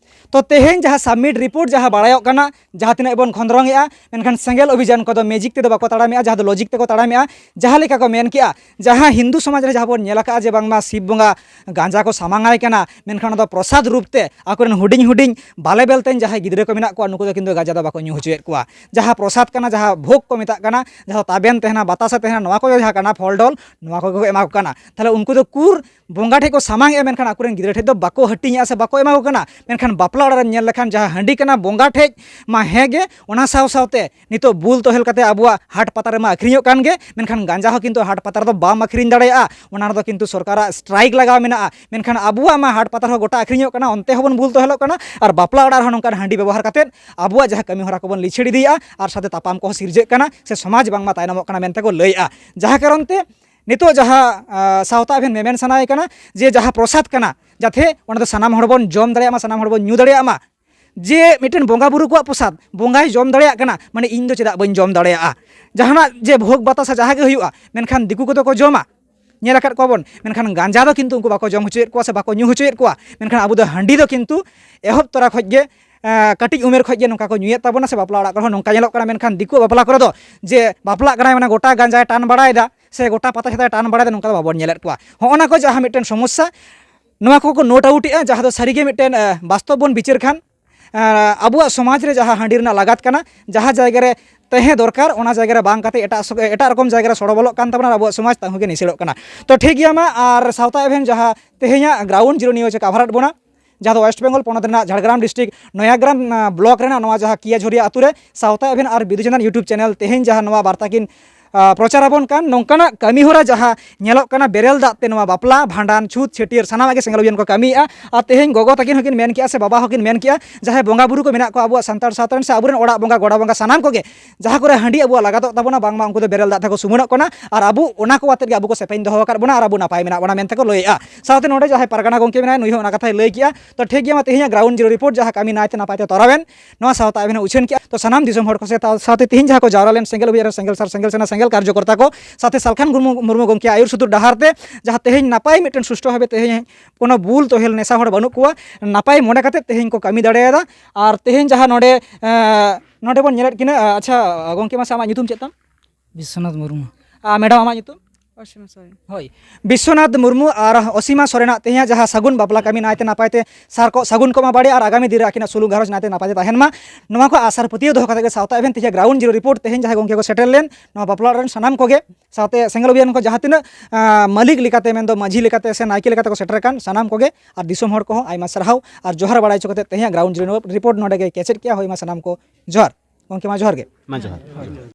ᱛᱚ, ᱛᱮᱦᱮᱧ ᱡᱟᱦᱟᱸ submit report ᱡᱟᱦᱟᱸ ᱵᱟᱲᱟᱭᱚᱜ ᱠᱟᱱᱟ, ᱡᱟᱦᱟᱸ ᱛᱤᱱᱟᱹᱜ ᱵᱚᱱ ᱠᱷᱚᱸᱫᱽᱨᱚᱝᱮᱜᱼᱟ, ᱢᱮᱱᱠᱷᱟᱱ ᱥᱮᱸᱜᱮᱞ ᱚᱵᱷᱤᱡᱟᱱ ᱠᱚᱫᱚ magic ᱛᱮᱫᱚ ᱵᱟᱠᱚ ᱛᱟᱲᱟᱢᱮᱜᱼᱟ, ᱡᱟᱦᱟᱸ ᱫᱚ logic ᱛᱮᱠᱚ ᱛᱟᱲᱟᱢᱮᱜᱼᱟ᱾ ᱡᱟᱦᱟᱸ ᱞᱮᱠᱟ ᱠᱚ ᱢᱮᱱ ᱠᱮᱜᱼᱟ, ᱡᱟᱦᱟᱸ ᱦᱤᱱᱫᱩ ᱥᱚᱢᱟᱡᱽ ᱨᱮ ᱡᱟᱦᱟᱸ ᱵᱚᱱ ᱧᱮᱞ ᱟᱠᱟᱜᱼᱟ ᱡᱮ ᱵᱟᱝᱢᱟ ᱥᱤᱵ ᱵᱚᱸᱜᱟ ᱜᱟᱸᱡᱟ ᱠᱚ ᱥᱟᱢᱟᱝ ᱟᱭ ᱠᱟᱱᱟ, ᱢᱮᱱᱠᱷᱟᱱ ᱚᱱᱟ ᱫᱚ ᱯᱨᱚᱥᱟᱫ ᱨᱩᱯ ᱛᱮ ᱟᱠᱚᱨᱮᱱ ᱦᱩᱰᱤᱧ ᱦᱩᱰᱤᱧ ᱵᱟᱞᱮ ᱵᱮᱞᱛᱮᱧ ᱡᱟᱦᱟᱸᱭ ᱜᱤᱫᱽᱨᱟᱹ ᱠᱚ ᱢᱮᱱᱟᱜ ᱠᱚᱣᱟ, ᱱᱩᱠᱩ ᱫᱚ ᱠᱤᱱᱛᱩ ᱜᱟᱸᱡᱟ ᱫᱚ ᱵᱟᱠᱚ ᱧᱩ ᱦᱚᱪᱚᱭᱮᱫ ᱠᱚᱣᱟ᱾ ᱡᱟᱦᱟᱸ ᱯᱨᱚᱥᱟᱫ ᱠᱟᱱᱟ, ᱡᱟᱦᱟᱸ ᱵᱷᱳᱜᱽ ᱠᱚ ᱢᱮᱛᱟᱜ ᱠᱟᱱᱟ, ᱡᱟᱦᱟᱸ ᱛᱟᱵᱮᱱ ᱛᱟᱦᱮᱱᱟ, ᱵᱟᱛᱟᱥᱟ ᱛᱟᱦᱮᱱᱟ, ᱱᱚᱣᱟ ᱠᱚ ᱡᱟᱦᱟᱸ ᱠᱟᱱᱟ ᱯᱷᱚᱞ ᱰᱚᱞ, ᱱᱚᱣᱟ ᱠᱚᱜᱮ ᱠᱚ ᱮᱢᱟ ᱠᱚ ᱠᱟᱱᱟ᱾ ᱛᱟᱦᱞᱮ ᱩᱱᱠᱩ ᱫᱚ ᱠᱩᱨ ᱵᱚᱸᱜᱟ ᱴᱷᱮᱡ ᱠᱚ ᱥᱟᱢᱟᱝ ᱮᱜᱼᱟ, ᱢᱮᱱᱠᱷᱟᱱ ᱟᱠᱚᱨᱮᱱ ᱜᱤᱫᱽᱨᱟᱹ ᱴᱷᱮᱡ ᱫᱚ ᱵᱟᱠᱚ ᱦᱟᱹᱴᱤᱧᱮᱜᱼᱟ ᱥᱮ ᱵᱟᱠᱚ ᱮᱢᱟ ᱠᱚ ᱠᱟᱱᱟ᱾ ᱢᱮᱱᱠᱷᱟᱱ ᱵᱟᱯᱞᱟ ᱚᱲᱟᱜ ᱨᱮᱢ ᱧᱮᱞ ᱞᱮᱠᱷᱟᱱ ᱡᱟᱦᱟᱸ ᱦᱟᱺᱰᱤ ᱠᱟᱱᱟ ᱵᱚᱸᱜᱟ ᱴᱷᱮᱡ ᱢᱟ ᱦᱮᱸ ᱜᱮ, ᱚᱱᱟ ᱥᱟᱶ ᱥᱟᱶᱛᱮ ᱱᱤᱛᱚᱜ ᱵᱩᱞ ᱛᱚᱦᱮᱞ ᱠᱟᱛᱮ ᱟᱵᱚᱣᱟᱜ ᱦᱟᱴ ᱯᱟᱛᱟ ᱨᱮᱢᱟ ᱟᱹᱠᱷᱨᱤᱧᱚᱜ ᱠᱟᱱ ᱜᱮ, ᱢᱮᱱᱠᱷᱟᱱ ᱜᱟᱸᱡᱟ ᱦᱚᱸ ᱠᱤᱱᱛᱩ ᱦᱟᱴ ᱯᱟᱛᱟ ᱨᱮᱫᱚ ᱵᱟᱢ ᱟᱹᱠᱷᱨᱤᱧ ᱫᱟᱲᱮᱭᱟᱜᱼᱟ᱾ ᱚᱱᱟ ᱨᱮᱫᱚ ᱠᱤᱱᱛᱩ ᱥᱚᱨᱠᱟᱨᱟᱜ strike ᱞᱟᱜᱟᱣ ᱢᱮᱱᱟᱜᱼᱟ᱾ ᱢᱮᱱᱠᱷᱟᱱ ᱟᱵᱚᱣᱟᱜ ᱢᱟ ᱦᱟᱴ ᱯᱟᱛᱟ ᱨᱮᱦᱚᱸ ᱜᱚᱴᱟ ᱟᱹᱠᱷᱨᱤᱧᱚᱜ ᱠᱟᱱᱟ, ᱚᱱᱛᱮ ᱦᱚᱸᱵᱚᱱ ᱵᱩᱞ ᱛᱚᱦᱮᱞᱚᱜ ᱠᱟᱱᱟ, ᱟᱨ ᱵᱟᱯᱞᱟ ᱚᱲᱟᱜ ᱨᱮᱦᱚᱸ ᱱᱚᱝᱠᱟᱱ ᱦᱟᱺᱰᱤ ᱵᱮᱵᱚᱦᱟᱨ ᱠᱟᱛᱮ ᱟᱵᱚᱣᱟᱜ ᱡᱟᱦᱟᱸ ᱠᱟᱹᱢᱤ ᱦᱚᱨᱟ ᱠᱚᱵᱚᱱ ᱞᱤᱪᱷᱟᱹᱲ ᱤᱫᱤᱭᱮᱫᱼᱟ, ᱟᱨ ᱥᱟᱶᱛᱮ ᱛᱟᱯᱟᱢ ᱠᱚᱦᱚᱸ ᱥᱤᱨᱡᱟᱹᱜ ᱠᱟᱱᱟ ᱥᱮ ᱥᱚᱢᱟᱡᱽ ᱵᱟᱝᱢᱟ ᱛᱟᱭᱱᱚᱢᱚᱜ ᱠᱟᱱᱟ ᱢᱮᱱᱛᱮ ᱠᱚ ᱞᱟᱹᱭᱮᱫᱼᱟ᱾ ᱡᱟᱦᱟᱸ ᱠᱟᱨᱚᱱ ᱛᱮ ᱱᱤᱛᱚᱜ ᱡᱟᱦᱟᱸ, ᱟ, ᱥᱟᱶᱛᱟ ᱮᱵᱷᱮᱱ ᱢᱮᱢᱮᱱ ᱥᱟᱱᱟᱭᱮ ᱠᱟᱱᱟ ᱡᱮ ᱡᱟᱦᱟᱸ ᱯᱨᱚᱥᱟᱫ ᱠᱟᱱᱟ, ᱡᱟᱛᱮ ᱚᱱᱟ ᱫᱚ ᱥᱟᱱᱟᱢ ᱦᱚᱲ ᱵᱚᱱ ᱡᱚᱢ ᱫᱟᱲᱮᱭᱟᱜ ᱢᱟ, ᱥᱟᱱᱟᱢ ᱦᱚᱲ ᱵᱚᱱ ᱧᱩ ᱫᱟᱲᱮᱭᱟᱜ ᱢᱟ᱾ ᱡᱮ ᱢᱤᱫᱴᱮᱱ ᱵᱚᱸᱜᱟ ᱵᱩᱨᱩ ᱠᱚᱣᱟᱜ ᱯᱨᱚᱥᱟᱫ ᱵᱚᱸᱜᱟᱭ ᱡᱚᱢ ᱫᱟᱲᱮᱭᱟᱜ ᱠᱟᱱᱟ, ᱢᱟᱱᱮ ᱤᱧ ᱫᱚ ᱪᱮᱫᱟᱜ ᱵᱟᱹᱧ ᱡᱚᱢ ᱫᱟᱲᱮᱭᱟᱜᱼᱟ? ᱡᱟᱦᱟᱱᱟᱜ ᱡᱮ ᱵᱷᱳᱜᱽ ᱵᱟᱛᱟᱥᱟ ᱡᱟᱦᱟᱸ ᱜᱮ ᱦᱩᱭᱩᱜᱼᱟ, ᱢᱮᱱᱠᱷᱟᱱ ᱫᱤᱠᱩ ᱠᱚᱫᱚ ᱠᱚ ᱡᱚᱢᱟ, ᱧᱮᱞ ᱟᱠᱟᱫ ᱠᱚᱣᱟ ᱵᱚᱱ᱾ ᱢᱮᱱᱠᱷᱟᱱ ᱜᱟᱸᱡᱟ ᱫᱚ ᱠᱤᱱᱛᱩ ᱩᱱᱠᱩ ᱵᱟᱠᱚ ᱡᱚᱢ ᱦᱚᱪᱚᱭᱮᱫ ᱠᱚᱣᱟ ᱥᱮ ᱵᱟᱠᱚ ᱧᱩ ᱦᱚᱪᱚᱭᱮᱫ ᱠᱚᱣᱟ᱾ ᱢᱮᱱᱠᱷᱟᱱ ᱟᱵᱚ ᱫᱚ ᱦᱟᱺᱰᱤ ᱫᱚ ᱠᱤᱱᱛᱩ ᱮᱦᱚᱵ ᱛᱚᱨᱟ ᱠᱷᱚᱡ ᱜᱮ, ᱮᱸ, ᱠᱟᱹᱴᱤᱡ ᱩᱢᱮᱨ ᱠᱷᱚᱡ ᱜᱮ ᱱᱚᱝᱠᱟ ᱠᱚ ᱧᱩᱭᱮᱫ ᱛᱟᱵᱚᱱᱟ ᱥᱮ ᱵᱟᱯᱞᱟ ᱚᱲᱟᱜ ᱠᱚᱨᱮ ᱦᱚᱸ ᱱᱚᱝᱠᱟ ᱧᱮᱞᱚᱜ ᱠᱟᱱᱟ᱾ ᱢᱮᱱᱠᱷᱟᱱ ᱫᱤᱠᱩ ᱵᱟᱯᱞᱟ ᱠᱚᱨᱮ ᱫᱚ ᱡᱮ ᱵᱟᱯᱞᱟᱜ ᱠᱟᱱᱟᱭ, ᱢᱟᱱᱮ ᱜᱚᱴᱟ ᱜᱟᱸᱡᱟᱭ ᱴᱟᱱ ᱵᱟᱲᱟᱭᱮᱫᱟ ᱥᱮ ᱜᱚᱴᱟ ᱯᱟᱛᱟ ᱪᱷᱟᱛᱟᱭ ᱴᱟᱱ ᱵᱟᱲᱟᱭᱮᱫᱟ, ᱱᱚᱝᱠᱟ ᱫᱚ ᱵᱟᱵᱚᱱ ᱧᱮᱞᱮᱫ ᱠᱚᱣᱟ᱾ ᱦᱚᱸᱜᱼᱚ ᱱᱟ ᱠᱚ ᱡᱟᱦᱟᱸ ᱢᱤᱫᱴᱮᱱ ᱥᱚᱢᱚᱥᱥᱟ, ᱱᱚᱣᱟ ᱠᱚᱠᱚ ᱱᱳᱴ ᱟᱣᱩᱴ ᱮᱫᱼᱟ, ᱡᱟᱦᱟᱸ ᱫᱚ ᱥᱟᱹᱨᱤᱜᱮ ᱢᱤᱫᱴᱮᱱ, ᱮ, ᱵᱟᱥᱛᱚᱵ ᱵᱚᱱ ᱵᱤᱪᱟᱹᱨ ᱠᱷᱟᱱ, ᱮ, ᱟᱵᱚᱣᱟᱜ ᱥᱚᱢᱟᱡᱽ ᱨᱮ ᱡᱟᱦᱟᱸ ᱦᱟᱺᱰᱤ ᱨᱮᱱᱟᱜ ᱞᱟᱜᱟᱛ ᱠᱟᱱᱟ, ᱡᱟᱦᱟᱸ ᱡᱟᱭᱜᱟ ᱨᱮ ᱛᱟᱦᱮᱸ ᱫᱚᱨᱠᱟᱨ, ᱚᱱᱟ ᱡᱟᱭᱜᱟ ᱨᱮ ᱵᱟᱝ ᱠᱟᱛᱮ ᱮᱴᱟᱜ ᱥᱚ-, ᱮᱴᱟᱜ ᱨᱚᱠᱚᱢ ᱡᱟᱭᱜᱟ ᱨᱮ ᱥᱚᱲᱚ ᱵᱚᱞᱚᱜ ᱠᱟᱱ ᱛᱟᱵᱚᱱᱟ ᱟᱨ ᱟᱵᱚᱣᱟᱜ ᱥᱚᱢᱟᱡᱽ ᱛᱟᱹᱦᱩ ᱜᱮ ᱱᱤᱥᱮᱲᱚᱜ ᱠᱟᱱᱟ᱾ ᱛᱚ ᱴᱷᱤᱠ ᱜᱮᱭᱟ, ᱢᱟ ᱟᱨ ᱥᱟᱶᱛᱟ ᱮᱵᱷᱮᱱ ᱡᱟᱦᱟᱸ ᱛᱮᱦᱮᱧᱟᱜ ᱜᱨᱟᱣᱩᱱᱰ ᱡᱤᱨᱳ ᱱᱤᱭᱩᱡᱽ ᱮ ᱠᱟᱵᱷᱟᱨᱟᱫ ᱵᱚᱱᱟ, ᱡᱟᱦᱟᱸ ᱫᱚ ᱳᱭᱮᱥᱴ ᱵᱮᱝᱜᱚᱞ ᱯᱚᱱᱚᱛ ᱨᱮᱱᱟᱜ ᱡᱷᱟᱲᱜᱨᱟᱢ ᱰᱤᱥᱴᱨᱤᱠᱴ ᱱᱚᱭᱟᱜᱨᱟᱢ, ᱟ, ᱵᱞᱚᱠ ᱨᱮᱱᱟᱜ ᱱᱚᱣᱟ ᱡᱟᱦᱟᱸ ᱠᱤᱭᱟᱡᱷᱚᱨᱤᱭᱟ ᱟᱛᱳ ᱨᱮ ᱥᱟᱶᱛᱟ ᱮᱵᱷᱮᱱ ᱟᱨ ᱵᱤᱫᱩ ᱪᱟᱸᱫᱟᱱ YouTube ᱪᱮᱱᱮᱞ ᱛᱮᱦᱮᱧ ᱡᱟᱦᱟᱸ ᱱᱚᱣᱟ ᱵᱟᱨᱛᱟ ᱠᱤᱱ, ᱟ, ᱯᱨᱚᱪᱟᱨ ᱟᱵᱚᱱ ᱠᱟᱱ, ᱱᱚᱝᱠᱟᱱᱟᱜ ᱠᱟᱹᱢᱤ ᱦᱚᱨᱟ ᱡᱟᱦᱟᱸ ᱧᱮᱞᱚᱜ ᱠᱟᱱᱟ, ᱵᱮᱨᱮᱞ ᱫᱟᱜ ᱛᱮ ᱱᱚᱣᱟ ᱵᱟᱯᱞᱟ, ᱵᱷᱟᱸᱰᱟᱱ, ᱪᱷᱩᱛ, ᱪᱷᱟᱹᱴᱭᱟᱹᱨ ᱥᱟᱱᱟᱢᱟᱜ ᱜᱮ ᱥᱮᱸᱜᱮᱞ ᱚᱵᱷᱤᱭᱟᱱ ᱠᱚ ᱠᱟᱹᱢᱤᱭᱮᱫᱼᱟ᱾ ᱟᱨ ᱛᱮᱦᱮᱧ ᱜᱚᱜᱚ ᱛᱟᱹᱠᱤᱱ ᱦᱚᱸᱠᱤᱱ ᱢᱮᱱ ᱠᱮᱜᱼᱟ ᱥᱮ ᱵᱟᱵᱟ ᱦᱚᱸᱠᱤᱱ ᱢᱮᱱ ᱠᱮᱜᱼᱟ, ᱡᱟᱦᱟᱸᱭ ᱵᱚᱸᱜᱟ ᱵᱩᱨᱩ ᱠᱚ ᱢᱮᱱᱟᱜ ᱠᱚᱣᱟ ᱟᱵᱚᱣᱟᱜ ᱥᱟᱱᱛᱟᱲ ᱥᱟᱶᱛᱟ ᱨᱮᱱ ᱥᱮ ᱟᱵᱚᱨᱮᱱ ᱚᱲᱟᱜ ᱵᱚᱸᱜᱟ, ᱜᱚᱰᱟ ᱵᱚᱸᱜᱟ ᱥᱟᱱᱟᱢ ᱠᱚᱜᱮ, ᱡᱟᱦᱟᱸ ᱠᱚᱨᱮ ᱦᱟᱺᱰᱤ ᱟᱵᱚᱣᱟᱜ ᱞᱟᱜᱟᱛᱚᱜ ᱛᱟᱵᱚᱱᱟ, ᱵᱟᱝᱢᱟ ᱩᱱᱠᱩ ᱫᱚ ᱵᱮᱨᱮᱞ ᱫᱟᱜ ᱛᱮᱠᱚ ᱥᱩᱢᱟᱹᱱᱚᱜ ᱠᱟᱱᱟ ᱟᱨ ᱟᱵᱚ ᱚᱱᱟ ᱠᱚ ᱟᱛᱮᱫ ᱜᱮ ᱟᱵᱚ ᱠᱚ ᱥᱮᱯᱮᱧ ᱫᱚᱦᱚ ᱟᱠᱟᱫ ᱵᱚᱱᱟ ᱟᱨ ᱟᱵᱚ ᱱᱟᱯᱟᱭ ᱢᱮᱱᱟᱜ ᱵᱚᱱᱟ ᱢᱮᱱᱛᱮ ᱠᱚ ᱞᱟᱹᱭᱮᱫᱼᱟ᱾ ᱥᱟᱶᱛᱮ ᱱᱚᱰᱮ ᱡᱟᱦᱟᱸᱭ ᱯᱟᱨᱜᱟᱱᱟ ᱜᱚᱢᱠᱮ ᱢᱮᱱᱟᱭᱟ, ᱱᱩᱭ ᱦᱚᱸ ᱚᱱᱟ ᱠᱟᱛᱷᱟᱭ ᱞᱟᱹᱭ ᱠᱮᱜᱼᱟ᱾ ᱛᱚ ᱴᱷᱤᱠ ᱜᱮᱭᱟ, ᱢᱟ ᱛᱮᱦᱮᱧᱟᱜ ᱜᱨᱟᱣᱩᱱᱰ ᱡᱤᱨᱳ ᱨᱤᱯᱳᱨᱴ ᱡᱟᱦᱟᱸ ᱠᱟᱹᱢᱤ ᱱᱟᱭᱛᱮ ᱱᱟᱯᱟᱭ ᱛᱮ ᱛᱚᱨᱟᱣᱮᱱ, ᱱᱚᱣᱟ ᱥᱟᱶᱛᱟ ᱮᱵᱷᱮᱱ ᱩᱪᱷᱟᱹᱱ ᱠᱮᱜᱼᱟ᱾ ᱛᱚ ᱥᱟᱱᱟᱢ ᱫᱤᱥᱚᱢ ᱦᱚᱲ ᱠᱚ ᱥᱮ ᱛᱟᱣ-, ᱥᱟᱶᱛᱮ ᱛᱮᱦᱮᱧ ᱡᱟᱦᱟᱸ ᱠᱚ ᱡᱟᱣᱨᱟ ᱞᱮᱱ ᱥᱮᱸᱜᱮᱞ ᱚᱵᱷᱤᱭᱟᱱ ᱨᱮ ᱥᱮᱸᱜᱮᱞ ᱥᱟᱨ ᱥᱮᱸᱜᱮᱞ ᱥᱮᱱᱟ ᱥᱮᱸᱜᱮᱞ ᱠᱟᱨᱡᱚᱠᱚᱨᱛᱟ ᱠᱚ ᱥᱟᱶᱛᱮ ᱥᱟᱞᱠᱷᱟᱱ ᱢᱩᱨᱢᱩ, ᱢᱩᱨᱢᱩ ᱜᱚᱢᱠᱮ ᱟᱹᱭᱩᱨ ᱥᱩᱛᱩᱜ ᱰᱟᱦᱟᱨ ᱛᱮ ᱡᱟᱦᱟᱸ ᱛᱮᱦᱮᱧ ᱱᱟᱯᱟᱭ ᱢᱤᱫᱴᱮᱱ ᱥᱩᱥᱴᱷᱩ ᱵᱷᱟᱵᱮ ᱛᱮᱦᱮᱧ ᱠᱳᱱᱳ ᱵᱩᱞ ᱛᱚᱦᱮᱞ ᱱᱮᱥᱟ ᱦᱚᱲ ᱵᱟᱹᱱᱩᱜ ᱠᱚᱣᱟ, ᱱᱟᱯᱟᱭ ᱢᱚᱱᱮ ᱠᱟᱛᱮ ᱛᱮᱦᱮᱧ ᱠᱚ ᱠᱟᱹᱢᱤ ᱫᱟᱲᱮᱭᱟᱫᱟ᱾ ᱟᱨ ᱛᱮᱦᱮᱧ ᱡᱟᱦᱟᱸ ᱱᱚᱰᱮ, ᱮᱸ, ᱱᱚᱰᱮ ᱵᱚᱱ ᱧᱮᱞᱮᱫ ᱠᱤᱱᱟ, ᱟᱪᱪᱷᱟ ᱜᱚᱢᱠᱮ, ᱢᱟᱥᱮ ᱟᱢᱟᱜ ᱧᱩᱛᱩᱢ ᱪᱮᱫ ᱛᱟᱢ? ᱵᱤᱥᱥᱚᱱᱟᱛᱷ ᱢᱩᱨᱢᱩ᱾ ᱟᱨ ᱢᱮᱰᱟᱢ, ᱟᱢᱟᱜ ᱧᱩᱛᱩᱢ? ᱚᱥᱤᱢᱟ ᱥᱚᱨᱮᱱ᱾ ᱦᱳᱭ, ᱵᱤᱥᱥᱚᱱᱟᱛᱷ ᱢᱩᱨᱢᱩ ᱟᱨ ᱚᱥᱤᱢᱟ ᱥᱚᱨᱮᱱᱟᱜ ᱛᱮᱦᱮᱧᱟᱜ ᱡᱟᱦᱟᱸ ᱥᱟᱹᱜᱩᱱ ᱵᱟᱯᱞᱟ ᱠᱟᱹᱢᱤ ᱱᱟᱭᱛᱮ ᱱᱟᱯᱟᱭ ᱛᱮ ᱥᱟᱨ ᱠᱚ ᱥᱟᱹᱜᱩᱱ ᱠᱚᱜ ᱢᱟ ᱵᱟᱲᱮ ᱟᱨ ᱟᱜᱟᱢᱤ ᱫᱤᱱ ᱨᱮ ᱟᱹᱠᱤᱱᱟᱜ ᱥᱩᱞᱩᱠ ᱜᱷᱟᱨᱚᱸᱡᱽ ᱱᱟᱭᱛᱮ ᱱᱟᱯᱟᱭ ᱛᱮ ᱛᱟᱦᱮᱱ ᱢᱟ᱾ ᱱᱚᱣᱟ ᱠᱚ ᱟᱥᱟ ᱟᱨ ᱯᱟᱹᱛᱭᱟᱹᱣ ᱫᱚᱦᱚ ᱠᱟᱛᱮ ᱜᱮ ᱥᱟᱶᱛᱟ ᱮᱵᱷᱮᱱ ᱛᱮᱦᱮᱧᱟᱜ ᱜᱨᱟᱣᱩᱱᱰ ᱡᱤᱨᱳ ᱨᱤᱯᱳᱨᱴ ᱛᱮᱦᱮᱧ ᱡᱟᱦᱟᱸᱭ ᱜᱚᱢᱠᱮ ᱠᱚ ᱥᱮᱴᱮᱨ ᱞᱮᱱ, ᱱᱚᱣᱟ ᱵᱟᱯᱞᱟ ᱚᱲᱟᱜ ᱨᱮᱱ ᱥᱟᱱᱟᱢ ᱠᱚᱜᱮ, ᱥᱟᱶᱛᱮ ᱥᱮᱸᱜᱮᱞ ᱚᱵᱷᱤᱭᱟᱱ ᱠᱚ ᱡᱟᱦᱟᱸ ᱛᱤᱱᱟᱹᱜ, ᱟᱸ, ᱢᱟᱹᱞᱤᱠ ᱞᱮᱠᱟᱛᱮ ᱢᱮᱱᱫᱚ ᱢᱟᱹᱡᱷᱤ ᱞᱮᱠᱟᱛᱮ ᱥᱮ ᱱᱟᱭᱠᱮ ᱞᱮᱠᱟᱛᱮ ᱠᱚ ᱥᱮᱴᱮᱨ ᱟᱠᱟᱱ ᱥᱟᱱᱟᱢ ᱠᱚᱜᱮ ᱟᱨ ᱫᱤᱥᱚᱢ ᱦᱚᱲ ᱠᱚᱦᱚᱸ ᱟᱭᱢᱟ ᱥᱟᱨᱦᱟᱣ ᱟᱨ ᱡᱚᱦᱟᱨ ᱵᱟᱲᱟᱭ ᱦᱚᱪᱚ ᱠᱟᱛᱮ ᱛᱮᱦᱮᱧᱟᱜ ᱜᱨᱟᱣᱩᱱᱰ ᱡᱤᱨᱳ ᱨᱤᱯᱳᱨᱴ ᱱᱚᱰᱮ ᱜᱮ ᱠᱮᱪᱮᱫ ᱠᱮᱜᱼᱟ᱾ ᱦᱳᱭ, ᱢᱟ ᱥᱟᱱᱟᱢ ᱠᱚ ᱡᱚᱦᱟᱨ᱾ ᱜᱚᱢᱠᱮ, ᱢᱟ ᱡᱚᱦᱟᱨ ᱜᱮ᱾ ᱢᱟ ᱡᱚᱦᱟᱨ᱾